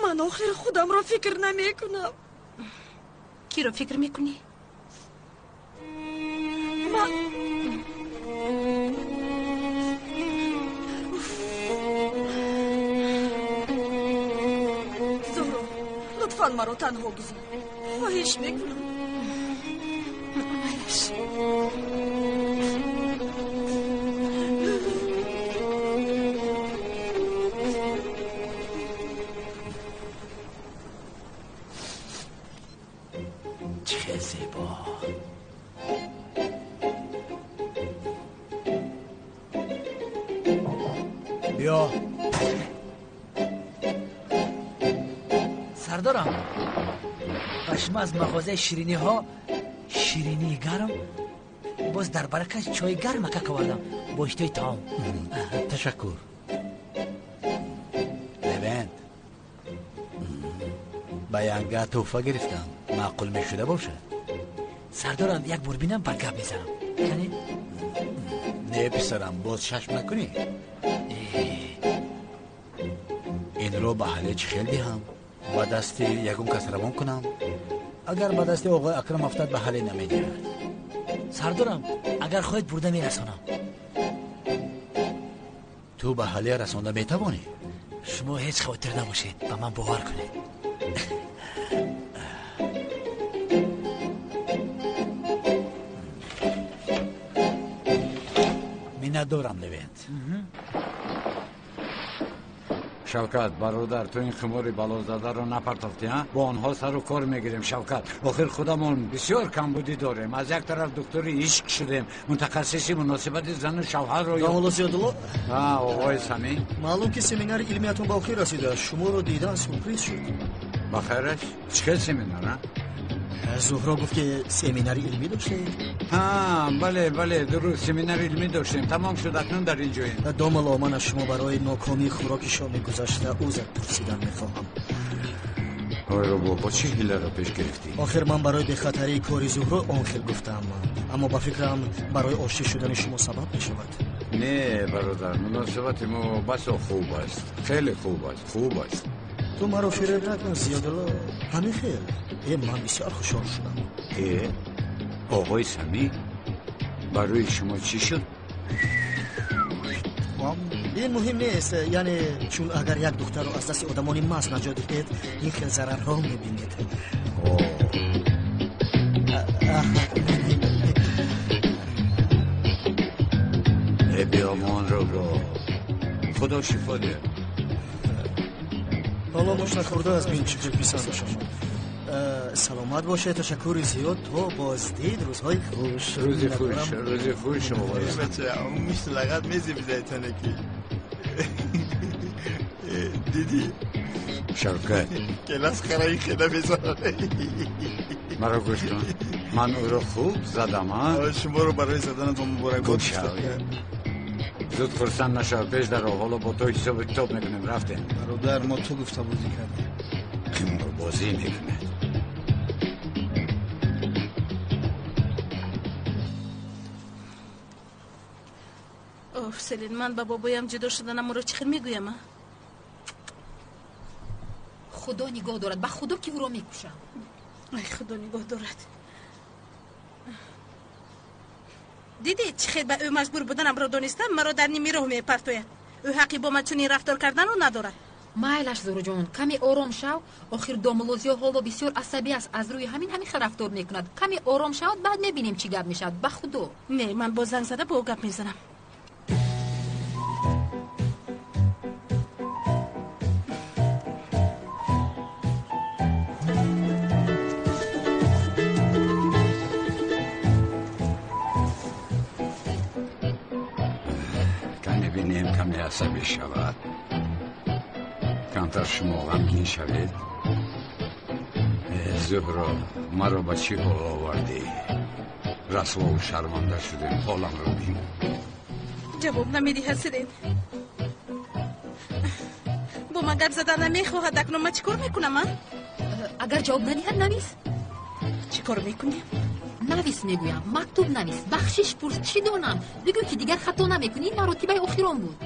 Speaker 18: Ман охир худамро фикр намекунам.
Speaker 1: Киро фикр мекунӣ?
Speaker 18: Ман Зуҳро, лутфан маро танҳо гузор. Хоҳиш мекунам.
Speaker 1: Майлаш.
Speaker 12: Чӣ зебо.
Speaker 7: Биё.
Speaker 13: Сардорам, ба шумо аз мағозаи шириниҳо ширинии гарм, боз дар баракаш чойи гарм акак овардам бо иштиҳои таом.
Speaker 12: Ташаккур. Левент, ба янга тӯҳфа гирифтам. Маъқул мешуда бошад?
Speaker 13: Сардорам, як бор бинам, баъд гап мезанам. Яъне?
Speaker 12: Не, писарам, боз шашм накунӣ. Инро Инро ба ҳале чӣ хел диҳам? Ба дасти ягон кас равон кунам? Агар ба дасти оғои Акрам афтад, ба ҳале намедиҳад.
Speaker 13: Сардорам, агар хоҳед бурда мерасонам.
Speaker 12: Ту ба ҳале расонда метавонӣ?
Speaker 13: Шумо ҳеҷ хавотир набошед, ба ман бовар кунед.
Speaker 12: Миннатдорам, Левент.
Speaker 2: Шавкат, бародар, ту ин хумори балозадаро напартофтӣ, а? Бо онҳо сару кор мегирем, Шавкат. Охир худамон бисёр камбудӣ дорем. Аз як тараф духтури ишқ шудем, мутахассиси муносибати зану шавҳарро.
Speaker 3: Домулло Зиёдулло?
Speaker 2: А, оғои Самӣ.
Speaker 3: Маълум ки семинари илмиятон ба охир расида. Шуморо дидан сюрприз шуд.
Speaker 2: Ба хайраш? Чӣ хел семинар, а?
Speaker 3: Зуҳро гуфт ки семинари илмӣ доштед.
Speaker 2: Ҳа, бале, бале, дуруст, семинари илмӣ доштем. Тамом шуд, акнун дар ин ҷоем.
Speaker 3: Домулло, ман аз шумо барои нокомии хӯроки шоми гузашта узр пурсидан мехоҳам.
Speaker 2: Ой, робо, бо чӣ ҳиларо пеш гирифтӣ?
Speaker 3: Охир ман барои бехатарии кори Зуҳро он хел гуфтам, аммо ба фикрам барои оштӣ шудани шумо сабаб мешавад.
Speaker 2: Не, бародар, муносибати мо басо хуб аст, хеле хуб аст, хуб аст.
Speaker 3: Ту маро фиреб накун, Зиёдулло. Ҳамин хел. Ман бисёр хушҳол шудам.
Speaker 2: Оғои Самӣ, барои шумо чӣ шуд?
Speaker 3: Ин муҳим нест, яъне чун агар як духтарро аз дасти одамони маст наҷот диҳед, ин хел зарарҳо мебинед.
Speaker 2: Биёмон ро худо шифо диҳад.
Speaker 3: Ҳоло муш нахӯрда аз бин чӣ хел писандаш омад. Саломат бошед, ташаккури зиёд, то боздид, рӯзҳои хуш.
Speaker 2: Рӯзи хуш, рӯзи хуш оғои.
Speaker 4: Бача, он мушт лағат мезебизайтане ки. Дидӣ?
Speaker 2: Шавкат.
Speaker 4: Келас хараи хела мезанад.
Speaker 2: Маро гӯш кун. Ман ӯро хуб задам, а?
Speaker 4: Шуморо барои заданатон муборакбод.
Speaker 2: Зуд хурсанд нашав, пеш даро, ҳоло бо ту ҳисобу китоб мекунем, рафтем.
Speaker 4: Бародар, мо ту гуфта бозӣ кардем.
Speaker 2: Қиморбозӣ мекунед.
Speaker 1: Оф, Селин, ман ба бобоям ҷудо шуданамро чӣ хел мегӯям, а?
Speaker 19: Худо нигоҳ дорад, ба худо ки ӯро мекушам.
Speaker 1: Ай, худо нигоҳ дорад. Дидӣ чӣ хел ба ӯ маҷбур буданамро донистам, маро дар ними роҳ мепартояд. Ӯ ҳаққи бо ман чунин рафтор карданро надорад.
Speaker 19: Майлаш, Зуҳроҷон, каме ором шав. Охир домулло Зиё ҳоло бисёр асабӣ аст, аз рӯи ҳамин ҳамин хел рафтор мекунад. Каме ором шавад, баъд мебинем чӣ гап мешавад. Ба худо.
Speaker 1: Не, ман бо занг зада бо ӯ гап мезанам.
Speaker 2: Каме бинем, каме асабӣ шавад, камтар шумо ғамгин шавед. Зуҳро, маро ба чӣ ҳол овардӣ? Расвову шарманда шудем, ҳоламро бин.
Speaker 1: Ҷавоб намедиҳад, Селин. Бо ман гап задан намехоҳад. Акнун ман чӣ кор мекунам, а?
Speaker 19: Агар ҷавоб надиҳад, навис.
Speaker 1: Чӣ кор мекунем?
Speaker 19: Навис мегӯям, мактуб навис, бахшиш пурс, чӣ донам. Бигӯ ки дигар хато намекунӣ, ин маротибаи охирон буд.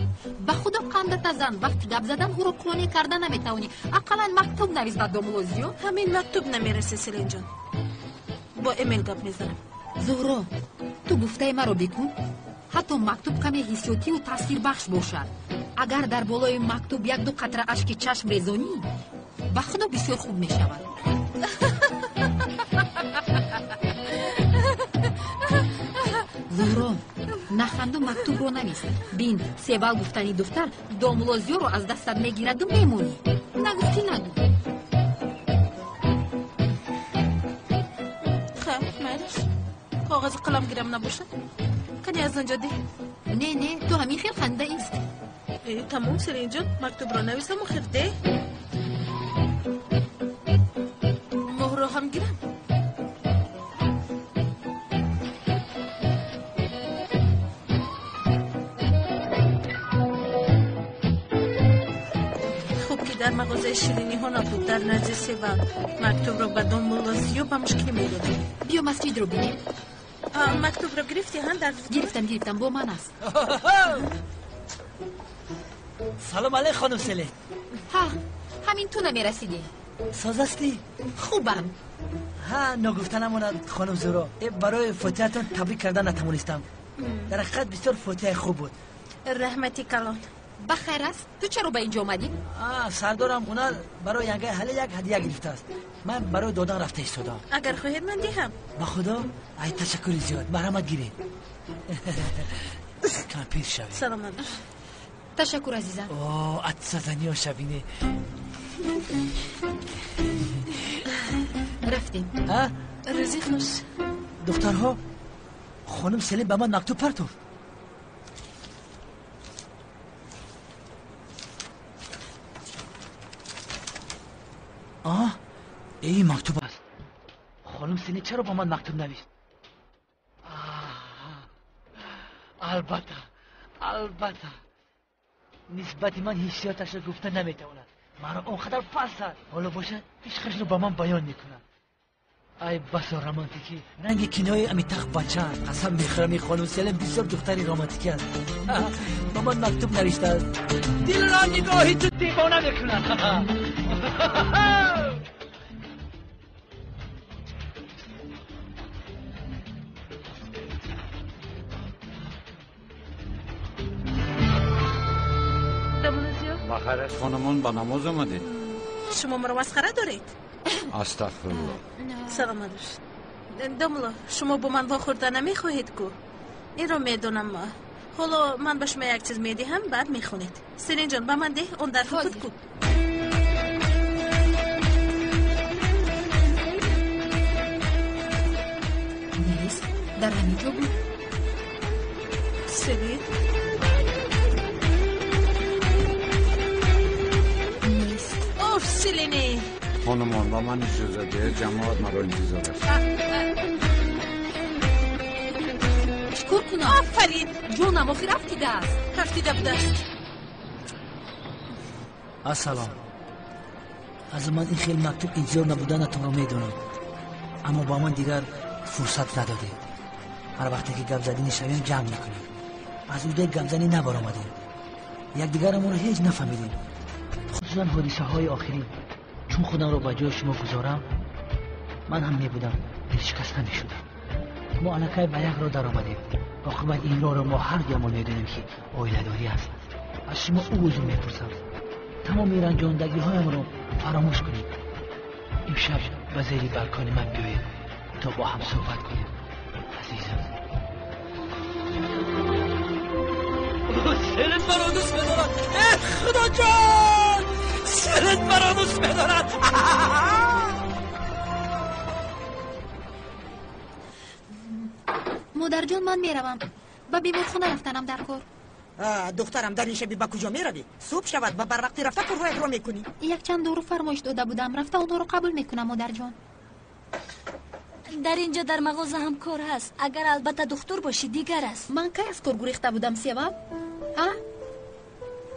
Speaker 19: Ба худо қандата зан, вақти гап задан ӯро қонеъ карда наметавонӣ. Ақаллан мактуб навис ба домулло Зиё.
Speaker 1: Ҳамин мактуб намерасе, Селинҷон. Бо эмел гап мезанам.
Speaker 19: Зуҳро, ту гуфтаи маро бикун. Ҳатто мактуб каме ҳиссиётиву таъсирбахш бошад. Агар дар болои мактуб як-ду қатра ашки чашм резонӣ, ба худо бисёр хуб мешавад. Зуҳро, наханду мактубро навис. Бин, севал гуфтани духтар домулло Зиёро аз дастат мегираду мемонӣ. Нагуфтӣ, нагӯ.
Speaker 1: Хайр, майлаш. Коғазу қалам гирам набошад? Кани аз он ҷо деҳ.
Speaker 19: Не, не, ту ҳамин хел ханда ист.
Speaker 1: Тамом, Селинҷон, мактубро нависаму хел деҳ. Моҳро ҳам гирам. Хуб ки дар мағозаи шириниҳо набуд, дар назди севал. Мактубро ба домулло Зиё ба мушкилӣ медодам.
Speaker 19: Биё масҷидро бинем.
Speaker 1: Мактубро гирифтӣ, ҳа? Дар
Speaker 19: Гирифтам, гирифтам, бо ман аст.
Speaker 13: Салом алейк, хонум Селин.
Speaker 19: Ҳа, ҳамин ту намерасидӣ.
Speaker 13: Соз ҳастӣ?
Speaker 19: Хубам.
Speaker 13: Ҳа, ногуфта намонад, хонум Зуро, барои фотиҳатон табрик кардан натавонистам. Дар ҳақиқат бисёр фотиҳаи хуб буд.
Speaker 1: Раҳмати калон.
Speaker 19: Ба хайр аст? Ту чаро ба инҷо омадӣ?
Speaker 13: Сардорам Гунал барои янгаи ҳале як ҳадия гирифтааст. Ман барои додан рафта истодам.
Speaker 1: Агар хоҳед, ман диҳам.
Speaker 13: Ба худо? Ай, ташаккури зиёд. Марҳамат, гиред. Кампир шавед.
Speaker 1: Саломат бош.
Speaker 19: Ташаккур, азизам.
Speaker 13: О, атсазаниё шабине.
Speaker 19: Рафтем.
Speaker 1: Рӯзи хуш.
Speaker 13: Духтарҳо, хонум Селим ба ман мактуб партофт. Эй, мактуб аст. Хонум Селим чаро ба ман мактуб навишт? Албатта, албатта, нисбати ман ҳиссиёташро гуфта наметавонад. Маро он қадар пас зад. Ҳоло бошад, ишқашро ба ман баён мекунад. Ай басо романтикӣ, ранги кинои Амитах Бачан. Қасам мехӯрам, ин хонум Селим бисёр духтари романтикӣ аст. Ба ман мактуб навиштааст. Дилро нигоҳи ту девона мекунад.
Speaker 2: Бахайр аст, хонумон, ба намоз омадед?
Speaker 1: Шумо маро масхара доред?
Speaker 2: Астағфирулло.
Speaker 1: Саломат бошед. Домулло, шумо бо ман вохӯрда намехоҳед ку? Инро медонам. Ҳоло ман ба шумо як чиз медиҳам, баъд мехонед. Селинҷон, ба ман деҳ, он дарфи буд ку.
Speaker 19: Нест, дар ҳамин ҷо буд.
Speaker 1: Селин? Оф, Селине!
Speaker 2: Хонумон, ба ман иҷоза диҳед, ҷамоат маро интизор аст.
Speaker 19: Чӣ кор кунам?
Speaker 1: Офарин!
Speaker 19: Ҷонам, охир афтидааст.
Speaker 1: Афтида будааст.
Speaker 13: Ассалом. Аз ман ин хел мактуб интизор набуданатонро медонам, аммо ба ман дигар фурсат надодед. Ҳар вақте ки гапзадӣ мешавем, ҷанг мекунем. Аз уҳдаи гапзанӣ набаромадем, якдигарамонро ҳеҷ нафаҳмидем, хусусан ҳодисаҳои охирин. Чун худамро ба ҷои шумо гузорам, ман ҳам мебудам, дилшикаста мешудам. Мо аллакай ба як роҳ даромадем. Оқибат ин роҳро мо ҳар дуямон медонем, ки оиладорӣ аст. Аз шумо узр мепурсам. Тамоми ранҷондагиҳоямро фаромӯш кунед. Имшаб ба зери балкони ман биёед, то бо ҳам суҳбат кунем, азизам. Селин маро дӯст медорад. Э, худоҷон, Селин маро дӯст медорад.
Speaker 19: Модарҷон, ман меравам. Ба беморхона рафтанам дар кор.
Speaker 5: Духтарам, дар ин шаби ба куҷо меравӣ? Субҳ шавад, ба барвақтӣ рафта корҳоятро мекунӣ.
Speaker 19: Якчанд дору фармоиш дода будам, рафта онҳоро қабул мекунам, модарҷон.
Speaker 6: Дар инҷо дар мағоза ҳам кор ҳаст. Агар албатта духтур бошӣ, дигар аст.
Speaker 19: Ман кай аз кор гурехта будам, Сева? А?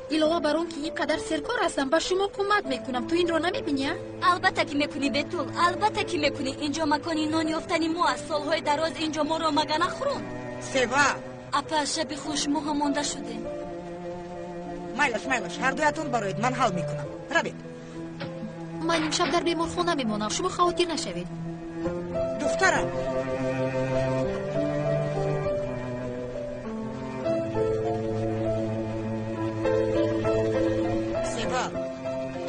Speaker 19: Илова бар он ки ин қадар серкор ҳастам, ба шумо кӯмак мекунам. Ту инро намебинӣ, а?
Speaker 6: Албатта ки мекунӣ, Бетул, албатта ки мекунӣ. Инҷо макони нон ёфтани мо аст. Солҳои дароз инҷо моро мага нахӯрон.
Speaker 5: Сева!
Speaker 6: Апа, шаби хуш, мо ҳам монда шудем.
Speaker 5: Майлаш, майлаш, ҳардуятон бароед, ман ҳал мекунам. Равед.
Speaker 19: Ман имшаб дар беморхона мемонам, шумо хавотир нашавед.
Speaker 5: Духтарам! Сева,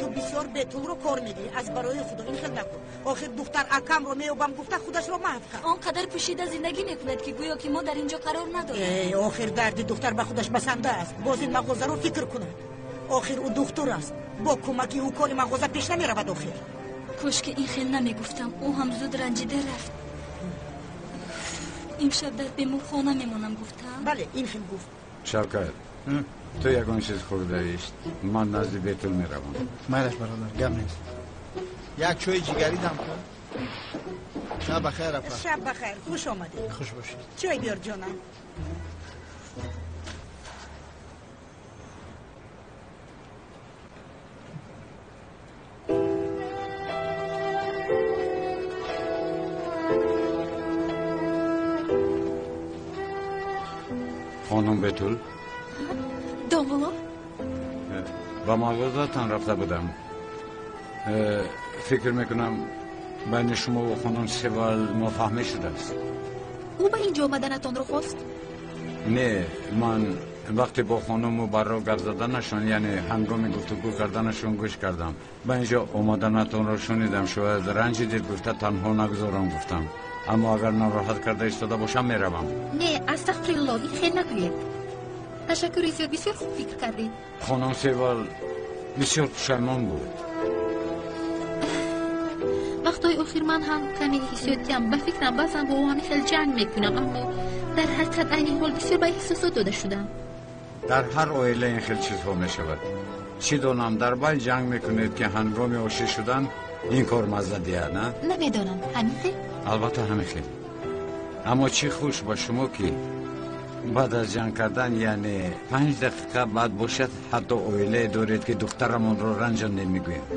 Speaker 5: ту бисёр Бетулро кор медиҳӣ. Аз барои худо ин хел накун. Охир духтар акамро меёбам гуфта худашро маҳв кард.
Speaker 6: Он қадар пӯшида зиндагӣ мекунад, ки гӯё ки мо дар инҷо қарор надорем.
Speaker 5: Э, охир дарди духтар ба худаш басанда аст. Боз ин мағозаро фикр кунад. Охир ӯ духтур аст. Бо кӯмаки ӯ кори мағоза пеш намеравад охир.
Speaker 6: Кош ки ин хел намегуфтам, ӯ ҳам зуд ранҷида рафт. Имшаб дар беморхона мемонам, гуфтам.
Speaker 5: Бале, ин хел гуфт.
Speaker 2: Шавкат, ту ягон чиз хӯрдаист? Ман назди Бетул меравам.
Speaker 4: Майлаш, бародар, гап нест. Як чойи ҷигарӣ дам кун. Шаб бахайр, апа.
Speaker 5: Шаб бахайр, хуш омадед.
Speaker 4: Хуш бошед.
Speaker 5: Чой биёр, ҷонам.
Speaker 2: Хонум Бетул.
Speaker 19: Домулло.
Speaker 2: Ба мағозатон рафта будам. Фикр мекунам байни шумо ва хонум Севал нофаҳмӣ шудааст.
Speaker 19: Ӯ ба инҷо омаданатонро хост?
Speaker 2: Не, ман вақте бо хонум Мубарро гап заданашон, яъне ҳангоми гуфтугӯ карданашон гӯш кардам. Ба инҷо омаданатонро шунидам, шояд ранҷидед гуфта танҳо нагузорам гуфтам. Аммо агар нороҳат карда истода бошам меравам.
Speaker 19: Не, астағфируллоҳ, ин хел нагӯед. Ташаккури зиёд, бисёр хуб фикр кардед.
Speaker 2: Хонум Севал бисёр пушаймон буд.
Speaker 19: Вақтҳои охир ман ҳам каме ҳиссиётиам, ба фикрам баъзан бо ӯ ҳамин хел ҷанг мекунам, аммо дар ҳақиқат айни ҳол бисёр ба эҳсосот дода шудам.
Speaker 2: Дар ҳар оила ин хел чизҳо мешавад. Чӣ донам, дар байн ҷанг мекунед ки ҳангоми ошӣ шудан ин кор мазза диҳад, на?
Speaker 19: Намедонам, ҳамин хел?
Speaker 2: Албатта ҳамин хел. Аммо чӣ хуш ба шумо ки баъд аз ҷанг кардан, яъне 5 дақиқа баъд бошад, ҳатто оилае доред ки духтарамонро ранҷондем мегӯянд.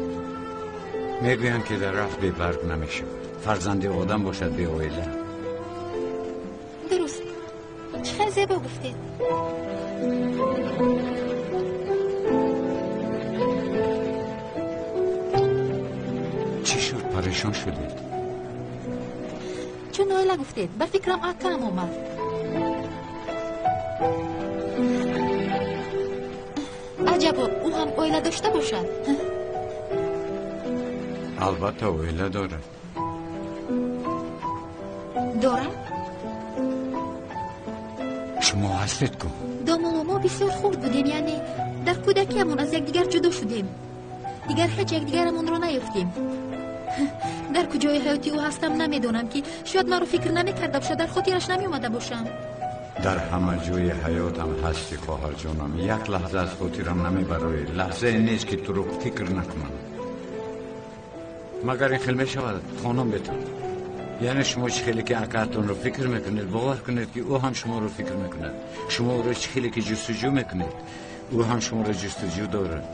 Speaker 2: Мегӯянд ки дарахт бебарг намешавад. Фарзанди одам бошад беоила.
Speaker 19: Дуруст. Чӣ хел зебо гуфтед.
Speaker 2: Чӣ шуд? Парешон шудед?
Speaker 19: Чун оила гуфтед, ба фикрам акам омад. Аҷабо, ӯ ҳам оила дошта бошад?
Speaker 2: Албатта оила дорад.
Speaker 19: Дорад?
Speaker 2: Шумо ҳастед ку?
Speaker 19: Домулло, мо бисёр хурд будем, яъне дар кӯдакиамон аз якдигар ҷудо шудем. Дигар ҳеҷ якдигарамонро наёфтем. Дар куҷои ҳаёти ӯ ҳастам намедонам, ки шояд маро фикр намекарда бошад, дар хотираш намеомада бошам.
Speaker 2: Дар ҳама ҷои ҳаётам ҳасти, хоҳарҷонам. Як лаҳза аз хотирам намебароӣ. Лаҳзае нест ки туро фикр накунам. Магар ин хел мешавад, хонум бетон? Яъне шумо чӣ хеле ки акаатонро фикр мекунед, бовар кунед ки ӯ ҳам шуморо фикр мекунад. Шумо ӯро чӣ хеле ки ҷустуҷӯ мекунед, ӯ ҳам шуморо ҷустуҷӯ дорад.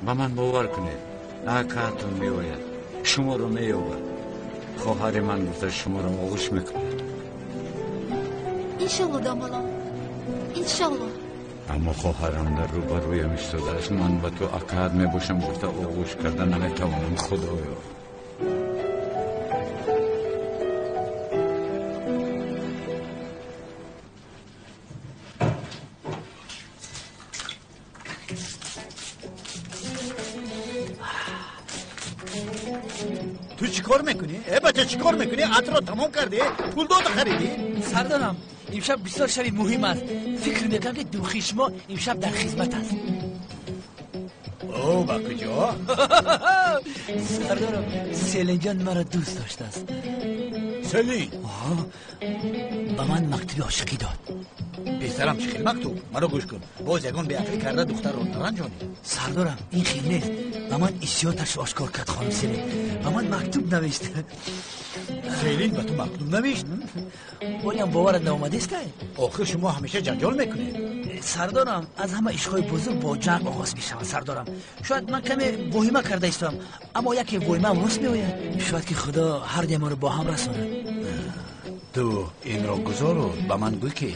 Speaker 2: Ба ман бовар кунед, акаатон меояд, шуморо меёбад. Хоҳари ман гуфта шуморо оғӯш мекунад.
Speaker 19: Иншолло, домулло, иншолло.
Speaker 2: Аммо хоҳарам дар рӯбарӯям истодааст. Ман ба ту акаат мебошам гуфта оғӯш карда наметавонам. Худоё.
Speaker 4: Ту чӣ кор мекунӣ? Э бача, чӣ кор мекунӣ? Атро тамом кардӣ? Пул дода харидӣ?
Speaker 13: Сардарам, имшаб бисёр шаби муҳим аст. Фикр мекунам ки духи шумо имшаб дар хизмат аст.
Speaker 4: О, ба куҷо?
Speaker 13: Сардарам, Селинҷон маро дӯст доштааст.
Speaker 4: Селин?
Speaker 13: Ба ман мактуби ошиқӣ дод.
Speaker 4: Писарам, чӣ хел мактуб? Маро гӯш кун. Боз ягон беақлӣ карда духтарро наранҷонӣ.
Speaker 13: Сардорам, ин хел нест. Ба ман ҳиссиёташро ошкор кард хонум Селин. Ба ман мактуб навишт.
Speaker 4: Селин ба ту мактуб навишт?
Speaker 13: Болиам боварат наомадест?
Speaker 4: Охир шумо ҳамеша ҷанҷол мекунед.
Speaker 13: Сардорам, аз ҳама ишқҳои бузург бо ҷанг оғоз мешаванд. Сардорам, шояд ман каме воҳима карда истодам, аммо яке воҳимаам рост меояд. Шояд ки Худо ҳар дуямонро бо ҳам расонад.
Speaker 4: Ту инро гузору ба ман гӯй ки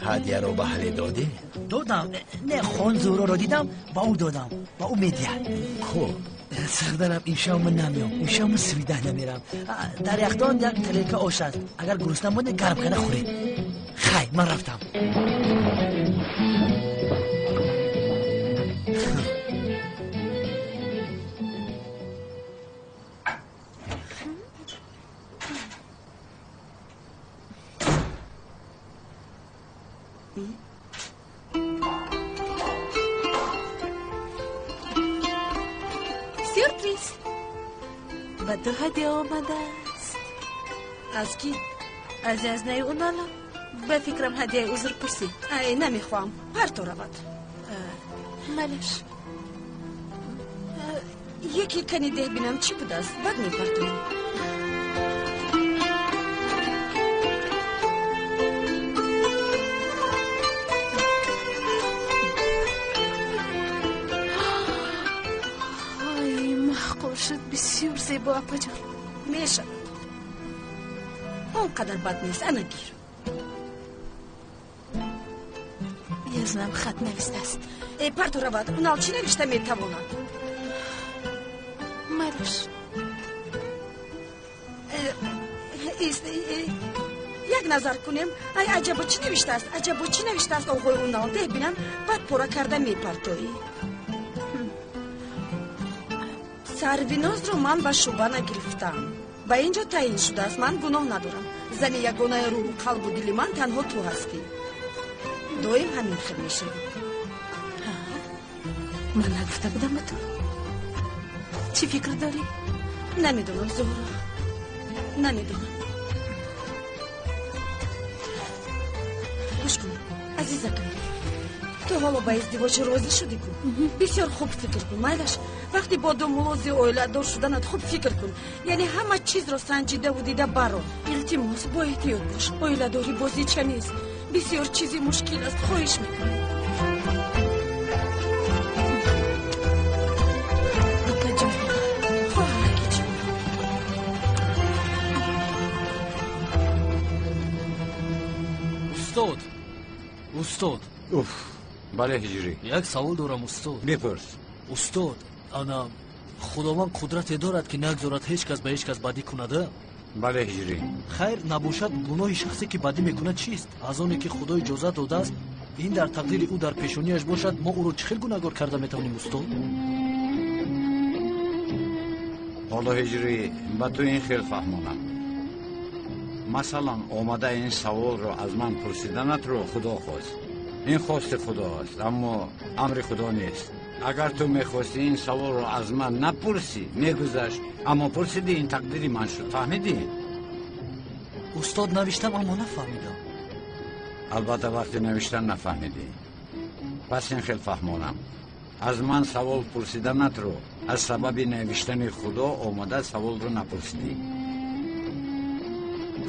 Speaker 4: ҳадияро ба ҳале додӣ?
Speaker 13: Додам. Не, хон Зуҳроро дидам, ба ӯ додам. Ба ӯ медиҳад.
Speaker 4: Хуб.
Speaker 13: Сардарам, имшаб ман намеом. Имшаб ман свидаҳ намерам. Дар яхдон як тарелка ош аст. Агар гурусна мондед, гарм карда хӯред. Хай, ман рафтам.
Speaker 18: Сюрприз! Ба ту ҳадя омадааст. Аз кӣ? Аз язнаи Унала. Ба фикрам ҳадияи узрпурсӣ. Ай, намехоҳам. Парто равад. Малеш. Яке кани деҳ бинам чӣ будааст, баъд мепартоем. Шуд бисёр зебо, апаҷон. Мешавад. Он қадар бад нест, ана гир. Язнам хат навистааст.
Speaker 5: Э, парту равад, Унал чӣ навишта метавонад?
Speaker 18: Майлаш.
Speaker 5: Як назар кунем. Ай, аҷабо чӣ навиштааст? Аҷабо чӣ навиштааст оғои Унал? Деҳ бинам, баъд пора карда мепартоӣ. Сарвинозро ман ба шӯъба нагирифтам. Ба ин ҷо таъин шудааст, ман гуноҳ надорам. Зани ягонаи рӯҳу қалбу дили ман танҳо ту ҳастӣ. Доим ҳамин хел мешавӣ.
Speaker 18: Ман нагуфта будам ба ту? Чӣ фикр дорӣ?
Speaker 5: Намедонам, Зуҳро, намедонам. Гӯш кун, азизакам, ту ҳоло ба издивоҷ розӣ шудӣ ку? Бисёр хуб фикр кун, майлаш. Вақте бо домулози оиладор шуданат хуб фикр кун, яъне ҳама чизро санҷидаву дида баро. Илтимос, бо эҳтиёт бош. Оиладорӣ бозича нест, бисёр чизи мушкил аст. Хоҳиш мекунам.
Speaker 20: Устод, устод.
Speaker 2: Уф, бале, Ҳиҷрӣ.
Speaker 20: Як савол дорам, устод.
Speaker 2: Бипурс.
Speaker 20: Устод, ана Худованд қудрате дорад, ки нагзорад ҳеҷ кас ба ҳеҷ кас бадӣ кунада?
Speaker 2: Бале, Ҳиҷрӣ.
Speaker 20: Хайр набошад, гуноҳи шахсе ки бадӣ мекунад чист? Аз оне ки Худо иҷозат додааст, ин дар тақдири ӯ дар пешонияш бошад, мо ӯро чӣ хел гунаҳгор карда метавонем, устод?
Speaker 2: Ҳоло, Ҳиҷрӣ, ба ту ин хел фаҳмонам. Масалан, омада ин саволро аз ман пурсиданатро Худо хост. Ин хости Худо аст, аммо амри Худо нест. Агар ту мехостӣ ин саволро аз ман напурсӣ, мегузашт, аммо пурсидӣ, ин тақдири ман шуд. Фаҳмидӣ?
Speaker 20: Устод, навиштам, аммо нафаҳмидам.
Speaker 2: Албатта, вақти навиштан нафаҳмидӣ. Пас ин хел фаҳмонам. Аз ман савол пурсиданатро аз сабаби навиштани Худо омада саволро напурсидӣ.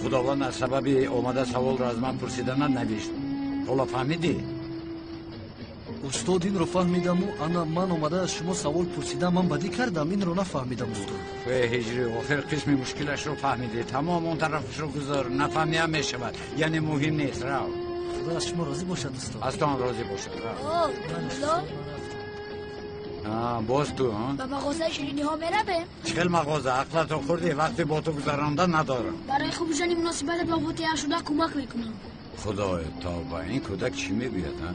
Speaker 2: Худованд аз сабаби омада саволро аз ман пурсиданат навишт. Ҳоло фаҳмидӣ?
Speaker 20: Устод, инро фаҳмидаму ана ман омада аз шумо савол пурсидам, ман бадӣ кардам, инро нафаҳмидам, устод.
Speaker 2: Э, Ҳиҷрӣ, охир қисми мушкилашро фаҳмидӣ. Тамом, он тарафашро гузор, нафаҳмиам мешавад, яъне муҳим нест. Рав.
Speaker 20: Худо аз шумо розӣ бошад, устод.
Speaker 2: Аз ту ҳам розӣ бошад. Рав. Боз ту?
Speaker 9: Ба мағозаи шириниҳо меравем?
Speaker 2: Чӣ хел мағоза? Ақлатро хӯрдӣ? Вақте бо ту гузаронда надорам.
Speaker 9: Барои хуб шудани муносибатат бо мутеа шуда кӯмак мекунам.
Speaker 2: Худоё, тавба, ин кӯдак чӣ мегӯяд, а?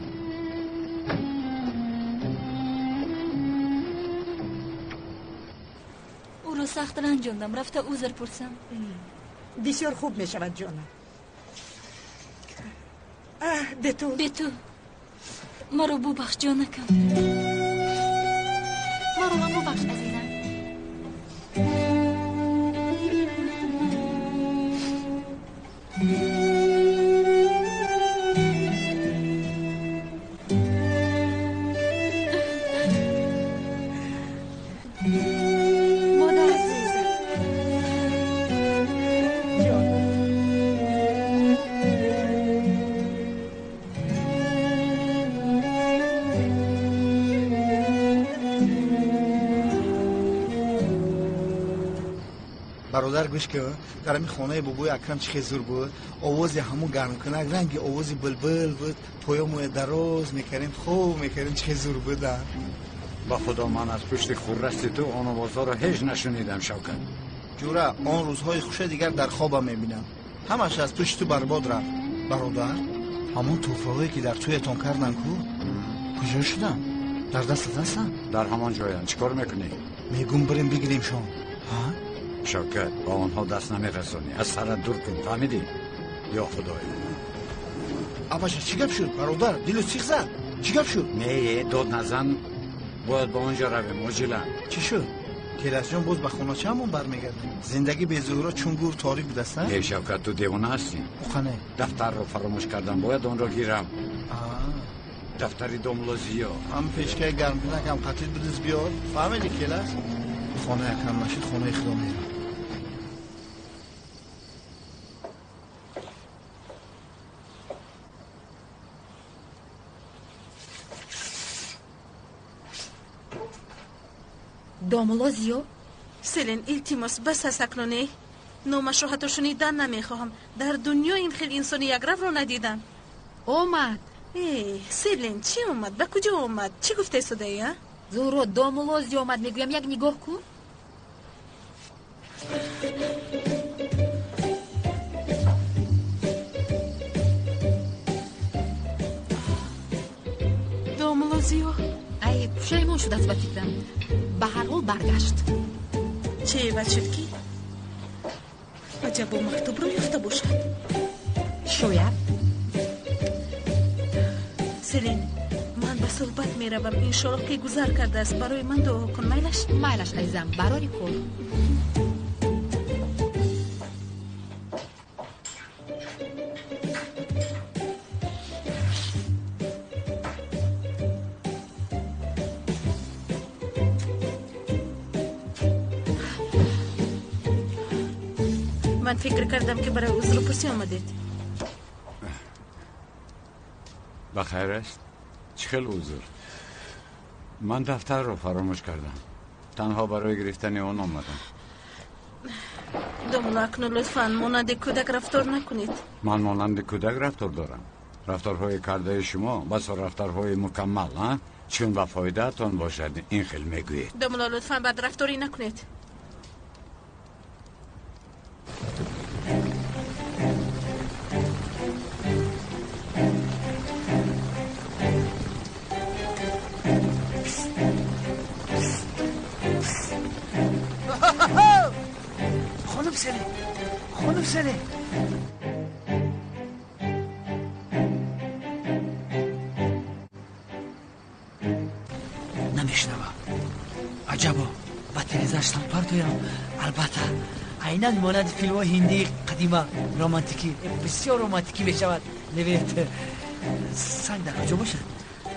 Speaker 6: Ӯро сахт ранҷондам, рафта узр пурсам.
Speaker 5: Бисёр хуб мешавад, ҷонам. Бету,
Speaker 6: Бету, маро бубахш, ҷонакам.
Speaker 19: Маро ҳам бубахш, азизам.
Speaker 18: Модар.
Speaker 5: Азизам, ҷон.
Speaker 4: Бародар, гӯш кун, дар ҳамин хонаи бобои Акрам чӣ хел зур буд. Овози ҳамун гармкунак ранги овози булбул буд. Поёмоя дароз мекардем, хоб мекардем, чӣ хел зур буд.
Speaker 2: Ба Худо, ман аз пушти хуррасти ту он овозҳоро ҳеҷ нашунидам, Шавкат.
Speaker 4: Ҷура, он рӯзҳои хуша дигар дар хобам мебинам. Ҳамаш аз пушти ту барбод рафт. Бародар, ҳамон тӯҳфаҳое ки дар тӯятон карданд ку, куҷо шуданд? Дар дастат ҳастанд?
Speaker 2: Дар ҳамон ҷоянд. Чӣ кор мекунӣ?
Speaker 4: Мегум, бирем бигиремшон.
Speaker 2: Шавкат, ба онҳо даст намерасонӣ. Аз сарат дур кун, фаҳмидӣ? Ё Худоё!
Speaker 4: Абаша, чӣ гап шуд, бародар? Дилу сих зад, чӣ гап шуд?
Speaker 2: Не, дод назан. Бояд ба он ҷо равем оҷилан.
Speaker 4: Чӣ шуд, Келасҷон? Боз ба хоначаамон бармегардем? Зиндагӣ бе Зуҳро чун гур торик будаст.
Speaker 2: Не, Шавкат, ту девона ҳастӣ?
Speaker 4: Уқане?
Speaker 2: Дафтарро фаромӯш кардам, бояд онро гирам. Дафтари домло Зиё.
Speaker 4: Ҳам печкаи гармкунакам қатил бидиз, биёр. Фаҳмиди, Келас? Хонаи Акрам нашид, хонаи худо мерам.
Speaker 18: Домулло Зиё.
Speaker 1: Селин, илтимос, бас аст акнун. Э, номашро ҳатто шунидан намехоҳам. Дар дунё ин хел инсони якравро надидам.
Speaker 8: Омад.
Speaker 18: Эй, Селин, чӣ омад? Ба куҷо омад? Чӣ гуфтаи содаи, а?
Speaker 19: Зуҳро, домулло зиё омад, мегӯям, як нигоҳ кун.
Speaker 18: Домулло зиё?
Speaker 19: Ай, пушаймон шудааст ба фикрам. Ба ҳар ҳол баргашт.
Speaker 18: Чӣ эваз шуд ки? Аҷабо мактубро ёфта бошад.
Speaker 19: Шояд.
Speaker 18: Селин, ман ба суҳбат меравам. Иншоаллоҳ ки гузар кардааст. Барои ман дуо кун. Майлаш?
Speaker 19: Майлаш, азизам, барори кор.
Speaker 18: Ман фикр кардам ки барои узрпурсӣ омадед.
Speaker 2: Ба хайр аст? Чӣ хел узр? Ман дафтарро фаромӯш кардам. Танҳо барои гирифтани он омадам.
Speaker 18: Домулло, акнун лутфан монанди кӯдак рафтор накунед.
Speaker 2: Ман монанди кӯдак рафтор дорам. Рафторҳои кардаи шумо басо рафторҳои мукаммал, а? Чун ба фоидаатон бошад, ин хел мегӯед.
Speaker 18: Домулло, лутфан бадрафторӣ накунед.
Speaker 13: Хонум Селин, хонум Селин. Намешнава. Аҷабо, ба тирезааш санг партоям. Албатта, айнан монанди филмҳои ҳиндии қадима романтикӣ, бисёр романтикӣ мешавад. Невед, санг дар куҷо бошад?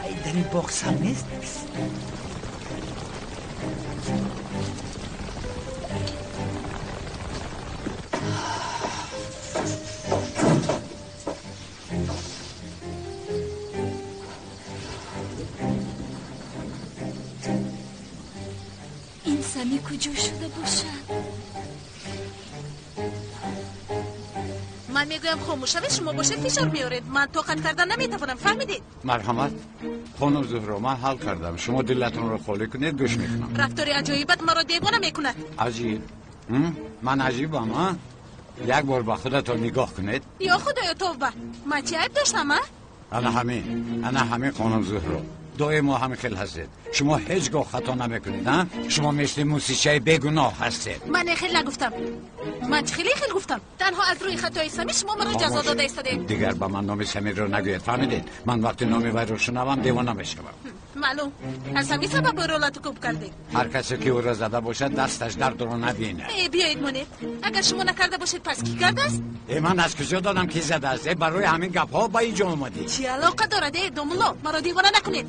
Speaker 13: Ай, дар ин боғ санг нест?
Speaker 6: Ин Сами куҷо шуда бошад?
Speaker 18: Ман мегӯям хомӯш шавед, шумо бошед фишор меоред. Ман тоқат кардан наметавонам, фаҳмидед?
Speaker 2: Марҳамат, хонум Зуҳро, ман ҳал кардам. Шумо дилатонро холӣ кунед, гӯш мекунам.
Speaker 18: Рафтори аҷоибат маро девона мекунад.
Speaker 2: Аҷиб? Ман аҷибам, а? Як бор ба худатон нигоҳ кунед.
Speaker 18: Ё худоё, тавба! Ман чӣ айб доштам, а?
Speaker 2: Ана ҳамин, ана ҳамин, хонум Зуҳро. Доимо ҳамин хел ҳастед. Шумо ҳеҷ гоҳ хато намекунед, а? Шумо мисли мусичаи бегуноҳ ҳастед.
Speaker 18: Ман хел нагуфтам. Ман чӣ хеле хел гуфтам? Танҳо аз рӯи хатои Самир шумо маро ҷазо дода истодед.
Speaker 2: Дигар ба ман номи Самирро нагӯед, фаҳмидед? Ман вақти номи вайро шунавам девона мешавам.
Speaker 18: Маълум, аз ҳамин сабаб ӯро латукӯб кардед.
Speaker 2: Ҳар касе ки ӯро зада бошад, дасташ дардро набинад.
Speaker 18: Э, биёед монед. Агар шумо накарда бошед, пас кӣ кардааст?
Speaker 2: Э, ман аз куҷо донам ки задааст? Э, барои ҳамин гапҳо ба ин ҷо омадӣ.
Speaker 18: Чӣ алоқа дорад, э, домулло? Маро девона накунед.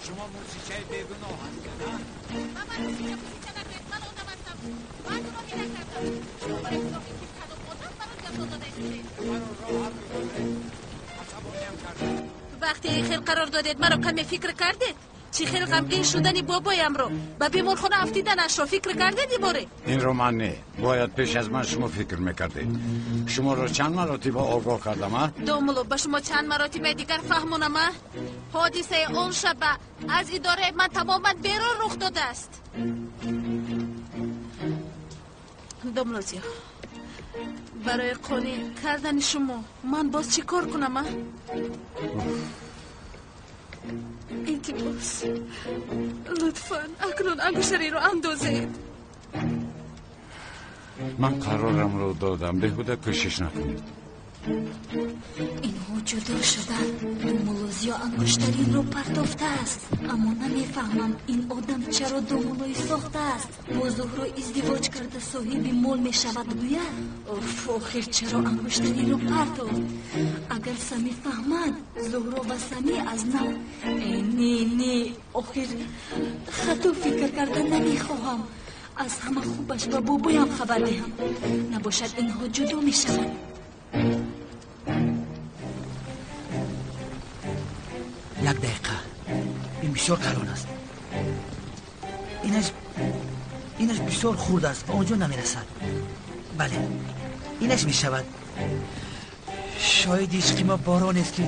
Speaker 2: Шумо мусичаи бегуноҳ ҳастед, а?
Speaker 18: Ман мусича пусича нагӯед, ман одам ҳастам. Ман гуноҳе накардам. Шумо барои гуноҳи ки кадом одам маро ҷазо дода истодед.
Speaker 2: Маро роҳат бигузоред. Асабониам кардед.
Speaker 18: Вақте хел қарор додед, маро каме фикр кардед? Чӣ хел ғамгин шудани бобоямро, ба беморхона афтиданашро фикр кардед иборе?
Speaker 2: Инро ман не. Бояд пеш аз ман шумо фикр мекардед. Шуморо чанд маротиба огоҳ кардам, а?
Speaker 18: Домулло, ба шумо чанд маротибаи дигар фаҳмонам, а? Ҳодисаи он шаба аз идораи ман тамоман берун рух додааст. Домулло зиё, барои қонеъ кардани шумо ман боз чӣ кор кунам, а? Илтимос, лутфан акнун ангуштариро андозед.
Speaker 2: Ман қарорамро додам, беҳуда кӯшиш накунед.
Speaker 6: Инҳо ҷудо шуданд. Домулло зиё ангуштаринро партофтааст. Аммо намефаҳмам ин одам чаро домуллои сохтааст. Бо Зуҳро издивоҷ карда соҳиби мол мешавад гӯяд. Оф, охир чаро ангуштаринро партофт? Агар Сами фаҳмад, Зуҳро ва Сами аз нав. Э, не, не, охир хато фикр карда намехоҳам. Аз ҳама хубаш ба бобоям хабар диҳам. Набошад инҳо ҷудо мешаванд.
Speaker 13: Як дақиқа, ин бисёр калон аст. Инаш бисёр хурд аст ва он ҷо намерасад. Бале, инаш мешавад. Шоҳиди ишқи мо борон аст, ки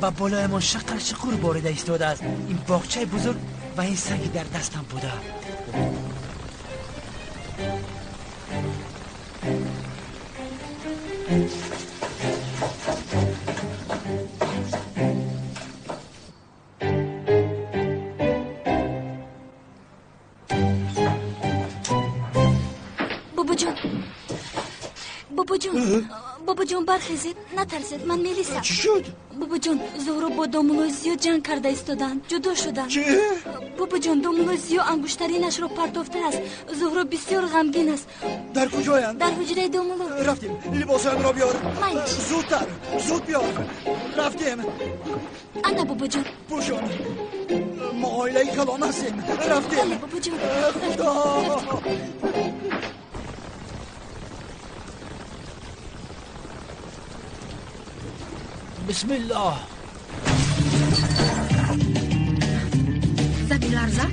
Speaker 13: ба болоямон шақар шуқур борида истодааст. Ин боғчаи бузург ва ин санги дар дастам буда.
Speaker 6: Бобоҷон, бобоҷон, бобоҷон, бархезед, натарсед, ман мелисам.
Speaker 7: Чӣ шуд?
Speaker 6: Бобоҷон, Зуҳро бо домулои Зиё ҷанг карда истоданд, ҷудо шуданд.
Speaker 7: Чӣ?
Speaker 6: Бобоҷон, домулои Зиё ангуштаринашро партофтааст. Зуҳро бисёр ғамгин аст.
Speaker 7: Дар куҷоянд?
Speaker 6: Дар ҳуҷраи домуло.
Speaker 7: Рафтем, либосҳоямро биёр.
Speaker 6: Майлиш.
Speaker 7: Зудтар, зуд биёр. Рафтем.
Speaker 6: Ана, бобоҷон.
Speaker 7: Пӯшон, мо оилаи калон ҳастем. Рафтем.
Speaker 6: Бале, бобоҷон.
Speaker 7: Худо.
Speaker 13: Бисмиллоҳ.
Speaker 18: Замин ларзад?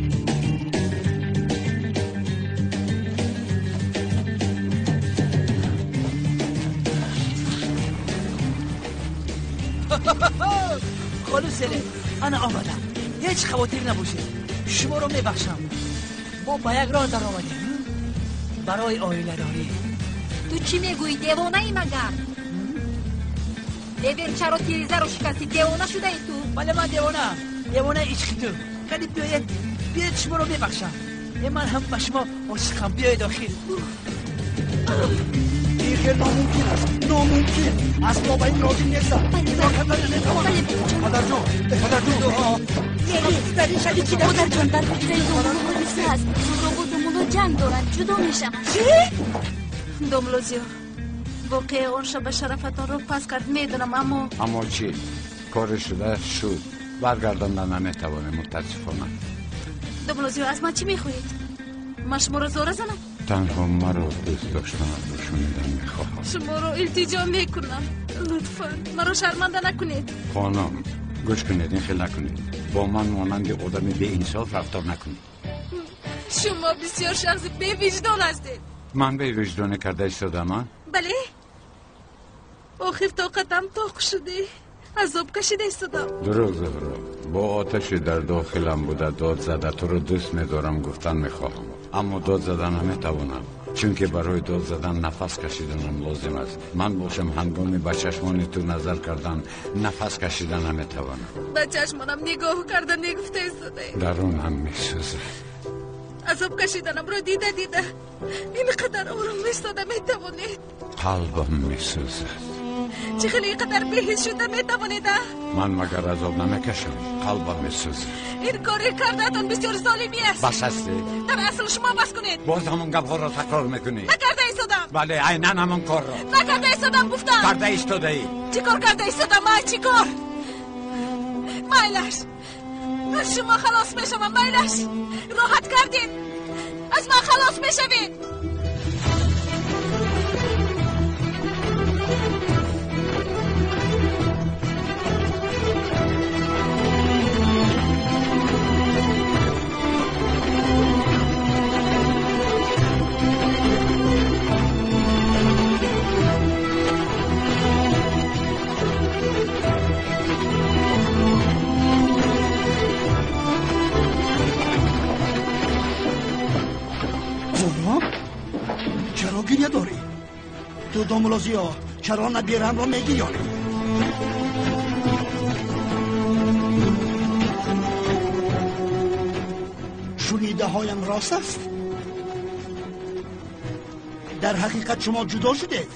Speaker 13: Хонум Селин, ана омадам. Ҳеҷ хавотир набошед, шуморо мебахшам. Мо ба як роҳ даромадем барои оиладорӣ.
Speaker 19: Ту чӣ мегӯӣ, девонаӣ магар? Левер, чаро тирезаро шикастӣ? Девона шудаи ту?
Speaker 13: Бале, ман девонаам, девонаи ишқи ту. Кани биёед, биёед, шуморо мебахшам. Ман ҳам ба шумо ошиқам. Биёед охир.
Speaker 7: Ин хел номумкин аст, номумкин. Асло ба ин розӣ нестам. Ро карда наметавонам. Падарҷон, падарҷон.
Speaker 6: Модарҷон, дар ҳуҷраи домуло ҳодиса аст. Зуҳро бо домуло ҷанг доранд, ҷудо мешаванд.
Speaker 18: Чӣ? Домуло Зиё, воқеа он шаба шарафатонро пас кард, медонам, аммо
Speaker 2: Аммо чӣ? Кори шуда шуд, баргардонда наметавонем, мутаассифона.
Speaker 18: Домуло Зиё, аз ман чӣ мехоҳед? Ман шуморо зора занам?
Speaker 2: Танҳо маро дӯст доштанатро шунидан мехоҳам.
Speaker 18: Шуморо илтиҷо мекунам, лутфан маро шарманда накунед.
Speaker 2: Хонум, гӯш кунед, ин хел накунед. Бо ман монанди одами беинсоф рафтор накунед.
Speaker 18: Шумо бисёр шахси бевиҷдон ҳастед.
Speaker 2: Ман бевиҷдонӣ карда истодам, а?
Speaker 18: Бале, охир тоқатам тоқ шуде, азоб кашида истодам.
Speaker 2: Дурӯғ, Зуҳро. Бо оташи дар дохилам буда дод зада туро дӯст медорам гуфтан мехоҳам, аммо дод зада наметавонам, чунки барои дод задан нафас кашиданам лозим аст. Ман бошам, ҳангоми ба чашмони ту назар кардан нафас кашида наметавонам.
Speaker 18: Ба чашмонам нигоҳ карда мегуфта истодаед.
Speaker 2: Дарунам месӯзад.
Speaker 18: Азоб кашиданамро дида дида ин қадар ором истода метавонед?
Speaker 2: Қалбам месӯзад.
Speaker 18: Чӣ хеле ин қадар беҳис шуда метавонед, а?
Speaker 2: Ман магар азоб намекашам? Қалбам месӯзад.
Speaker 18: Ин кори кардаатон бисёр золимӣ аст.
Speaker 2: Бас ҳастӣ?
Speaker 18: Дар асл шумо бас кунед.
Speaker 2: Боз ҳамон гапҳоро такрор мекунӣ.
Speaker 18: Накарда истодам.
Speaker 2: Бале, айнан ҳамон корро
Speaker 18: накарда истодам, гуфтам.
Speaker 2: Карда истодаӣ.
Speaker 18: Чӣ кор карда истодам, а? Чӣ кор? Майлаш, аз шумо халос мешавам. Майлаш, роҳат кардед, аз ман халос мешавед.
Speaker 7: Зуҳро, чаро гиря дорӣ? Ту домуло Зиё, чаро набирамро мегирёнӣ? Шунидаҳоям рост аст? Дар ҳақиқат шумо ҷудо шудед?